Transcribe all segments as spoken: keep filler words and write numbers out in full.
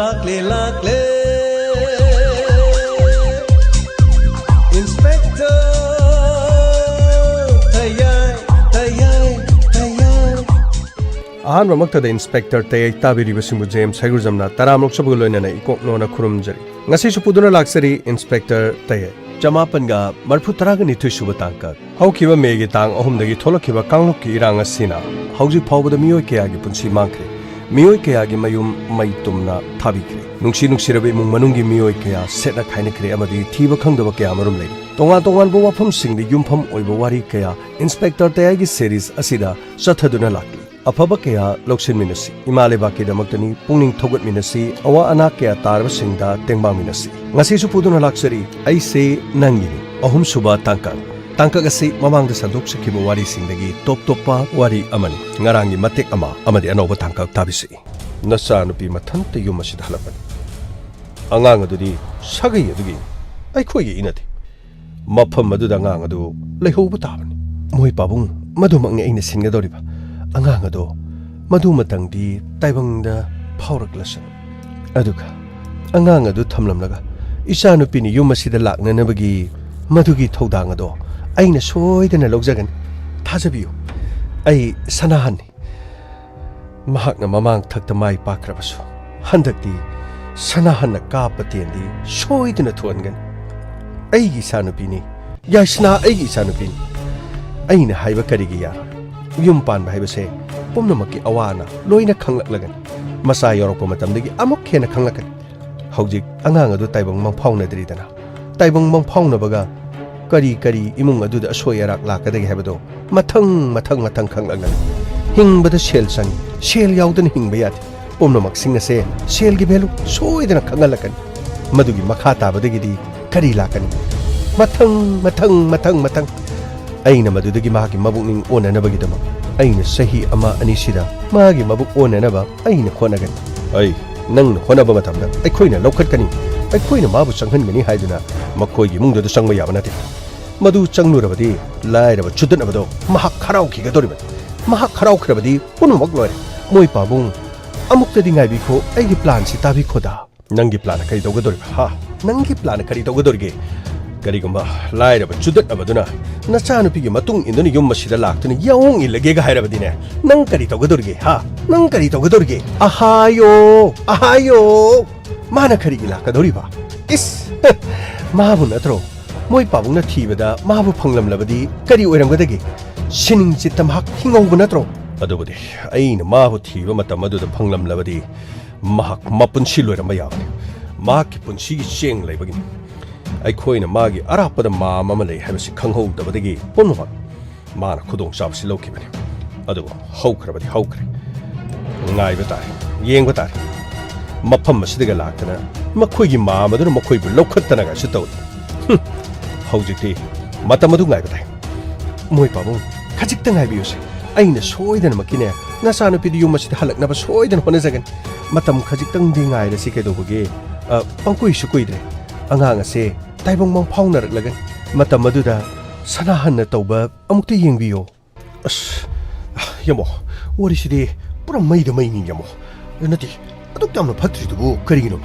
ꯂꯥꯛꯂꯦ, ꯂꯥꯛꯂꯦ, Inspector ꯇꯌꯥꯏ, ꯇꯌꯥꯏ, ꯇꯌꯥꯏ꯫ ꯑꯍꯥꯟꯕꯃꯛꯇꯗ Inspector ꯇꯌꯥꯏ ꯇꯥꯕꯤꯔꯤꯕꯁꯤꯡꯕꯨ James ꯍꯩꯒ꯭ꯔꯨꯖꯝꯅ ꯇꯔꯥꯝꯅ ꯑꯣꯛꯆꯕꯒ ꯂꯣꯏꯅꯅ ꯏꯀꯣꯛ ꯅꯣꯟꯅ ꯈꯨꯔꯨꯝꯖꯔꯤ꯫ ꯉꯁꯤꯁꯨ ꯄꯨꯗꯨꯅ ꯂꯥꯛꯆꯔꯤ Inspector ꯇꯌꯥꯏ꯫ ꯆꯃꯥꯄꯟꯒ ꯃꯔꯤꯐꯨ ꯇꯔꯥꯒ ꯅꯤꯊꯣꯏ ꯁꯨꯕ ꯇꯥꯡꯀꯛ꯫ ꯍꯧꯈꯤꯕ ꯃꯦꯒꯤ ꯇꯥꯡ ꯑꯍꯨꯝꯗꯒꯤ ꯊꯣꯛꯂꯛꯈꯤꯕ ꯀꯥꯡꯂꯨꯞꯀꯤ ꯏꯔꯥꯡ ꯑꯁꯤꯅ ꯍꯧꯖꯤꯛ ꯐꯥꯎꯕꯗ ꯃꯤꯑꯣꯏ ꯀꯌꯥꯒꯤ ꯄꯨꯟꯁꯤ ꯃꯥꯡꯈ꯭ꯔꯦ꯫ ꯃꯤꯑꯣꯏ ꯀꯌꯥꯒꯤ ꯃꯌꯨꯝ ꯃꯩ ꯇꯨꯝꯅ ꯊꯥꯕꯤꯈ꯭ꯔꯦ꯫ ꯅꯨꯡꯁꯤ ꯅꯨꯡꯁꯤꯔꯕ ꯏꯃꯨꯡ ꯃꯅꯨꯡꯒꯤ ꯃꯤꯑꯣꯏ ꯀꯌꯥ ꯁꯦꯠꯅ ꯈꯥꯏꯅꯈ꯭ꯔꯦ ꯑꯃꯗꯤ ꯊꯤꯕ ꯈꯪꯗꯕ ꯀꯌꯥ ꯑꯃꯔꯣꯝ ꯂꯩꯔꯤ꯫ ꯇꯣꯉꯥꯟ ꯇꯣꯉꯥꯟꯕ ꯋꯥꯐꯝꯁꯤꯡꯗ ꯌꯨꯝꯐꯝ ꯑꯣꯏꯕ ꯋꯥꯔꯤ ꯀꯌꯥ Inspector ꯇꯌꯥꯏꯒꯤ series ꯑꯁꯤꯗ ꯆꯠꯊꯗꯨꯅ ꯂꯥꯛꯂꯤ꯫ ꯑꯐꯕ ꯀꯌꯥ ꯂꯧꯁꯤꯟꯃꯤꯟꯅꯁꯤ꯫ ꯏꯃꯥ ꯂꯩꯕꯥꯛꯀꯤꯗꯃꯛꯇꯅꯤ꯫ ꯄꯨꯛꯅꯤꯡ ꯊꯧꯒꯠꯃꯤꯟꯅꯁꯤ꯫ ꯑꯋꯥ ꯑꯅꯥ ꯀꯌꯥ ꯇꯥꯔꯕꯁꯤꯡꯗ ꯇꯦꯡꯕꯥꯡꯃꯤꯟꯅꯁꯤ꯫ ꯉꯁꯤꯁꯨ ꯄꯨꯗꯨꯅ ꯂꯥꯛꯆꯔꯤ ꯑꯩꯁꯦ ꯅꯪꯒꯤꯅꯤ꯫ ꯑꯍꯨꯝꯁꯨꯕ ꯇꯥꯡꯀꯛ꯫ ꯇꯥꯡꯀꯛ ꯑꯁꯤ ꯃꯃꯥꯡꯗ ꯁꯟꯗꯣꯛꯆꯈꯤꯕ ꯋꯥꯔꯤꯁꯤꯡꯗꯒꯤ ꯇꯣꯞ ꯇꯣꯞꯄ ꯋꯥꯔꯤ ꯑꯃꯅꯤ꯫ ꯉꯔꯥꯡꯒꯤ ꯃꯇꯦꯛ ꯑꯃ ꯑꯃꯗꯤ ꯑꯅꯧꯕ ꯇꯥꯡꯀꯛ ꯇꯥꯕꯤꯁꯤ꯫ ꯅꯆꯥꯅꯨꯄꯤ ꯃꯊꯟꯇ ꯌꯨꯝ ꯑꯁꯤꯗ ꯍꯜꯂꯛꯄꯅꯤ꯫ ꯑꯉꯥꯡ ꯑꯗꯨꯗꯤ ꯁꯥꯒꯩ ꯑꯗꯨꯒꯤ, ꯑꯩꯈꯣꯏꯒꯤ ꯏꯅꯗꯦ꯫ ꯃꯐꯝ ꯑꯗꯨꯗ ꯑꯉꯥꯡ ꯑꯗꯨ ꯂꯩꯍꯧꯕ ꯇꯥꯕꯅꯤ꯫ ꯃꯣꯏ ꯄꯥꯕꯨꯡ, ꯃꯗꯨꯃꯛꯅꯤ ꯑꯩꯅ ꯁꯤꯟꯒꯗꯧꯔꯤꯕ꯫ ꯑꯉꯥꯡ ꯑꯗꯣ ꯃꯗꯨꯃꯇꯪꯗꯤ ꯇꯥꯏꯕꯪꯗ ꯐꯥꯎꯔꯛꯂꯁꯅꯨ꯫ ꯑꯗꯨꯒ ꯑꯉꯥꯡ ꯑꯗꯨ ꯊꯝꯂꯝꯂꯒ ꯏꯆꯥꯅꯨꯄꯤꯅ ꯌꯨꯝ ꯑꯁꯤꯗ ꯂꯥꯛꯅꯅꯕꯒꯤ ꯃꯗꯨꯒꯤ ꯊꯧꯗꯥꯡ ꯑꯗꯣ ꯑꯩꯅ ꯁꯣꯏꯗꯅ ꯂꯧꯖꯒꯅꯤ꯫ ꯊꯥꯖꯕꯤꯌꯨ, ꯑꯩ ꯁꯅꯥꯍꯟꯅꯤ꯫ ꯃꯍꯥꯛꯅ ꯃꯃꯥꯡ ꯊꯛꯇ ꯃꯥꯏ ꯄꯥꯛꯈ꯭ꯔꯕꯁꯨ, ꯍꯟꯗꯛꯇꯤ ꯁꯅꯥꯍꯟꯅ ꯀꯥꯞꯄ ꯇꯦꯟꯗꯤ ꯁꯣꯏꯗꯅ ꯊꯣꯛꯍꯟꯒꯅꯤ꯫ ꯑꯩꯒꯤ ꯏꯆꯥꯅꯨꯄꯤꯅꯤ, ꯌꯥꯏꯁꯅꯥ ꯑꯩꯒꯤ ꯏꯆꯥꯅꯨꯄꯤꯅꯤ꯫ ꯑꯩꯅ ꯍꯥꯏꯕ ꯀꯔꯤꯒꯤ ꯌꯥꯔꯣꯏ? ꯌꯨꯝ ꯄꯥꯟꯕ ꯍꯥꯏꯕꯁꯦ ꯄꯨꯝꯅꯃꯛꯀꯤ ꯑꯋꯥ ꯑꯅꯥ ꯂꯣꯏꯅ ꯈꯪꯂꯛꯂꯒꯅꯤ꯫ ꯃꯆꯥ ꯌꯥꯎꯔꯛꯄ ꯃꯇꯝꯗꯒꯤ ꯑꯃꯨꯛ ꯍꯦꯟꯅ ꯈꯪꯂꯛꯀꯅꯤ꯫ ꯍꯧꯖꯤꯛ ꯑꯉꯥꯡ ꯑꯗꯨ ꯇꯥꯏꯕꯪ ꯃꯪꯐꯥꯎꯅꯗ꯭ꯔꯤꯗꯅ꯫ ꯇꯥꯏꯕꯪ ꯃꯪꯐꯥꯎꯅꯕꯒ ꯀꯔꯤ ꯀꯔꯤ ꯏꯃꯨꯡ ꯑꯗꯨꯗ ꯑꯁꯣꯏ ꯑꯔꯥꯛ ꯂꯥꯛꯀꯗꯒꯦ ꯍꯥꯏꯕꯗꯣ ꯃꯊꯪ ꯃꯊꯪ ꯃꯊꯪ ꯈꯪꯂꯛꯂꯅꯤ꯫ ꯍꯤꯡꯕꯗ ꯁꯦꯜ ꯆꯪꯏ, ꯁꯦꯜ ꯌꯥꯎꯗꯅ ꯍꯤꯡꯕ ꯌꯥꯗꯦ꯫ ꯄꯨꯝꯅꯃꯛꯁꯤꯡ ꯑꯁꯦ ꯁꯦꯜꯒꯤ value ꯁꯣꯏꯗꯅ ꯈꯪꯍꯜꯂꯛꯀꯅꯤ꯫ ꯃꯗꯨꯒꯤ ꯃꯈꯥ ꯇꯥꯕꯗꯒꯤꯗꯤ ꯀꯔꯤ ꯂꯥꯛꯀꯅꯤ? ꯃꯊꯪ ꯃꯊꯪ ꯃꯊꯪ ꯃꯊꯪ꯫ ꯑꯩꯅ ꯃꯗꯨꯗꯒꯤ ꯃꯍꯥꯛꯀꯤ ꯃꯕꯨꯛꯅꯤꯡ ꯑꯣꯟꯅꯅꯕꯒꯤꯗꯃꯛ ꯑꯩꯅ ꯆꯍꯤ ꯑꯃ ꯑꯅꯤꯁꯤꯗ ꯃꯥꯒꯤ ꯃꯕꯨꯛ ꯑꯣꯟꯅꯅꯕ ꯑꯩꯅ ꯍꯣꯠꯅꯒꯅꯤ꯫ ꯑꯩ ꯅꯪꯅ ꯍꯣꯠꯅꯕ ꯃꯇꯝꯗ ꯑꯩꯈꯣꯏꯅ ꯂꯧꯈꯠꯀꯅꯤ, ꯑꯩꯈꯣꯏꯅ ꯃꯥꯕꯨ ꯆꯪꯍꯟꯒꯅꯤ ꯍꯥꯏꯗꯨꯅ ꯃꯈꯣꯏꯒꯤ ꯏꯃꯨꯡꯗꯨꯗ ꯆꯪꯕ ꯌꯥꯕ ꯅꯠꯇꯦ꯫ ꯃꯗꯨ ꯆꯪꯂꯨꯔꯕꯗꯤ ꯂꯥꯏꯔꯕ ꯆꯨꯗꯠꯅꯕꯗꯣ ꯃꯍꯥꯛ ꯍꯔꯥꯎꯈꯤꯒꯗꯧꯔꯤꯕꯅꯤ꯫ ꯃꯍꯥꯛ ꯍꯔꯥꯎꯈ꯭ꯔꯕꯗꯤ ꯄꯨꯝꯅꯃꯛ ꯂꯣꯏꯔꯦ꯫ ꯃꯣꯏ ꯄꯥꯕꯨꯡ, ꯑꯃꯨꯛꯇꯗꯤ ꯉꯥꯏꯕꯤꯈꯣ, ꯑꯩꯒꯤ plan ꯁꯤ ꯇꯥꯕꯤꯈꯣꯗ꯫ ꯅꯪꯒꯤ plan ꯀꯔꯤ ꯇꯧꯒꯗꯧꯔꯤꯕ, ꯍꯥ? ꯅꯪꯒꯤ plan ꯀꯔꯤ ꯇꯧꯒꯗꯧꯔꯤꯒꯦ? ꯀꯔꯤꯒꯨꯝꯕ ꯂꯥꯏꯔꯕ ꯆꯨꯗꯠꯅꯕꯗꯨꯅ ꯅꯆꯥꯅꯨꯄꯤꯒꯤ ꯃꯇꯨꯡ ꯏꯟꯗꯨꯅ ꯌꯨꯝ ꯑꯁꯤꯗ ꯂꯥꯛꯇꯨꯅ ꯌꯥꯑꯣꯡ ꯏꯜꯂꯒꯦꯒ ꯍꯥꯏꯔꯕꯗꯤꯅꯦ, ꯅꯪ ꯀꯔꯤ ꯇꯧꯒꯗꯧꯔꯤꯒꯦ, ꯍꯥ? ꯅꯪ ꯀꯔꯤ ꯇꯧꯒꯗꯧꯔꯤꯒꯦ? ꯑꯍꯥꯌꯣ! ꯑꯍꯥꯌꯣ! ꯃꯥꯅ ꯀꯔꯤꯒꯤ ꯂꯥꯛꯀꯗꯧꯔꯤꯕ? ꯏꯁ! ꯃꯥꯕꯨ ꯅꯠꯇ꯭ꯔꯣ? ꯃꯣꯏ ꯄꯥꯕꯨꯡꯅ ꯊꯤꯕꯗ ꯃꯥꯕꯨ ꯐꯪꯂꯝꯂꯕꯗꯤ ꯀꯔꯤ ꯑꯣꯏꯔꯝꯒꯗꯒꯦ? ꯁꯤꯅꯤꯡ ꯆꯤꯠꯇ ꯃꯍꯥꯛ ꯍꯤꯡꯍꯧꯕ ꯅꯠꯇ꯭ꯔꯣ? ꯑꯗꯨꯕꯨꯗꯤ ꯑꯩꯅ ꯃꯥꯕꯨ ꯊꯤꯕ ꯃꯇꯝ ꯑꯗꯨꯗ ꯐꯪꯂꯝꯂꯕꯗꯤ ꯃꯍꯥꯛ ꯃꯄꯨꯟꯁꯤ ꯂꯣꯏꯔꯝꯕ ꯌꯥꯕꯅꯤ꯫ ꯃꯍꯥꯛꯀꯤ ꯄꯨꯟꯁꯤꯒꯤ ꯆꯦꯡ ꯂꯩꯕꯒꯤꯅꯤ꯫ ꯑꯩꯈꯣꯏꯅ ꯃꯥꯒꯤ ꯑꯔꯥꯞꯄꯗ ꯃꯥꯝ ꯑꯃ ꯂꯩ ꯍꯥꯏꯕꯁꯤ ꯈꯪꯍꯧꯗꯕꯗꯒꯤ ꯄꯨꯝꯅꯃꯛ ꯃꯥꯅ ꯈꯨꯗꯣꯡꯆꯥꯕꯁꯤ ꯂꯧꯈꯤꯕꯅꯤ꯫ ꯑꯗꯨꯕꯨ ꯍꯧꯈ꯭ꯔꯕꯗꯤ ꯍꯧꯈ꯭ꯔꯦ꯫ ꯉꯥꯏꯕ ꯇꯥꯔꯦ, ꯌꯦꯡꯕ ꯇꯥꯔꯦ꯫ ꯃꯐꯝ ꯑꯁꯤꯗꯒ ꯂꯥꯛꯇꯅ ꯃꯈꯣꯏꯒꯤ ꯃꯥꯝ ꯑꯗꯨꯅ ꯃꯈꯣꯏꯕꯨ ꯂꯧꯈꯠꯇꯅꯒꯁꯨ ꯇꯧꯔꯤ꯫ ꯍꯨꯝ, ꯍꯧꯖꯤꯛꯇꯤ ꯃꯇꯝ ꯑꯗꯨ ꯉꯥꯏꯕ ꯇꯥꯏ꯫ ꯃꯣꯏ ꯄꯥꯕꯨꯡ, ꯈꯖꯤꯛꯇ ꯉꯥꯏꯕꯤꯌꯨꯁꯦ꯫ ꯑꯩꯅ ꯁꯣꯏꯗꯅꯃꯛꯀꯤꯅꯦ ꯅꯆꯥꯅꯨꯄꯤꯗꯨ ꯌꯨꯝ ꯑꯁꯤꯗ ꯍꯜꯂꯛꯅꯕ ꯁꯣꯏꯗꯅ ꯍꯣꯠꯅꯖꯒꯅꯤ꯫ ꯃꯇꯝ ꯈꯖꯤꯛꯇꯪꯗꯤ ꯉꯥꯏꯔꯁꯤ ꯀꯩꯗꯧꯕꯒꯦ? ꯑ, ꯄꯪꯀꯨꯏꯁꯨ ꯀꯨꯏꯗ꯭ꯔꯦ꯫ ꯑꯉꯥꯡ ꯑꯁꯦ ꯇꯥꯏꯕꯪ ꯃꯪꯐꯥꯎꯅꯔꯛꯂꯒꯅꯤ꯫ ꯃꯇꯝ ꯑꯗꯨꯗ ꯁꯅꯥꯍꯟꯅ ꯇꯧꯕ ꯑꯃꯨꯛꯇ ꯌꯦꯡꯕꯤꯌꯣ꯫ ꯑꯁ, ꯌꯥꯝꯕꯣ, ꯋꯥꯔꯤꯁꯤꯗꯤ ꯄꯨꯔꯥ ꯃꯩꯗ ꯃꯩꯅꯤ, ꯌꯥꯝꯕꯣ꯫ ꯅꯠꯇꯦ, ꯑꯗꯨꯛ ꯌꯥꯝꯅ ꯐꯠꯇ꯭ꯔꯤꯗꯨꯕꯨ ꯀꯔꯤꯒꯤꯅꯣ?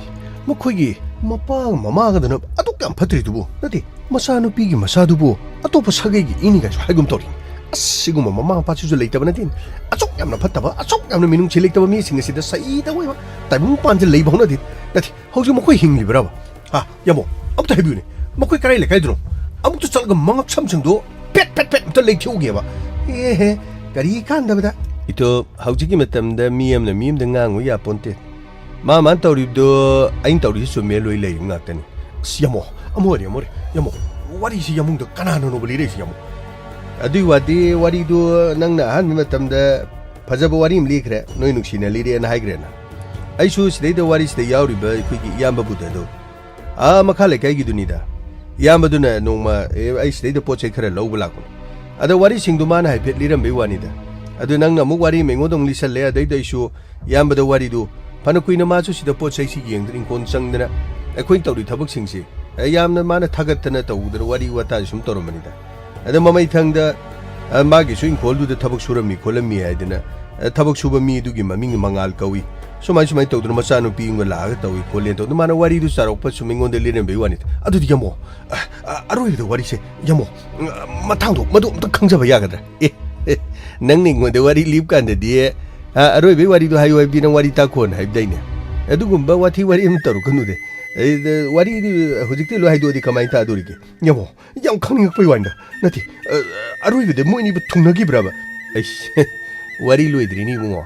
ꯃꯈꯣꯏꯒꯤ ꯃꯄꯥꯒ ꯃꯃꯥꯒꯗꯅ ꯑꯗꯨꯛ ꯌꯥꯝ ꯐꯠꯇ꯭ꯔꯤꯗꯨꯕꯨ, ꯅꯠꯇꯦ, ꯃꯆꯥꯅꯨꯄꯤꯒꯤ ꯃꯆꯥꯗꯨꯕꯨ ꯑꯇꯣꯞꯄ ꯁꯥꯒꯩꯒꯤ ꯏꯅꯤ ꯀꯥꯏꯁꯨ ꯍꯥꯏꯒꯨꯝ ꯇꯧꯔꯤ꯫ ꯑꯁ, ꯁꯤꯒꯨꯝꯕ ꯃꯃꯥ ꯃꯄꯥꯁꯤꯁꯨ ꯂꯩꯇꯕ ꯅꯠꯇꯦ꯫ ꯑꯁꯨꯛ ꯌꯥꯝꯅ ꯐꯠꯇꯕ, ꯑꯁꯨꯛ ꯌꯥꯝꯅ ꯃꯤꯅꯨꯡꯁꯤ ꯂꯩꯇꯕ ꯃꯤꯁꯤꯡ ꯑꯁꯤꯗ ꯆꯍꯤ ꯇꯧꯏꯕ ꯇꯥꯏꯕꯪ ꯄꯥꯟꯁꯦ ꯂꯩꯕ ꯍꯧꯅꯗꯦ꯫ ꯅꯠꯇꯦ, ꯍꯧꯖꯤꯛ ꯃꯈꯣꯏ ꯍꯤꯡꯂꯤꯕ꯭ꯔꯕ? ꯍꯥ, ꯌꯥꯝꯕꯣ, ꯑꯝꯇ ꯍꯥꯏꯕꯤꯌꯨꯅꯦ, ꯃꯈꯣꯏ ꯀꯔꯥꯏ ꯂꯩꯀꯥꯏꯗꯅꯣ? ꯑꯃꯨꯛꯇ ꯆꯠꯂꯒ ꯃꯉꯛ ꯁꯝꯁꯤꯡꯗꯣ ꯐꯦꯠ ꯐꯦꯠ ꯐꯦꯠ ꯑꯝꯇ ꯂꯩꯊꯣꯛꯎꯒꯦꯕ꯫ ꯑꯦꯍꯦ, ꯀꯔꯤ ꯀꯥꯟꯗꯕꯗ꯫ ꯏꯇꯣ, ꯍꯧꯖꯤꯛꯀꯤ ꯃꯇꯝꯗ ꯃꯤ ꯑꯃꯅ ꯃꯤ ꯑꯃꯗ ꯉꯥꯡꯉꯨ ꯌꯥꯄꯣꯟꯇꯦ꯫ ꯃꯥ ꯃꯥꯅ ꯇꯧꯔꯤꯕꯗꯣ, ꯑꯩꯅ ꯇꯧꯔꯤꯁꯨ ꯆꯨꯝꯃꯦ, ꯂꯣꯏ ꯂꯩꯔꯤꯕ ꯉꯥꯛꯇꯅꯤ꯫ ꯑꯁ, ꯌꯥꯝꯕꯣ, ꯑꯃ ꯑꯣꯏꯔꯦ, ꯑꯃ ꯑꯣꯏꯔꯦ, ꯌꯥꯝꯕꯣ, ꯋꯥꯔꯤꯁꯤ ꯌꯥꯝꯕꯨꯡꯗ ꯀꯅꯥꯅꯅꯣꯕ ꯂꯤꯔꯛꯏꯁꯤ, ꯌꯥꯝꯕꯣ? ꯑꯗꯨꯏ ꯋꯥꯗꯤ, ꯋꯥꯔꯤꯗꯨ ꯅꯪꯅ ꯑꯍꯥꯟꯕ ꯃꯇꯝꯗ ꯐꯖꯕ ꯋꯥꯔꯤ ꯑꯃ ꯂꯤꯈ꯭ꯔꯦ, ꯅꯣꯏ ꯅꯨꯡꯁꯤꯅ ꯂꯤꯔꯦꯅ ꯍꯥꯏꯈ꯭ꯔꯦꯅ꯫ ꯑꯩꯁꯨ ꯁꯤꯗꯩꯗ ꯋꯥꯔꯤꯁꯤꯗ ꯌꯥꯎꯔꯤꯕ ꯑꯩꯈꯣꯏꯒꯤ ꯏꯌꯥꯝꯕ ꯕꯨꯙꯗꯣ, ꯑꯥ ꯃꯈꯥ ꯂꯩꯀꯥꯏꯒꯤꯗꯨꯅꯤꯗ꯫ ꯏꯌꯥꯝꯕꯗꯨꯅ ꯅꯣꯡꯃ, ꯑꯦ, ꯑꯩ ꯁꯤꯗꯩꯗ ꯄꯣꯠ ꯆꯩ ꯈꯔ ꯂꯧꯕ ꯂꯥꯛꯄꯅꯤ꯫ ꯑꯗ ꯋꯥꯔꯤꯁꯤꯡꯗꯨ ꯃꯥꯅ ꯍꯥꯏꯐꯦꯠ ꯂꯤꯔꯝꯕꯩ ꯋꯥꯅꯤꯗ꯫ ꯑꯗꯨ ꯅꯪꯅ ꯑꯃꯨꯛ ꯋꯥꯔꯤ ꯑꯃ ꯑꯩꯉꯣꯟꯗ ꯑꯃꯨꯛ ꯂꯤꯁꯜꯂꯦ, ꯑꯗꯩꯗ ꯑꯩꯁꯨ ꯏꯌꯥꯝꯕꯗ ꯋꯥꯔꯤꯗꯨ, ꯐꯅ ꯀꯨꯏꯅ ꯃꯥꯁꯨ ꯁꯤꯗ ꯄꯣꯠ ꯆꯩꯁꯤ ꯌꯦꯡꯗꯅ, ꯏꯪꯈꯣꯜ ꯆꯪꯗꯅ, ꯑꯩꯈꯣꯏꯅ ꯇꯧꯔꯤ ꯊꯕꯛꯁꯤꯡꯁꯤ, ꯑꯦ, ꯌꯥꯝꯅ ꯃꯥꯅ ꯊꯥꯒꯠꯇꯅ ꯇꯧꯗꯅ ꯋꯥꯔꯤ ꯋꯥꯇꯥꯏ ꯁꯨꯝ ꯇꯧꯔꯝꯕꯅꯤꯗ꯫ ꯑꯗ ꯃꯃꯩꯊꯪꯗ, ꯑ, ꯃꯥꯒꯤꯁꯨ ꯏꯪꯈꯣꯜꯗꯨꯗ ꯊꯕꯛ ꯁꯨꯔꯝꯃꯤ ꯈꯣꯠꯂꯝꯃꯤ ꯍꯥꯏꯗꯅ, ꯑ, ꯊꯕꯛ ꯁꯨꯕ ꯃꯤꯗꯨꯒꯤ ꯃꯃꯤꯡ ꯃꯉꯥꯜ ꯀꯧꯏ꯫ ꯁꯨꯃꯥꯏ ꯁꯨꯃꯥꯏꯅ ꯇꯧꯗꯅ ꯃꯆꯥꯅꯨꯄꯤ ꯑꯃꯒ ꯂꯥꯛꯑꯒ ꯇꯧꯏ ꯈꯣꯠꯂꯦꯅ ꯇꯧꯗꯅ ꯃꯥꯅ ꯋꯥꯔꯤꯗꯨ ꯆꯥꯎꯔꯥꯛꯄ ꯁꯨꯝ ꯑꯩꯉꯣꯟꯗ ꯂꯤꯔꯝꯕꯩ ꯋꯥꯅꯤꯗ꯫ ꯑꯗꯨꯗꯤ ꯌꯥꯝꯃꯣ, ꯑ, ꯑ, ꯑꯔꯣꯏꯕꯗ ꯋꯥꯔꯤꯁꯦ ꯌꯥꯝꯃꯣ, ꯑ, ꯃꯊꯥꯡꯗꯣ ꯃꯗꯨ ꯑꯝꯇ ꯈꯪꯖꯕ ꯌꯥꯒꯗ꯭ꯔꯥ? ꯑꯦ, ꯑꯦ, ꯅꯪꯅ ꯑꯩꯉꯣꯟꯗ ꯋꯥꯔꯤ ꯂꯤꯞ ꯀꯥꯟꯗꯗꯤ, ꯑ, ꯑꯔꯣꯏꯕꯩ ꯋꯥꯔꯤꯗꯣ ꯍꯥꯏꯌꯨ ꯍꯥꯏꯕꯗꯤ ꯅꯪ ꯋꯥꯔꯤ ꯇꯥꯈꯣꯅ ꯍꯥꯏꯕꯗꯥꯏꯅꯦ? ꯑꯗꯨꯒꯨꯝꯕ ꯋꯥꯊꯤ ꯋꯥꯔꯤ ꯑꯃ ꯇꯧꯔꯛꯀꯅꯨꯗꯦ꯫ ꯑꯩꯗ ꯋꯥꯔꯤꯗꯤ ꯍꯧꯖꯤꯛꯇꯤ ꯂꯣꯏ ꯍꯥꯏꯗꯣꯛꯑꯗꯤ ꯀꯃꯥꯏꯅ ꯇꯥꯗꯣꯔꯤꯒꯦ? ꯌꯥꯝꯃꯣ, ꯌꯥꯝ ꯈꯪꯅꯤꯡꯉꯛꯄꯩ ꯋꯥꯅꯤꯗ꯫ ꯅꯠꯇꯦ, ꯑ, ꯑꯔꯣꯏꯕꯗ ꯃꯣꯏꯅꯤꯕꯨ ꯊꯨꯡꯅꯈꯤꯕ꯭ꯔꯕ? ꯑꯩꯁ, ꯋꯥꯔꯤ ꯂꯣꯏꯗ꯭ꯔꯤꯅꯤ ꯏꯕꯨꯡꯉꯣ꯫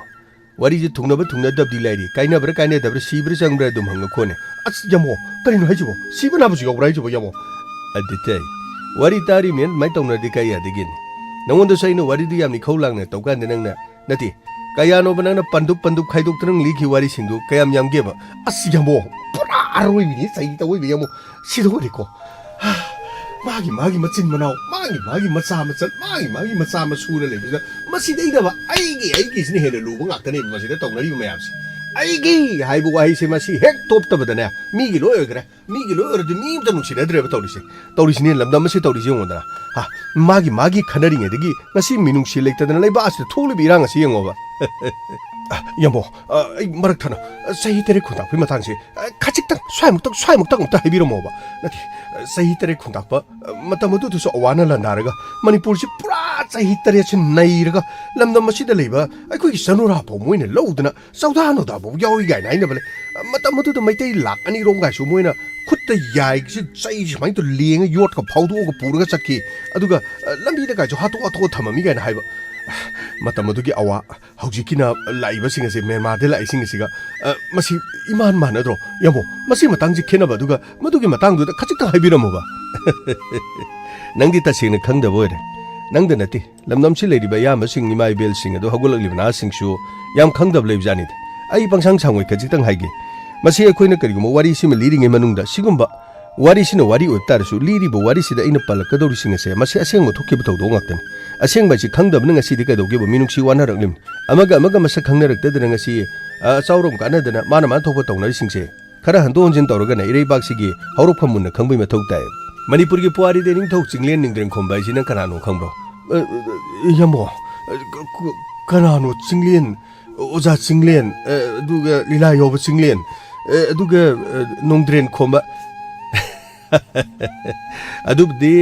ꯋꯥꯔꯤꯁꯦ ꯊꯨꯡꯅꯕ ꯊꯨꯡꯅꯗꯕꯗꯤ ꯂꯩꯔꯤ, ꯀꯥꯏꯅꯕ꯭ꯔꯥ ꯀꯥꯏꯅꯗꯕ꯭ꯔꯥ, ꯁꯤꯕ꯭ꯔꯥ ꯆꯪꯕ꯭ꯔꯥ ꯑꯗꯨꯝ ꯍꯪꯉ ꯈꯣꯠꯅꯦ꯫ ꯑꯁ, ꯌꯥꯝꯃꯣ, ꯀꯔꯤꯅꯣ ꯍꯥꯏꯁꯤꯕꯣ? ꯁꯤꯕ ꯅꯥꯕꯁꯨ ꯌꯥꯎꯕ꯭ꯔꯥ ꯍꯥꯏꯁꯤꯕꯣ, ꯌꯥꯝꯃꯣ? ꯑꯗꯨ ꯇꯩ, ꯋꯥꯔꯤ ꯇꯥꯔꯤꯃꯦꯅ ꯑꯗꯨꯃꯥꯏꯅ ꯇꯧꯅꯔꯗꯤ ꯀꯥꯏ ꯌꯥꯗꯒꯦꯅꯦ? ꯅꯉꯣꯟꯗꯁꯨ ꯑꯩꯅ ꯋꯥꯔꯤꯗꯨ ꯌꯥꯝꯅ ꯏꯈꯧ ꯂꯥꯡꯅ ꯇꯧꯀꯥꯟꯗ ꯅꯪꯅ, ꯅꯠꯇꯦ, ꯀꯌꯥꯅꯣꯕ ꯅꯪꯅ ꯄꯟꯗꯨꯞ ꯄꯟꯗꯨꯞ ꯈꯥꯏꯗꯣꯛꯇꯅ ꯅꯪ ꯂꯤꯈꯤꯕ ꯋꯥꯔꯤꯁꯤꯡꯗꯨ ꯀꯌꯥꯝ ꯌꯥꯝꯒꯦꯕ? ꯑꯁ, ꯌꯥꯝꯃꯣ, ꯄꯨꯔꯥ ꯑꯔꯣꯏꯕꯤꯅꯤ ꯆꯍꯤ ꯇꯧꯕ ꯌꯥꯝꯃꯣ꯫ ꯁꯤꯗꯧꯔꯦꯀꯣ꯫ ꯃꯥꯒꯤ ꯃꯥꯒꯤ ꯃꯆꯤꯟ ꯃꯅꯥꯎ, ꯃꯥꯒꯤ ꯃꯥꯒꯤ ꯃꯆꯥ ꯃꯆꯟ, ꯃꯥꯒꯤ ꯃꯥꯒꯤ ꯃꯆꯥ ꯃꯁꯨꯅ ꯂꯩꯕꯁꯤꯗ ꯃꯁꯤꯗꯩꯗꯕ ꯑꯩꯒꯤ, ꯑꯩꯒꯤꯁꯤꯅ ꯍꯦꯟꯅ ꯂꯨꯕ ꯉꯥꯛꯇꯅꯦꯕ ꯃꯁꯤꯗ ꯇꯧꯅꯔꯤꯕ ꯃꯌꯥꯝꯁꯦ꯫ ꯑꯩꯒꯤ ꯍꯥꯏꯕ ꯋꯥꯍꯩꯁꯦ ꯃꯁꯤ ꯍꯦꯛ ꯊꯣꯛꯇꯕꯗꯅꯦ, ꯃꯤꯒꯤ ꯂꯣꯏ ꯑꯣꯏꯈ꯭ꯔꯦ꯫ ꯃꯤꯒꯤ ꯂꯣꯏ ꯑꯣꯏꯔꯗꯤ ꯃꯤ ꯑꯝꯇ ꯅꯨꯡꯁꯤꯅꯗ꯭ꯔꯦꯕ ꯇꯧꯔꯤꯁꯦ꯫ ꯇꯧꯔꯤꯁꯤꯅꯦ ꯂꯝꯗꯝ ꯑꯁꯤ ꯇꯧꯔꯤꯁꯤ ꯌꯦꯡꯉꯣꯗꯅ꯫ ꯍꯥ, ꯃꯥꯒꯤ ꯃꯥꯒꯤ ꯈꯟꯅꯔꯤꯉꯩꯗꯒꯤ ꯉꯁꯤ ꯃꯤꯅꯨꯡꯁꯤ ꯂꯩꯇꯗꯅ ꯂꯩꯕꯥꯛ ꯑꯁꯤꯗ ꯊꯣꯛꯂꯤꯕ ꯏꯔꯥꯡ ꯑꯁꯤ ꯌꯦꯡꯉꯣꯕ꯫ ꯑ, ꯌꯥꯝꯕꯣ, ꯑ, ꯑꯩ ꯃꯔꯛ ꯊꯠꯅ, ꯑ, ꯆꯍꯤ ꯇꯔꯦꯠ ꯈꯨꯟꯇꯥꯛꯄꯒꯤ ꯃꯇꯥꯡꯁꯦ, ꯑ, ꯈꯖꯤꯛꯇꯪ, ꯁ꯭ꯋꯥꯏꯃꯨꯛꯇꯪ, ꯁ꯭ꯋꯥꯏꯃꯨꯛꯇꯪ ꯑꯝꯇ ꯍꯥꯏꯕꯤꯔꯝꯃꯣꯕ꯫ ꯅꯠꯇꯦ, ꯑ, ꯆꯍꯤ ꯇꯔꯦꯠ ꯈꯨꯟꯇꯥꯛꯄ, ꯑ, ꯃꯇꯝ ꯑꯗꯨꯗꯁꯨ ꯑꯋꯥꯅ ꯂꯥꯟꯗꯥꯔꯒ ꯃꯅꯤꯄꯨꯔꯁꯤ ꯄꯨꯔꯥ ꯆꯍꯤ ꯇꯔꯦꯠꯁꯤ ꯅꯩꯔꯒ ꯂꯝꯗꯝ ꯑꯁꯤꯗ ꯂꯩꯕ ꯑꯩꯈꯣꯏꯒꯤ ꯆꯅꯨꯔꯥ ꯐꯥꯎ ꯃꯣꯏꯅ ꯂꯧꯗꯅ ꯆꯧꯗꯥ ꯅꯧꯗꯥ ꯐꯥꯎ ꯌꯥꯎꯏ ꯀꯥꯏꯅ ꯍꯥꯏꯅꯕ ꯂꯩ꯫ ꯃꯇꯝ ꯑꯗꯨꯗ ꯃꯩꯇꯩ ꯂꯥꯛ ꯑꯅꯤ ꯔꯣꯝ ꯀꯥꯏꯁꯨ ꯃꯣꯏꯅ ꯈꯨꯠꯇ ꯌꯥꯏꯁꯤ, ꯆꯩ ꯁꯨꯃꯥꯏꯅ ꯇꯧꯔ ꯂꯦꯡꯉ ꯌꯣꯠꯀ ꯐꯥꯎꯗꯣꯛꯑꯒ ꯄꯨꯔꯒ ꯆꯠꯈꯤ꯫ ꯑꯗꯨꯒ, ꯑ, ꯂꯝꯕꯤꯗ ꯀꯥꯏꯁꯨ ꯍꯥꯠꯇꯣꯛ ꯍꯥꯠꯇꯣꯛꯑ ꯊꯝꯃꯝꯃꯤ ꯀꯥꯏꯅ ꯍꯥꯏꯕ꯫ ꯃꯇꯝ ꯑꯗꯨꯒꯤ ꯑꯋꯥ, ꯍꯧꯖꯤꯛꯀꯤꯅ ꯂꯥꯛꯏꯕꯁꯤꯡ ꯑꯁꯦ, ꯃ꯭ꯌꯥꯟꯃꯥꯔꯗ ꯂꯥꯛꯏꯁꯤꯡ ꯑꯁꯤꯒ, ꯑ, ꯃꯁꯤ ꯏꯃꯥꯟ ꯃꯥꯟꯅꯗ꯭ꯔꯣ? ꯌꯥꯝꯕꯣ, ꯃꯁꯤ ꯃꯇꯥꯡꯁꯤ ꯈꯦꯠꯅꯕ, ꯑꯗꯨꯒ ꯃꯗꯨꯒꯤ ꯃꯇꯥꯡꯗꯨꯗ ꯈꯖꯤꯛꯇꯪ ꯍꯥꯏꯕꯤꯔꯝꯃꯨꯕ꯫ ꯅꯪꯗꯤ ꯇꯁꯦꯡꯅ ꯈꯪꯗꯕ ꯑꯣꯏꯔꯦ꯫ ꯅꯪꯗ ꯅꯠꯇꯦ, ꯂꯝꯗꯝꯁꯤ ꯂꯩꯔꯤꯕ ꯑꯌꯥꯝꯕꯁꯤꯡ, ꯏꯃꯥ ꯏꯕꯦꯜꯁꯤꯡ ꯑꯗꯨ ꯍꯧꯒꯠꯂꯛꯂꯤꯕ ꯅꯍꯥꯁꯤꯡꯁꯨ ꯌꯥꯝ ꯈꯪꯗꯕ ꯂꯩꯕꯖꯥꯠꯅꯤꯗ꯫ ꯑꯩ ꯄꯪꯁꯥꯡ ꯁꯥꯡꯉꯣꯏ, ꯈꯖꯤꯛꯇꯪ ꯍꯥꯏꯒꯦ꯫ ꯃꯁꯤ ꯑꯩꯈꯣꯏꯅ ꯀꯔꯤꯒꯨꯝꯕ ꯋꯥꯔꯤꯁꯤꯃ ꯂꯤꯔꯤꯉꯩ ꯃꯅꯨꯡꯗ ꯁꯤꯒꯨꯝꯕ ꯋꯥꯔꯤꯁꯤꯅ ꯋꯥꯔꯤ ꯑꯣꯏꯕ ꯇꯥꯔꯁꯨ, ꯂꯤꯔꯤꯕ ꯋꯥꯔꯤꯁꯤꯗ ꯑꯩꯅ ꯄꯜꯂꯛꯀꯗꯧꯔꯤꯁꯤꯡ ꯑꯁꯦ ꯃꯁꯤ ꯑꯁꯦꯡꯕ ꯊꯣꯛꯈꯤꯕ ꯊꯧꯗꯣꯛ ꯉꯥꯛꯇꯅꯤ꯫ ꯑꯁꯦꯡꯕ ꯍꯥꯏꯁꯤ ꯈꯪꯗꯕꯅ ꯉꯁꯤꯗꯤ ꯀꯩꯗꯧꯒꯦꯕ? ꯃꯤꯅꯨꯡꯁꯤ ꯋꯥꯅꯔꯛꯂꯤꯕꯅꯤ꯫ ꯑꯃꯒ ꯑꯃꯒ ꯃꯁꯛ ꯈꯪꯅꯔꯛꯇꯗꯅ ꯉꯁꯤ, ꯑ, ꯆꯥꯎꯔꯣꯝ ꯀꯥꯟꯅꯗꯅ ꯃꯥꯅ ꯃꯥꯅ ꯊꯣꯛꯄ ꯇꯧꯅꯔꯤꯁꯤꯡꯁꯦ ꯈꯔ ꯍꯟꯗꯣꯛ ꯍꯟꯖꯤꯟ ꯇꯧꯔꯒꯅ ꯏꯔꯩꯕꯥꯛꯁꯤꯒꯤ ꯍꯧꯔꯛꯐꯝ ꯃꯨꯟꯅ ꯈꯪꯕꯒꯤ ꯃꯊꯧ ꯇꯥꯏ꯫ ꯃꯅꯤꯄꯨꯔꯒꯤ ꯄꯨꯋꯥꯔꯤꯗ ꯅꯤꯡꯊꯧ ꯆꯤꯡꯂꯦꯟ ꯅꯤꯡꯗ꯭ꯔꯦꯟꯈꯣꯝꯕ ꯍꯥꯏꯁꯤ ꯅꯪ ꯀꯅꯥꯅꯣ ꯈꯪꯕ꯭ꯔꯣ? ꯑ, ꯑ, ꯌꯥꯝꯕꯣ, ꯑ, ꯀ-, ꯀ-, ꯀꯅꯥꯅꯣ ꯆꯤꯡꯂꯦꯟ? ꯑꯣꯖꯥ ꯆꯤꯡꯂꯦꯟ, ꯑ, ꯑꯗꯨꯒ ꯂꯤꯂꯥ ꯌꯥꯎꯕ ꯆꯤꯡꯂꯦꯟ, ꯑ, ꯑꯗꯨꯒ, ꯑ, ꯅꯣꯡꯗ꯭ꯔꯦꯟ ꯈꯣꯝꯕ꯫ ꯑꯗꯨꯕꯨꯗꯤ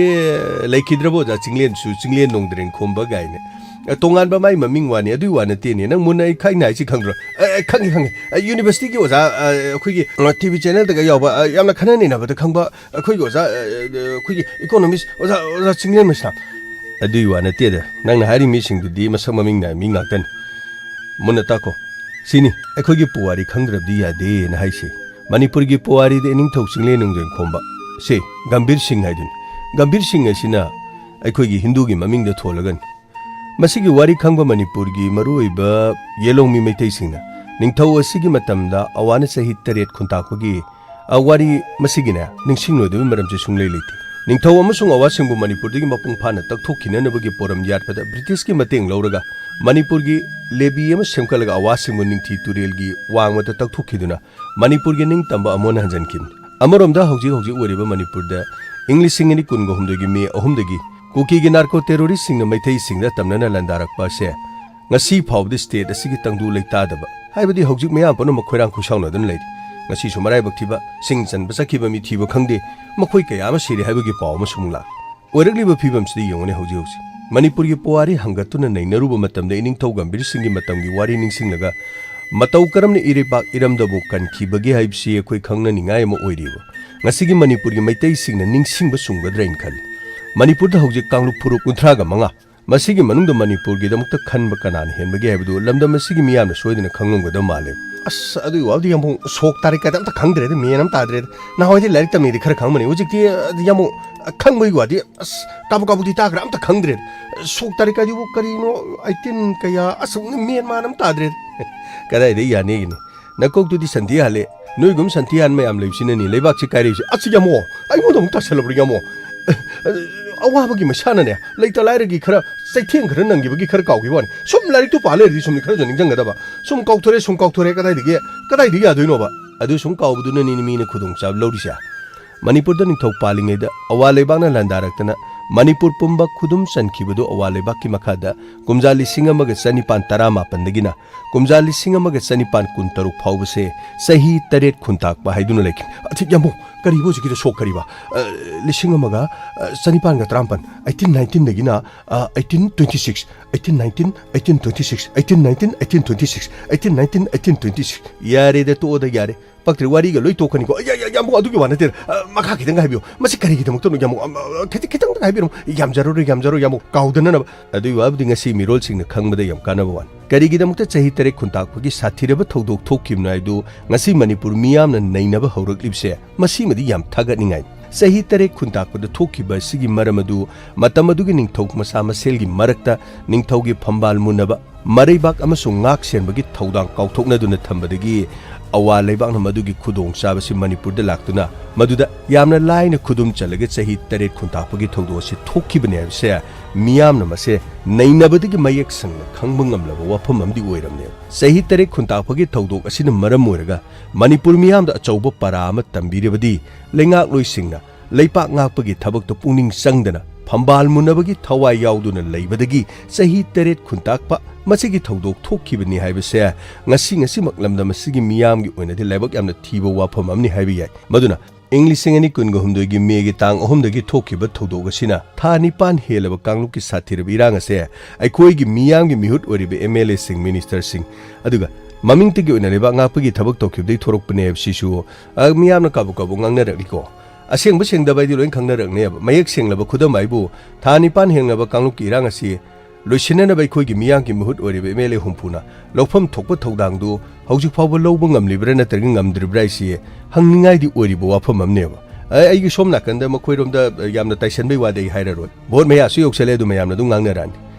ꯂꯩꯈꯤꯗ꯭ꯔꯕ ꯑꯣꯖꯥ ꯆꯤꯡꯂꯦꯟꯁꯨ, ꯆꯤꯡꯂꯦꯟ ꯅꯣꯡꯗ꯭ꯔꯦꯟ ꯈꯣꯝꯕ ꯀꯥꯏꯅ꯫ ꯑ, ꯇꯣꯉꯥꯟꯕ ꯃꯥꯏ ꯃꯃꯤꯡ ꯋꯥꯅꯤ, ꯑꯗꯨꯒꯤ ꯋꯥ ꯅꯠꯇꯦꯅꯦ꯫ ꯅꯪ ꯃꯨꯟꯅ ꯑꯩ ꯈꯪꯅ ꯍꯥꯏꯁꯤ ꯈꯪꯗ꯭ꯔꯣ? ꯑ, ꯑ, ꯈꯪꯉꯤ, ꯈꯪꯉꯤ꯫ ꯑ, ꯌꯨꯅꯤꯚꯔꯁꯤꯇꯤꯒꯤ ꯑꯣꯖꯥ, ꯑ, ꯑꯩꯈꯣꯏꯒꯤ, ꯑ, ꯇꯤ ꯚꯤ ꯆꯦꯅꯦꯜꯗꯒ ꯌꯥꯎꯕ, ꯑ, ꯌꯥꯝꯅ ꯈꯟꯅ ꯅꯩꯅꯕꯗ ꯈꯪꯕ ꯑꯩꯈꯣꯏꯒꯤ ꯑꯣꯖꯥ, ꯑ, ꯑ, ꯑꯩꯈꯣꯏꯒꯤ ꯏꯀꯣꯅꯣꯃꯤꯁ ꯑꯣꯖꯥ, ꯑꯣꯖꯥ ꯆꯤꯡꯂꯦꯟ ꯃꯩꯁꯅꯥꯝ꯫ ꯑꯗꯨꯒꯤ ꯋꯥ ꯅꯠꯇꯦꯗ꯫ ꯅꯪꯅ ꯍꯥꯏꯔꯤ ꯃꯤꯁꯤꯡꯗꯨꯗꯤ ꯃꯁꯛ ꯃꯃꯤꯡ ꯅꯥꯏ ꯃꯤ ꯉꯥꯛꯇꯅꯤ꯫ ꯃꯨꯟꯅ ꯇꯥꯈꯣ꯫ ꯁꯤꯅꯤ ꯑꯩꯈꯣꯏꯒꯤ ꯄꯨꯋꯥꯔꯤ ꯈꯪꯗ꯭ꯔꯕꯗꯤ ꯌꯥꯗꯦꯅ ꯍꯥꯏꯁꯦ꯫ ꯃꯅꯤꯄꯨꯔꯒꯤ ꯄꯨꯋꯥꯔꯤꯗ ꯏꯅꯤꯡꯊꯧ ꯆꯤꯡꯂꯦꯟ ꯅꯣꯡꯗ꯭ꯔꯦꯟ ꯈꯣꯝꯕ꯫ ꯁꯦ, ꯒꯝꯚꯤꯔ ꯁꯤꯡ ꯍꯥꯏꯗꯨꯅꯤ꯫ ꯒꯝꯚꯤꯔ ꯁꯤꯡ ꯑꯁꯤꯅ ꯑꯩꯈꯣꯏꯒꯤ ꯍꯤꯟꯗꯨꯒꯤ ꯃꯃꯤꯡꯗ ꯊꯣꯜꯂꯒꯅꯤ꯫ ꯃꯁꯤꯒꯤ ꯋꯥꯔꯤ ꯈꯪꯕ ꯃꯅꯤꯄꯨꯔꯒꯤ ꯃꯔꯨꯑꯣꯏꯕ ꯌꯦꯂꯣꯡꯃꯤ ꯃꯩꯇꯩꯁꯤꯡꯅ ꯅꯤꯡꯊꯧ ꯑꯁꯤꯒꯤ ꯃꯇꯝꯗ ꯑꯋꯥꯅ ꯆꯍꯤ ꯇꯔꯦꯠ ꯈꯨꯟꯇꯥꯛꯄꯒꯤ, ꯑ, ꯋꯥꯔꯤ ꯃꯁꯤꯒꯤꯅꯦ ꯅꯤꯡꯁꯤꯡꯂꯣꯏꯗꯕ ꯃꯔꯝꯁꯦ ꯁꯨꯡꯂꯩ ꯂꯩꯇꯦ꯫ ꯅꯤꯡꯊꯧ ꯑꯃꯁꯨꯡ ꯑꯋꯥꯁꯤꯡꯕꯨ ꯃꯅꯤꯄꯨꯔꯗꯒꯤ ꯃꯄꯨꯡ ꯐꯥꯅ ꯇꯛꯊꯣꯛꯈꯤꯅꯅꯕꯒꯤ ꯄꯣꯔꯝ ꯌꯥꯠꯄꯗ ꯕ꯭ꯔꯤꯇꯤꯁꯀꯤ ꯃꯇꯦꯡ ꯂꯧꯔꯒ ꯃꯅꯤꯄꯨꯔꯒꯤ ꯂꯦꯕꯤ ꯑꯃ ꯁꯦꯝꯒꯠꯂꯒ ꯑꯋꯥꯁꯤꯡꯕꯨ ꯅꯤꯡꯊꯤ ꯇꯨꯔꯦꯜꯒꯤ ꯋꯥꯡꯃꯗ ꯇꯛꯊꯣꯛꯈꯤꯗꯨꯅ ꯃꯅꯤꯄꯨꯔꯒꯤ ꯅꯤꯡꯇꯝꯕ ꯑꯃꯣꯟ ꯍꯟꯖꯤꯟꯈꯤꯕꯅꯤ꯫ ꯑꯃꯔꯣꯝꯗ ꯍꯧꯖꯤꯛ ꯍꯧꯖꯤꯛ ꯑꯣꯏꯔꯤꯕ ꯃꯅꯤꯄꯨꯔꯗ ꯏꯪ ꯂꯤꯁꯤꯡ ꯑꯅꯤ ꯀꯨꯟꯒ ꯍꯨꯝꯗꯣꯏꯒꯤ ꯃꯦ ꯑꯍꯨꯝꯗꯒꯤ ꯀꯨꯀꯤꯒꯤ ꯅꯥꯔꯀꯣ ꯇꯦꯔꯣꯔꯤꯁꯁꯤꯡꯅ ꯃꯩꯇꯩꯁꯤꯡꯗ ꯇꯝꯅꯅ ꯂꯥꯟꯗꯥꯔꯛꯄ ꯑꯁꯦ ꯉꯁꯤ ꯐꯥꯎꯕꯗ ꯁ꯭ꯇꯦꯠ ꯑꯁꯤꯒꯤ ꯇꯪꯗꯨ ꯂꯩꯇꯥꯗꯕ, ꯍꯥꯏꯕꯗꯤ ꯍꯧꯖꯤꯛ ꯃꯌꯥꯝ ꯄꯨꯝꯅꯃꯛ ꯈꯣꯏꯔꯥꯡ ꯈꯣꯏꯁꯥꯎꯅꯗꯨꯅ ꯂꯩꯔꯤ꯫ ꯉꯁꯤꯁꯨ ꯃꯔꯥꯏꯕꯛ ꯊꯤꯕ, ꯁꯤꯡ ꯆꯟꯕ ꯆꯠꯈꯤꯕ ꯃꯤ ꯊꯤꯕ ꯈꯪꯗꯦ, ꯃꯈꯣꯏ ꯀꯌꯥ ꯑꯃ ꯁꯤꯔꯦ ꯍꯥꯏꯕꯒꯤ ꯄꯥꯎ ꯑꯃꯁꯨ ꯑꯃꯨꯛ ꯂꯥꯛꯂꯤ꯫ ꯑꯣꯏꯔꯛꯂꯤꯕ ꯐꯤꯕꯝꯁꯤꯗ ꯌꯦꯡꯉꯨꯅꯦ꯫ ꯍꯧꯖꯤꯛ ꯍꯧꯖꯤꯛ ꯃꯅꯤꯄꯨꯔꯒꯤ ꯄꯨꯋꯥꯔꯤ ꯍꯪꯒꯠꯇꯨꯅ ꯅꯩꯅꯔꯨꯕ ꯃꯇꯝꯗ ꯏꯅꯤꯡꯊꯧ ꯒꯝꯚꯤꯔ ꯁꯤꯡꯒꯤ ꯃꯇꯝꯒꯤ ꯋꯥꯔꯤ ꯅꯤꯡꯁꯤꯡꯂꯒ ꯃꯇꯧ ꯀꯔꯝꯅ ꯏꯔꯩꯄꯥꯛ ꯏꯔꯝꯗꯝꯕꯨ ꯀꯟꯈꯤꯕꯒꯦ ꯍꯥꯏꯕꯁꯤ ꯑꯩꯈꯣꯏ ꯈꯪꯅꯅꯤꯡꯉꯥꯏ ꯑꯃ ꯑꯣꯏꯔꯤꯕ꯫ ꯉꯁꯤꯒꯤ ꯃꯅꯤꯄꯨꯔꯒꯤ ꯃꯩꯇꯩꯁꯤꯡꯅ ꯅꯤꯡꯁꯤꯡꯕ ꯆꯨꯝꯒꯗ꯭ꯔꯥ ꯍꯥꯏꯅ ꯈꯜꯂꯤ꯫ ꯃꯅꯤꯄꯨꯔꯗ ꯍꯧꯖꯤꯛ ꯀꯥꯡꯂꯨꯞ ꯐꯨꯔꯨꯞ ꯀꯨꯟꯊ꯭ꯔꯥꯒ ꯃꯉꯥ, ꯃꯁꯤꯒꯤ ꯃꯅꯨꯡꯗ ꯃꯅꯤꯄꯨꯔꯒꯤꯗꯃꯛꯇ ꯈꯟꯕ ꯀꯅꯥꯅ ꯍꯦꯟꯕꯒꯦ ꯍꯥꯏꯕꯗꯨ ꯂꯝꯗꯝ ꯑꯁꯤꯒꯤ ꯃꯤꯌꯥꯝꯅ ꯁꯣꯏꯗꯅ ꯈꯪꯂꯝꯒꯗꯕ ꯃꯥꯜꯂꯦ꯫ ꯑꯁ, ꯑꯗꯨꯒꯤ ꯋꯥꯕꯨꯗꯤ ꯌꯥꯝꯕꯨꯡ ꯁꯣꯛ ꯇꯥꯔꯤꯛ ꯀꯥꯏꯗ ꯑꯝꯇ ꯈꯪꯗ꯭ꯔꯦꯗ, ꯃꯦꯟ ꯑꯃ ꯇꯥꯗ꯭ꯔꯦꯗ꯫ ꯅꯍꯥꯟꯋꯥꯏꯗꯤ ꯂꯥꯏꯔꯤꯛ ꯇꯝꯃꯤꯗꯤ ꯈꯔ ꯈꯪꯕꯅꯤ, ꯍꯧꯖꯤꯛꯇꯤ, ꯑ, ꯌꯥꯝꯕꯨꯡ, ꯑ, ꯈꯪꯕꯒꯤ ꯋꯥꯗꯤ ꯑꯁ, ꯀꯥꯕꯛ ꯀꯥꯕꯛꯇꯤ ꯇꯥꯈ꯭ꯔꯦ, ꯑꯝꯇ ꯈꯪꯗ꯭ꯔꯦꯗ꯫ ꯁꯣꯛ ꯇꯥꯔꯤꯛ ꯀꯥꯏꯗꯨꯕꯨ ꯀꯔꯤꯅꯣ? ꯑꯩꯠꯇꯤꯟ ꯀꯌꯥ? ꯑꯁ, ꯃꯦꯟ ꯃꯥꯟ ꯑꯃ ꯇꯥꯗ꯭ꯔꯦꯗ꯫ ꯀꯗꯥꯏꯗꯒꯤ ꯌꯥꯅꯤꯒꯤꯅꯤ? ꯅꯀꯣꯛꯇꯨꯗꯤ ꯁꯟꯊꯤ ꯍꯥꯜꯂꯦ꯫ ꯅꯣꯏꯒꯨꯝ ꯁꯟꯊꯤ ꯍꯥꯟ ꯃꯌꯥꯝ ꯂꯩꯕꯁꯤꯅꯅꯤ ꯂꯩꯕꯥꯛꯁꯤ ꯀꯥꯏꯔꯛꯏꯁꯦ꯫ ꯑꯁ, ꯌꯥꯝꯃꯣ! ꯑꯩꯉꯣꯟꯗ ꯑꯃꯨꯛ ꯇꯥꯁꯜꯂꯕ꯭ꯔꯥ, ꯌꯥꯝꯃꯣ? ꯑꯋꯥꯕꯒꯤ ꯃꯩꯁꯥꯅꯅꯦ, ꯂꯩꯇ ꯂꯥꯏꯔꯒꯤ ꯈꯔ ꯆꯩꯊꯦꯡ ꯈꯔ ꯅꯪꯈꯤꯕꯒꯤ ꯈꯔ ꯀꯥꯎꯈꯤꯕ ꯋꯥꯅꯤ꯫ ꯁꯨꯝ ꯂꯥꯏꯔꯤꯛꯇꯨ ꯄꯥ ꯂꯩꯔꯗꯤ ꯁꯨꯝ ꯈꯔꯁꯨ ꯅꯤꯡꯁꯤꯡꯒꯗꯕ꯫ ꯁꯨꯝ ꯀꯥꯎꯊꯣꯔꯛꯑꯦ, ꯁꯨꯝ ꯀꯥꯎꯊꯣꯔꯛꯑꯦ, ꯀꯗꯥꯏꯗꯒꯤ, ꯀꯗꯥꯏꯗꯒꯤ ꯌꯥꯗꯣꯏꯅꯣꯕ? ꯑꯗꯨ ꯁꯨꯝ ꯀꯥꯎꯕꯗꯨꯅꯅꯤꯅꯦ ꯃꯤꯅ ꯈꯨꯗꯣꯡꯆꯥꯕ ꯂꯧꯔꯤꯁꯦ꯫ ꯃꯅꯤꯄꯨꯔꯗ ꯅꯤꯡꯊꯧ ꯄꯥꯜꯂꯤꯉꯩꯗ ꯑꯋꯥ ꯂꯩꯕꯥꯛꯅ ꯂꯥꯟꯗꯥꯔꯛꯇꯅ ꯃꯅꯤꯄꯨꯔ ꯄꯨꯝꯕ ꯈꯨꯗꯨꯝ ꯆꯟꯈꯤꯕꯗꯨ ꯑꯋꯥ ꯂꯩꯕꯥꯛꯀꯤ ꯃꯈꯥꯗ ꯀꯨꯝꯖꯥ ꯂꯤꯁꯤꯡ ꯑꯃꯒ ꯆꯅꯤꯄꯥꯟ ꯇꯔꯥꯃꯥꯄꯟꯗꯒꯤꯅ ꯀꯨꯝꯖꯥ ꯂꯤꯁꯤꯡ ꯑꯃꯒ ꯆꯅꯤꯄꯥꯟ ꯀꯨꯟꯇꯔꯨꯛ ꯐꯥꯎꯕꯁꯦ ꯆꯍꯤ ꯇꯔꯦꯠ ꯈꯨꯟꯇꯥꯛꯄ ꯍꯥꯏꯗꯨꯅ ꯂꯩꯈꯤ꯫ ꯑꯊꯤ, ꯌꯥꯝꯕꯨꯡ, ꯀꯔꯤꯕ ꯍꯧꯖꯤꯛꯀꯤꯗꯣ? ꯁꯣꯛ ꯀꯔꯤꯕ? ꯑ, ꯂꯤꯁꯤꯡ ꯑꯃꯒ, ꯑ, ꯆꯅꯤꯄꯥꯟꯒ ꯇꯔꯥꯃꯥꯄꯟ, eighteen nineteen ꯗꯒꯤꯅ, ꯑ, eighteen twenty six, eighteen nineteen, eighteen twenty six, eighteen nineteen, eighteen twenty six, eighteen nineteen, eighteen twenty six꯫ ꯌꯥꯔꯦꯗ, ꯇꯣꯛꯑꯣꯗ, ꯌꯥꯔꯦ꯫ ꯄꯛꯇ꯭ꯔꯦ, ꯋꯥꯔꯤꯒ ꯂꯣꯏ ꯇꯣꯛꯀꯅꯤꯀꯣ꯫ ꯑꯩ, ꯑꯩ, ꯑꯩ, ꯌꯥꯝꯕꯨꯡ, ꯑꯗꯨꯒꯤ ꯋꯥ ꯅꯠꯇꯦ꯫ ꯑ, ꯃꯈꯥ ꯈꯤꯇꯪꯒ ꯍꯥꯏꯕꯤꯌꯨ꯫ ꯃꯁꯤ ꯀꯔꯤꯒꯤꯗꯃꯛꯇꯅꯣ, ꯌꯥꯝꯕꯨꯡ? ꯑ, ꯑ, ꯈꯤꯇꯪ, ꯈꯤꯇꯪꯗ ꯍꯥꯏꯕꯤꯔꯝꯃꯨ꯫ ꯌꯥꯝꯖꯔꯔꯣꯏ, ꯌꯥꯝꯖꯔꯔꯣꯏ, ꯌꯥꯝꯕꯨꯡ, ꯀꯥꯎꯗꯅꯅꯕ꯫ ꯑꯗꯨꯒꯤ ꯋꯥꯕꯨꯗꯤ ꯉꯁꯤ ꯃꯤꯔꯣꯜꯁꯤꯡꯅ ꯈꯪꯕꯗ ꯌꯥꯝ ꯀꯥꯟꯅꯕ ꯋꯥꯅꯤ꯫ ꯀꯔꯤꯒꯤꯗꯃꯛꯇ ꯆꯍꯤ ꯇꯔꯦꯠ ꯈꯨꯟꯇꯥꯛꯄꯒꯤ ꯁꯥꯊꯤꯔꯕ ꯊꯧꯗꯣꯛ ꯊꯣꯛꯈꯤꯕꯅꯣ ꯍꯥꯏꯕꯗꯨ ꯉꯁꯤ ꯃꯅꯤꯄꯨꯔ ꯃꯤꯌꯥꯝꯅ ꯅꯩꯅꯕ ꯍꯧꯔꯛꯂꯤꯕꯁꯦ, ꯃꯁꯤꯃꯗꯤ ꯌꯥꯝ ꯊꯥꯒꯠꯅꯤꯡꯉꯥꯏꯅꯤ꯫ ꯆꯍꯤ ꯇꯔꯦꯠ ꯈꯨꯟꯇꯥꯛꯄꯗ ꯊꯣꯛꯈꯤꯕ ꯑꯁꯤꯒꯤ ꯃꯔꯝ ꯑꯗꯨ ꯃꯇꯝ ꯑꯗꯨꯒꯤ ꯅꯤꯡꯊꯧ ꯃꯁꯥ ꯃꯁꯦꯜꯒꯤ ꯃꯔꯛꯇ ꯅꯤꯡꯊꯧꯒꯤ ꯐꯝꯕꯥꯜ ꯃꯨꯟꯅꯕ, ꯃꯔꯩꯕꯥꯛ ꯑꯃꯁꯨꯡ ꯉꯥꯛ ꯁꯦꯟꯕꯒꯤ ꯊꯧꯗꯥꯡ ꯀꯥꯎꯊꯣꯛꯅꯗꯨꯅ ꯊꯝꯕꯗꯒꯤ ꯑꯋꯥ ꯂꯩꯕꯥꯛꯅ ꯃꯗꯨꯒꯤ ꯈꯨꯗꯣꯡꯆꯥꯕꯁꯤ ꯃꯅꯤꯄꯨꯔꯗ ꯂꯥꯛꯇꯨꯅ ꯃꯗꯨꯗ ꯌꯥꯝꯅ ꯂꯥꯏꯅ ꯈꯨꯗꯨꯝ ꯆꯜꯂꯒ ꯆꯍꯤ ꯇꯔꯦꯠ ꯈꯨꯟꯇꯥꯛꯄꯒꯤ ꯊꯧꯗꯣꯛ ꯑꯁꯤ ꯊꯣꯛꯈꯤꯕꯅꯦ ꯍꯥꯏꯕꯁꯦ ꯃꯤꯌꯥꯝꯅ ꯃꯁꯦ ꯅꯩꯅꯕꯗꯒꯤ ꯃꯌꯦꯛ ꯁꯦꯡꯅ ꯈꯪꯕ ꯉꯝꯂꯕ ꯋꯥꯐꯝ ꯑꯃꯗꯤ ꯑꯣꯏꯔꯝꯅꯦꯕ꯫ ꯆꯍꯤ ꯇꯔꯦꯠ ꯈꯨꯟꯇꯥꯛꯄꯒꯤ ꯊꯧꯗꯣꯛ ꯑꯁꯤꯅ ꯃꯔꯝ ꯑꯣꯏꯔꯒ ꯃꯅꯤꯄꯨꯔ ꯃꯤꯌꯥꯝꯗ ꯑꯆꯧꯕ ꯄꯔꯥ ꯑꯃ ꯇꯝꯕꯤꯔꯕꯗꯤ ꯂꯩꯉꯥꯛꯂꯣꯏꯁꯤꯡꯅ ꯂꯩꯄꯥꯛ ꯉꯥꯛꯄꯒꯤ ꯊꯕꯛꯇ ꯄꯨꯛꯅꯤꯡ ꯆꯪꯗꯅ ꯐꯝꯕꯥꯜ ꯃꯨꯟꯅꯕꯒꯤ ꯊꯋꯥꯏ ꯌꯥꯎꯗꯨꯅ ꯂꯩꯕꯗꯒꯤ ꯆꯍꯤ ꯇꯔꯦꯠ ꯈꯨꯟꯇꯥꯛꯄ ꯃꯁꯤꯒꯤ ꯊꯧꯗꯣꯛ ꯊꯣꯛꯈꯤꯕꯅꯤ ꯍꯥꯏꯕꯁꯦ ꯉꯁꯤ ꯉꯁꯤꯃꯛ ꯂꯝꯗꯝ ꯑꯁꯤꯒꯤ ꯃꯤꯌꯥꯝꯒꯤ ꯑꯣꯏꯅꯗꯤ ꯂꯥꯏꯕꯛ ꯌꯥꯝꯅ ꯊꯤꯕ ꯋꯥꯐꯝ ꯑꯃꯅꯤ ꯍꯥꯏꯕ ꯌꯥꯏ꯫ ꯃꯗꯨꯅ ꯏꯪ ꯂꯤꯁꯤꯡ ꯑꯅꯤ ꯀꯨꯟꯒ ꯍꯨꯝꯗꯣꯏꯒꯤ ꯃꯦꯒꯤ ꯇꯥꯡ ꯑꯍꯨꯝꯗꯒꯤ ꯊꯣꯛꯈꯤꯕ ꯊꯧꯗꯣꯛ ꯑꯁꯤꯅ ꯊꯥ ꯅꯤꯄꯥꯟ ꯍꯦꯜꯂꯕ ꯀꯥꯡꯂꯨꯞꯀꯤ ꯁꯥꯊꯤꯔꯕ ꯏꯔꯥꯡ ꯑꯁꯦ ꯑꯩꯈꯣꯏꯒꯤ ꯃꯤꯌꯥꯝꯒꯤ ꯃꯤꯍꯨꯠ ꯑꯣꯏꯔꯤꯕ ꯑꯦꯝ ꯑꯦꯜ ꯑꯦꯁꯤꯡ, ꯃꯤꯅꯤꯁꯇꯔꯁꯤꯡ, ꯑꯗꯨꯒ ꯃꯃꯤꯡꯇꯒꯤ ꯑꯣꯏꯅ ꯂꯩꯕꯥꯛ ꯉꯥꯛꯄꯒꯤ ꯊꯕꯛ ꯇꯧꯈꯤꯕꯗꯒꯤ ꯊꯣꯔꯛꯄꯅꯦ ꯍꯥꯏꯕꯁꯤꯁꯨ, ꯑ, ꯃꯤꯌꯥꯝꯅ ꯀꯥꯕꯨ ꯀꯥꯕꯨ ꯉꯥꯡꯅꯔꯛꯂꯤꯀꯣ꯫ ꯑꯁꯦꯡꯕ ꯁꯦꯡꯗꯕ ꯍꯥꯏꯗꯤ ꯂꯣꯏ ꯈꯪꯅꯔꯛꯅꯦꯕ꯫ ꯃꯌꯦꯛ ꯁꯦꯡꯂꯕ ꯈꯨꯗꯝ ꯍꯥꯏꯕꯨ ꯊꯥ ꯅꯤꯄꯥꯟ ꯍꯦꯟꯂꯕ ꯀꯥꯡꯂꯨꯞꯀꯤ ꯏꯔꯥꯡ ꯑꯁꯤ ꯂꯣꯏꯁꯤꯟꯅꯅꯕ ꯑꯩꯈꯣꯏꯒꯤ ꯃꯤꯌꯥꯝꯒꯤ ꯃꯤꯍꯨꯠ ꯑꯣꯏꯔꯤꯕ ꯑꯦꯝ ꯑꯦꯜ ꯑꯦ ꯍꯨꯝꯐꯨꯅ ꯂꯧꯐꯝ ꯊꯣꯛꯄ ꯊꯧꯗꯥꯡꯗꯨ ꯍꯧꯖꯤꯛ ꯐꯥꯎꯕ ꯂꯧꯕ ꯉꯝꯂꯤꯕ꯭ꯔꯥ ꯅꯠꯇ꯭ꯔꯒ ꯉꯝꯗ꯭ꯔꯤꯕ꯭ꯔꯥ ꯍꯥꯏꯁꯤ ꯍꯪꯅꯤꯡꯉꯥꯏꯗꯤ ꯑꯣꯏꯔꯤꯕ ꯋꯥꯐꯝ ꯑꯃꯅꯦꯕ꯫ ꯑꯩ, ꯑꯩꯒꯤ ꯁꯣꯝ ꯅꯥꯀꯟꯗ ꯃꯈꯣꯏꯔꯣꯝꯗ ꯌꯥꯝꯅ ꯇꯥꯏꯁꯟꯕꯩ ꯋꯥꯗꯤ ꯑꯩ ꯍꯥꯏꯔꯔꯣꯏ꯫ ꯚꯣꯠ ꯃꯌꯥꯁꯨ ꯌꯧꯁꯜꯂꯦ, ꯑꯗꯨ ꯃꯌꯥꯝꯅ ꯑꯗꯨꯝ ꯉꯥꯡꯅꯔꯛꯑꯅꯤ꯫